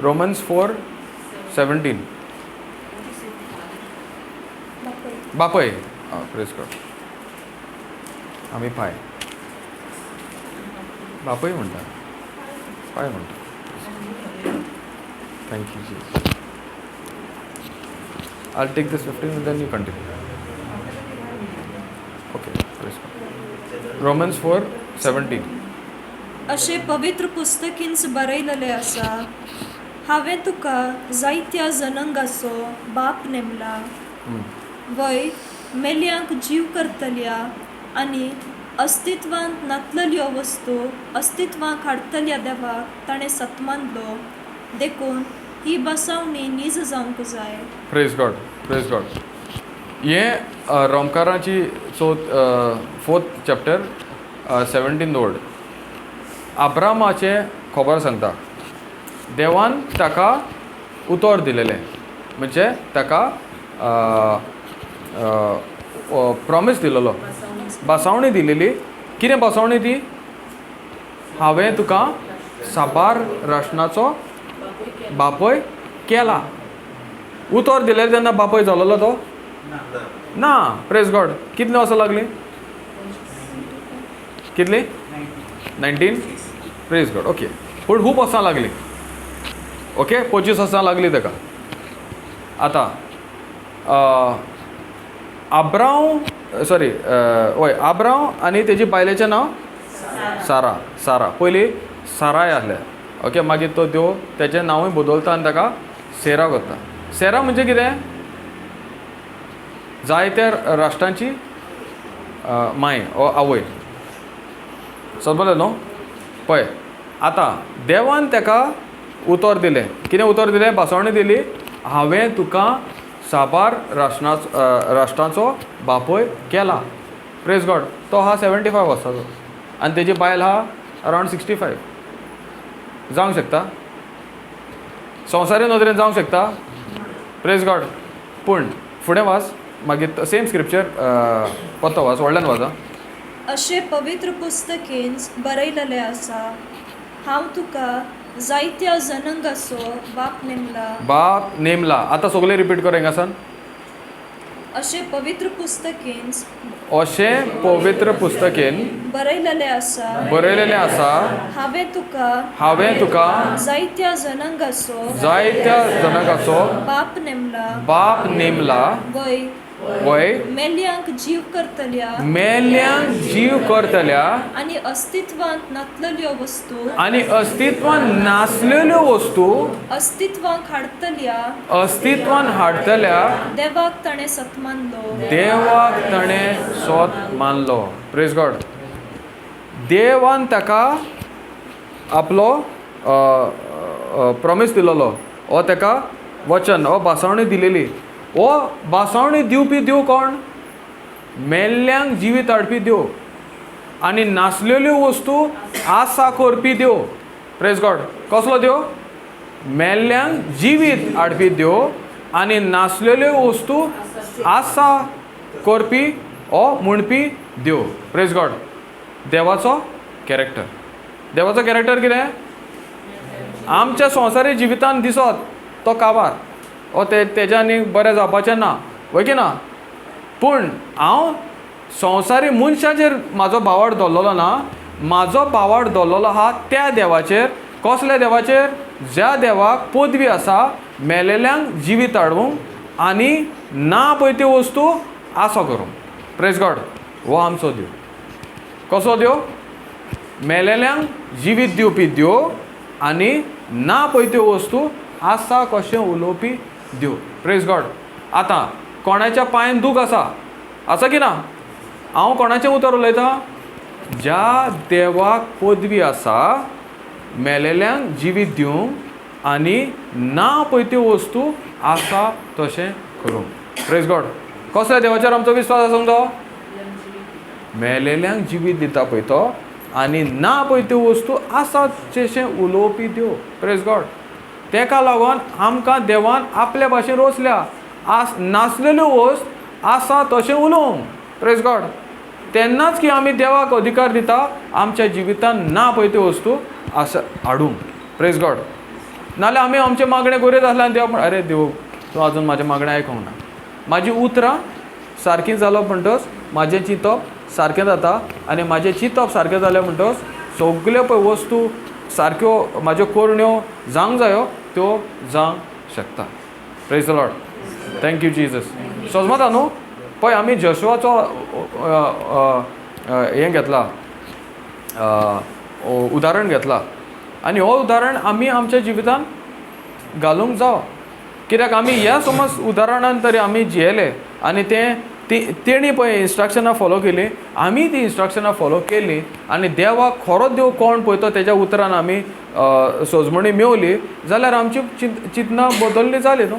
A: रोमन्स 4:17. बापय. Praise God. आमी पाय बापय म्हणटा, पाय म्हणटा. Thank you Jesus. I'll take this 15 and then you continue. Okay, praise God. Romans 4:17.
C: अशें पवित्र पुस्तकींच बरयलेलें आसा, हांवें तुका जायत्या जनंगाचो बाप नेमला, वय मेल्यांक जीव करतल्या आनी अस्तित्वांत नातलेल्यो वस्तू अस्तित्वांत हाडटल्या देवाक ताणें सत्मानलो, देखून ही बसावणी नीज जावंक जाय.
A: Praise God. Praise God. हें रोमकाराची चवथ 4th chapter 17 word आब्रामाचें खबर सांगता. देवान ताका उतर दिलेलें, म्हणजे ताका प्रॉमीस दिलेलो, बसावणी दिलेली. कितें बसावणी ती? हांवें तुका साबार राशनाचो बापय केला. उतर दिलें तेन्ना बापय जालोलो तो ना. Praise God. कितली वर्सां लागली? कितली? 19. Praise God. Okay. पूण खूब वर्सां लागली. ओके, 25 वर्सां लागली ताका. आतां आब्रांव सॉरी हय आब्रांव आनी तेजी बायलेचें नांव सारा. सारा पयलीं साराय आसलें. ओके. मागीर तो देव तेचें नांवूय बदलता आनी ताका सेरा करता. सेरा म्हणजे कितें? जायत्या राष्ट्रांची माय ओ आवय. समजलें न्हू? पळय आतां देवान ताका उतर दिलें. कितें उतर दिलें? भासवणी दिली, हांवें तुका साबार राष्ट्रांचो बापूय केला. प्रेज गॉड. तो आहा 75 वर्सांचो आनी तेजी बायल आहा अरावंड 65. जावंक शकता? संवसारी नदरेन जावंक शकता? Praise God. पूण फुडें वाच मागीर सेम स्क्रिप्चर पत्तो वाच, व्हडल्यान वाच.
C: अशें पवित्र पुस्तकेन बरयलेलें आसा, हांव तुका जायत्या जनंगाचो बाप नेमला.
A: बाप नेमला. आतां सगळें रिपीट कर हांगासान.
C: अशें पवित्र पुस्तकेन,
A: अशें पवित्र पुस्तकेन
C: बरयलेलें आसा,
A: बरयलेलें आसा,
C: हांवें तुका,
A: हांवें तुका
C: जायत्या जनंगाचो,
A: जायत्या जनकाचो
C: बाप नेमला,
A: बाप नेमला.
C: वय
A: वय
C: मेल्यांक जीव करतल्या,
A: मेल्यांक जीव करतल्या,
C: आनी अस्तित्वांत नासलेल्यो वस्तू,
A: आनी अस्तित्वांत नासलेल्यो वस्तू
C: अस्तित्वांक हाडटल्या,
A: अस्तित्वान हाडटल्या
C: देवाक ताणें सत मानलो.
A: देवाक ताणें सोत मानलो. Praise God. देवान ताका आपलो प्रोमीस दिलोलो, ओ ताका वचन, ओ भासावणी दिलेली. ओ भासावणी दिवपी देव कोण? मेल्ल्यांक जिवीत हाडपी देव आनी नासलेल्यो वस्तू आसा करपी देव. Praise God. कसलो देव? मेल्ल्यांक जिवीत हाडपी देव आनी नासलेल्यो वस्तू आसा करपी ओ म्हणपी देव. Praise God. देवाचो कॅरेक्टर. देवाचो कॅरेक्टर कितें? आमच्या संवसारी जिवितान दिसत तो काबार, ओ तेज्या आनी बरें जावपाचें ना, वय की ना? पूण हांव संवसारी मनशाचेर म्हाजो भावार्थ दवरलेलो ना, म्हाजो भावार्थ दवरलेलो आहा त्या देवाचेर. कसल्या देवाचेर? ज्या देवाक पदवी आसा मेलेल्यांक जिवीत हाडूंक आनी ना पळय त्यो वस्तू आसा करूंक. Praise God. हो आमचो देव. कसो देव? मेलेल्यांक जिवीत दिवपी देव आनी ना पळय त्यो वस्तू आसा कशें उलोवपी देव. Praise God. आतां कोणाच्या पांयान दूख आसा, आसा की ना? हांव कोणाचें उतर उलयतां? ज्या देवाक पदवी आसा मेलेल्यांक जिवीत दिवंक आनी ना पळय त्यो वस्तू आसा तशें करूंक. Praise God. कसल्या देवाचेर आमचो विस्वास आसूंक जावो? मेलेल्यांक जिवीत दिता पळय तो आनी ना पळय त्यो वस्तू आसा तशें उलोवपी देव. Praise God. तेका लागून आमकां देवान आपल्या भाशेन रोसल्या, आस नासलेल्यो वस्त आसा तशें उलोवंक. Praise God. तेन्नाच की आमी देवाक अधिकार दिता आमच्या जिवितान ना पळय त्यो वस्तू आसा हाडूंक. Praise God. नाल्यार आमी आमचें मागणें करीत आसल्यार आनी देव म्हण, अरे देव तूं आजून म्हाजें मागणें आयकूंक ना, म्हाजी उतरां सारकीं जालो म्हणटच म्हाजें चिंतप सारकें जाता आनी म्हाजें चिंतप सारकें जालें म्हणटच सगल्यो पळय वस्तू सारक्यो म्हाज्यो करण्यो जावंक जायो त्यो जावंक शकता. Praise the Lord. Thank you Jesus. सजमता न्हू? पळय आमी जशुआचो हें घेतला, उदाहरण घेतला आनी हो उदाहरण आमी आमच्या जिवितान घालूंक जावो. कित्याक आमी ह्या समज उदाहरणान तरी आमी जियेले आनी तें तेणी पळय इन्स्ट्रक्शनां फॉलो केली, आमी ती इन्स्ट्रक्शनां फॉलो केली आनी देवाक खरो देव कोण पळय तो तेज्या उतरान आमी सोजमणी मेवली जाल्यार आमची चिंतनां बदलली जाली न्हू.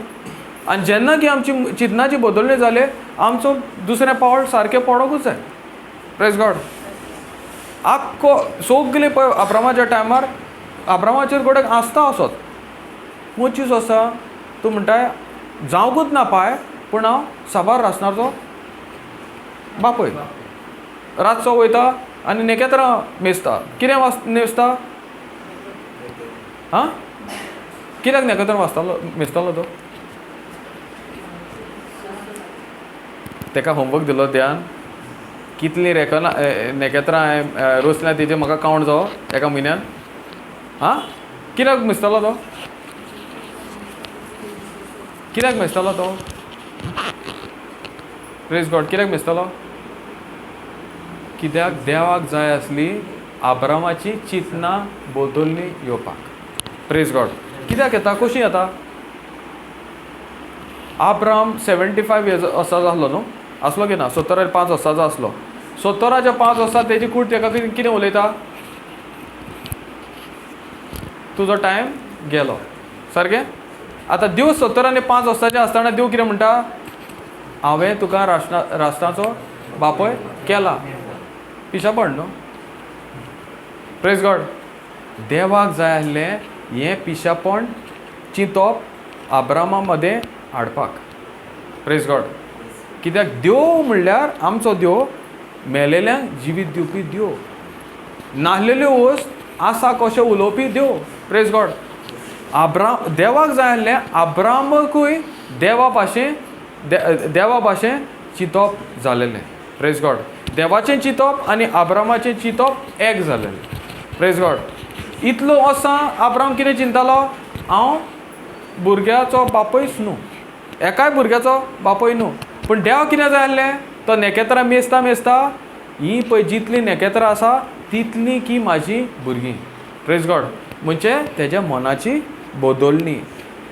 A: आनी जेन्ना की आमची चिंतनाची बदलणी जाली आमचो दुसरें पावल सारकें पडोंकूच जाय. Praise God. आख्खो सगले पळय अब्रामाच्या टायमार अब्रामाचेर गोडेक आसता असोच 25 वर्सां तूं म्हणटाय जावंकूच ना पाय, पूण हांव साबार रासनाचो बापूय. रातचो वयता आनी नेकेत्रां मेजता. कितें वास मेजता? आं, कित्याक नेकेत्रां वाचतालो मेजतालो तो? तेका होमवर्क दिलो ध्यान, कितलीं रेकना नेकेत्रां हांवें रोसल्या तेजें म्हाका कावंट जावो एका म्हयन्यान. आं, कित्याक मेजतालो तो? कित्याक मेजतालो तो? Praise God. कित्याक मेजतालो? कित्याक देवाक जाय आसली आब्रामाची चिंतनां बदलली येवपाक. Praise God. कित्याक येता? कशी येता? आब्राम 75 इयर्स वर्सांचो आसलो न्हू? आसलो की ना? 75 वर्सांचो आसलो. 75 वर्सां तेजी कूड तेका कितें उलयता? तुजो टायम गेलो. सारकें? आतां देव 75 वर्सांचे आसतना देव कितें म्हणटा? हांवें तुका राष्ट्राचो बापय केला. पिशापण न्हू? Praise God. देवाक जाय आसलें हें पिशापण चिंतप आब्रामा मदें हाडपाक. Praise God. कित्याक देव म्हणल्यार आमचो देव मेलेल्यांक जिवीत दिवपी देव, नासलेल्यो वस्त आसा कशें उलोवपी देव. Praise God. देवाक जाय आसलें आब्रामाकूय देवा भाशेन देवा भाशेन चिंतप जालेलें. Praise God. देवाचें चिंतप आनी आब्रामाचें चिंतप एक जालेलें. Praise God. इतलो वर्सां आब्राम कितें चिंतालो? हांव भुरग्याचो बापूयच न्हू, एकाय भुरग्याचो बापूय न्हू. पूण देव कितें जाय आसलें? तो नेकेत्रां मेजता मेजता ही पळय जितलीं नेकेत्रां आसा तितलीं की म्हाजी भुरगीं. Praise God. म्हणजे तेज्या मनाची बदलणी.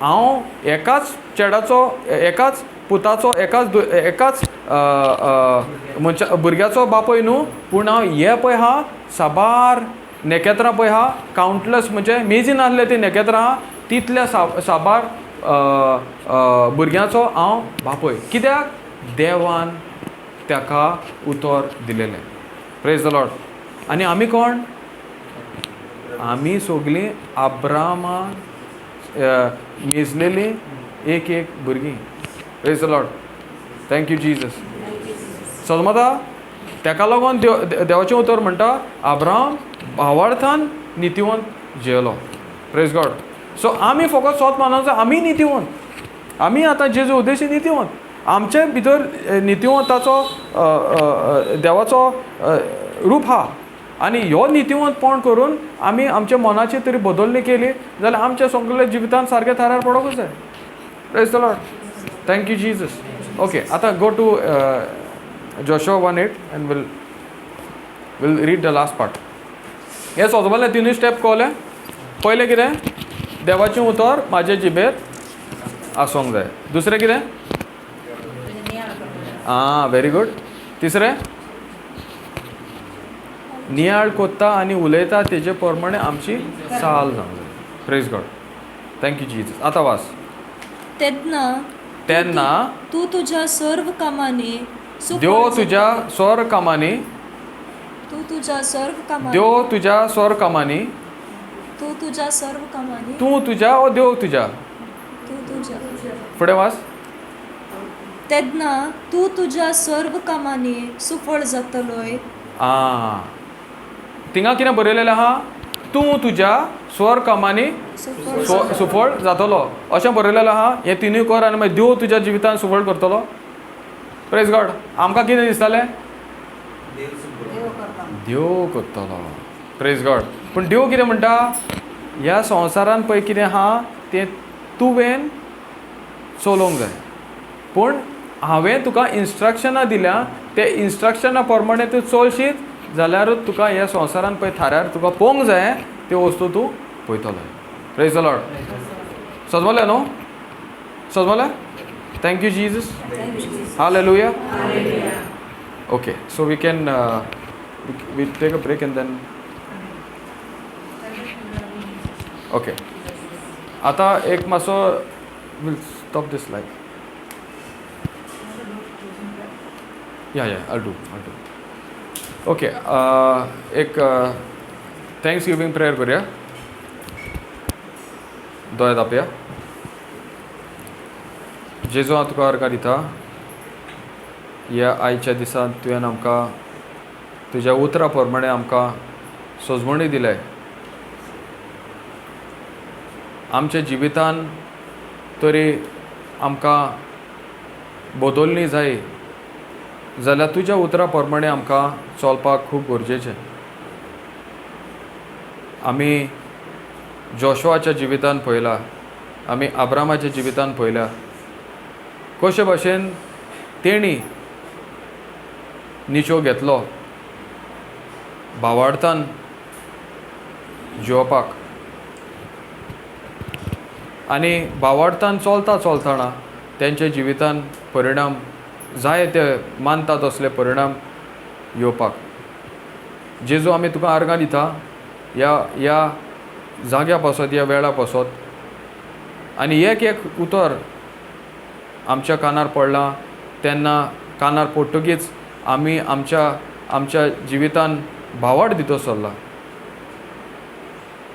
A: हांव एकाच चेडाचो, एकाच पुताचो, एकाच मनशा भुरग्याचो बापूय न्हू, पूण हांव हे पळय आहा साबार नेकेत्रां पळय आहा, कावंटलस म्हणजे मेजी नासले ती नेकेत्रां आहा, तितल्या साबार भुरग्यांचो हांव बापूय. कित्याक? देवान ताका उतर दिलेलें. Praise the Lord. आनी आमी कोण? आमी सगळीं आब्रामा मेजलेलीं एक एक भुरगीं. Praise the Lord. Thank you Jesus. समजता? ताका लागून देवाचें उतर म्हणटा आब्राम भावार्थान नितिवंत जियेलो. Praise God. सो आमी फकत सोत मानूंक जाय आमी नितिवंत, आमी आतां जेजू उद्देशी नितिवंत. आमचे भितर नितिवंताचो देवाचो रूप आहा आनी ह्यो नितिवंतपण करून आमी आमच्या मनाची तरी बदलणी केली जाल्यार आमच्या सगल्या जिवितान सारकें थाऱ्यार पडोंकूच जाय. Praise the Lord. Thank you Jesus. Okay, आतां go to Joshua 1:8 and will read the last part. हें सोजमलें तिनूय स्टेप कळ्ळें? पयलें कितें? देवाचें उतर म्हाजे जिबेर आसूंक जाय. दुसरें कितें? आं, व्हेरी गूड. तिसरें, नियाळ कोत्ता आनी उलयता तेजे प्रमाणे आमची चाल जावंक जाय. Praise God. Thank you Jesus. आतां वास.
C: तेन्ना
A: तेन्ना
C: तूं तुज्या सर्व कामांनी
A: देव तुज्या स्वर कामांनी,
C: तूं तुज्या सर्व कामांनी,
A: देव तुज्या स्वर कामांनी,
C: तूं तुज्या सर्व कामांनी,
A: तूं तुज्या ओ देव तुज्या,
C: तूं तुज्या.
A: फुडें वास.
C: तेन्ना तूं तुज्या सर्व कामांनी सुफळ जातलोय.
A: आं, थिंगा कितें बरयलेलें आहा? तूं तुज्या स्वर कामांनी सुफळ जातलो अशें बरयलेलें आहा. हें तिनूय कर आनी मागीर देव तुज्या जिवितान सुफळ करतलो. Praise God. आमकां कितें दिसतालें? देव करतलो. Praise God. पूण देव कितें म्हणटा? ह्या संवसारान पळय कितें आहा तें तुवें चलोवंक जाय, पूण हांवें तुका इन्स्ट्रक्शनां दिल्या ते इन्स्ट्रक्शना प्रमाणे तूं चलशीत जाल्यारूच तुका ह्या संवसारान पळय थाऱ्यार तुका पळोवंक जाय त्यो वस्तू तूं पळयतलो. Praise the Lord. सजमलें न्हू? सजमलें? Thank you Jesus. Hallelujah. Okay, so we can we take a break and then okay. आतां एक मातसो will stop this live. Yeah yeah, I'll do. Okay, एक thanks giving prayer करूया. दोळे धांपया. जेजू, हांव तुका अर्गां दिता ह्या आयच्या दिसान तुवें आमकां तुज्या उतरा प्रमाणे आमकां सजमणी दिले. आमच्या जिवितान तरी आमकां बदलणी जाय जाल्यार तुज्या उतरा प्रमाणे आमकां चलपाक खूब गरजेचें. आमी जोशुआच्या जिवितान पळयला, आमी आब्रामाच्या जिवितान पळयल्या कशे भाशेन तेणी निचो घेतलो भावार्थान जिवपाक आनी भावार्थान चलता चलतना तेंच्या जिवितान परिणाम जाय ते मानता तसले परिणाम येवपाक. जेजू, आमी तुका आर्गां दिता ह्या ह्या जाग्या पासत, ह्या वेळा पासत. आनी एक एक उतर आमच्या कानार पडलां तेन्ना कानार पडटकीच आमी आमच्या आमच्या जिवितान भावार्थ भितर सरला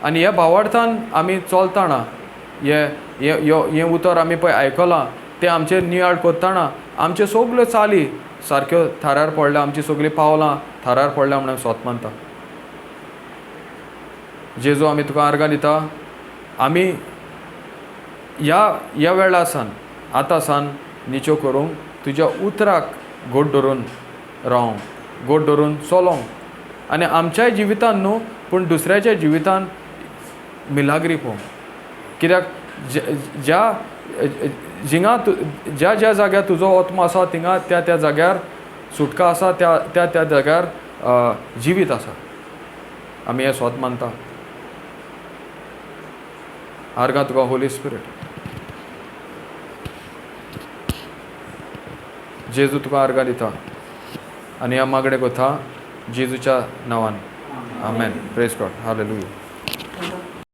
A: आनी ह्या भावार्थान आमी चलतना हे हें उतर आमी पळय आयकलां तें आमचेर नियाळ करतना आमच्यो सगल्यो चाली सारक्यो थारार पडल्या, आमची सगळीं पावलां थारार पडल्या म्हणून सोत मानता. जेजू आमी तुका आर्गां दिता. आमी ह्या ह्या वेळार सान आतां सान निच्यो करूंक तुज्या उतराक गोड धरून रावंक, गोड धरून चलोंक आनी आमच्याय जिवितान न्हू पूण दुसऱ्याच्या जिवितान मिलाग्री पळोवंक. कित्याक ज्या जिंगा ज्या ज्या जाग्यार तुजो आत्मो आसा थिंगा त्या त्या जाग्यार सुटका आसा, त्या त्या त्या जाग्यार जिवीत आसा. आमी हें सोत मानता. आर्गां तुका होली स्पिरीट. जेजू तुका आर्गां दिता आनी ह्या मागणें कोता जेजूच्या नांवान. आमेन. Praise God. हालेलुया.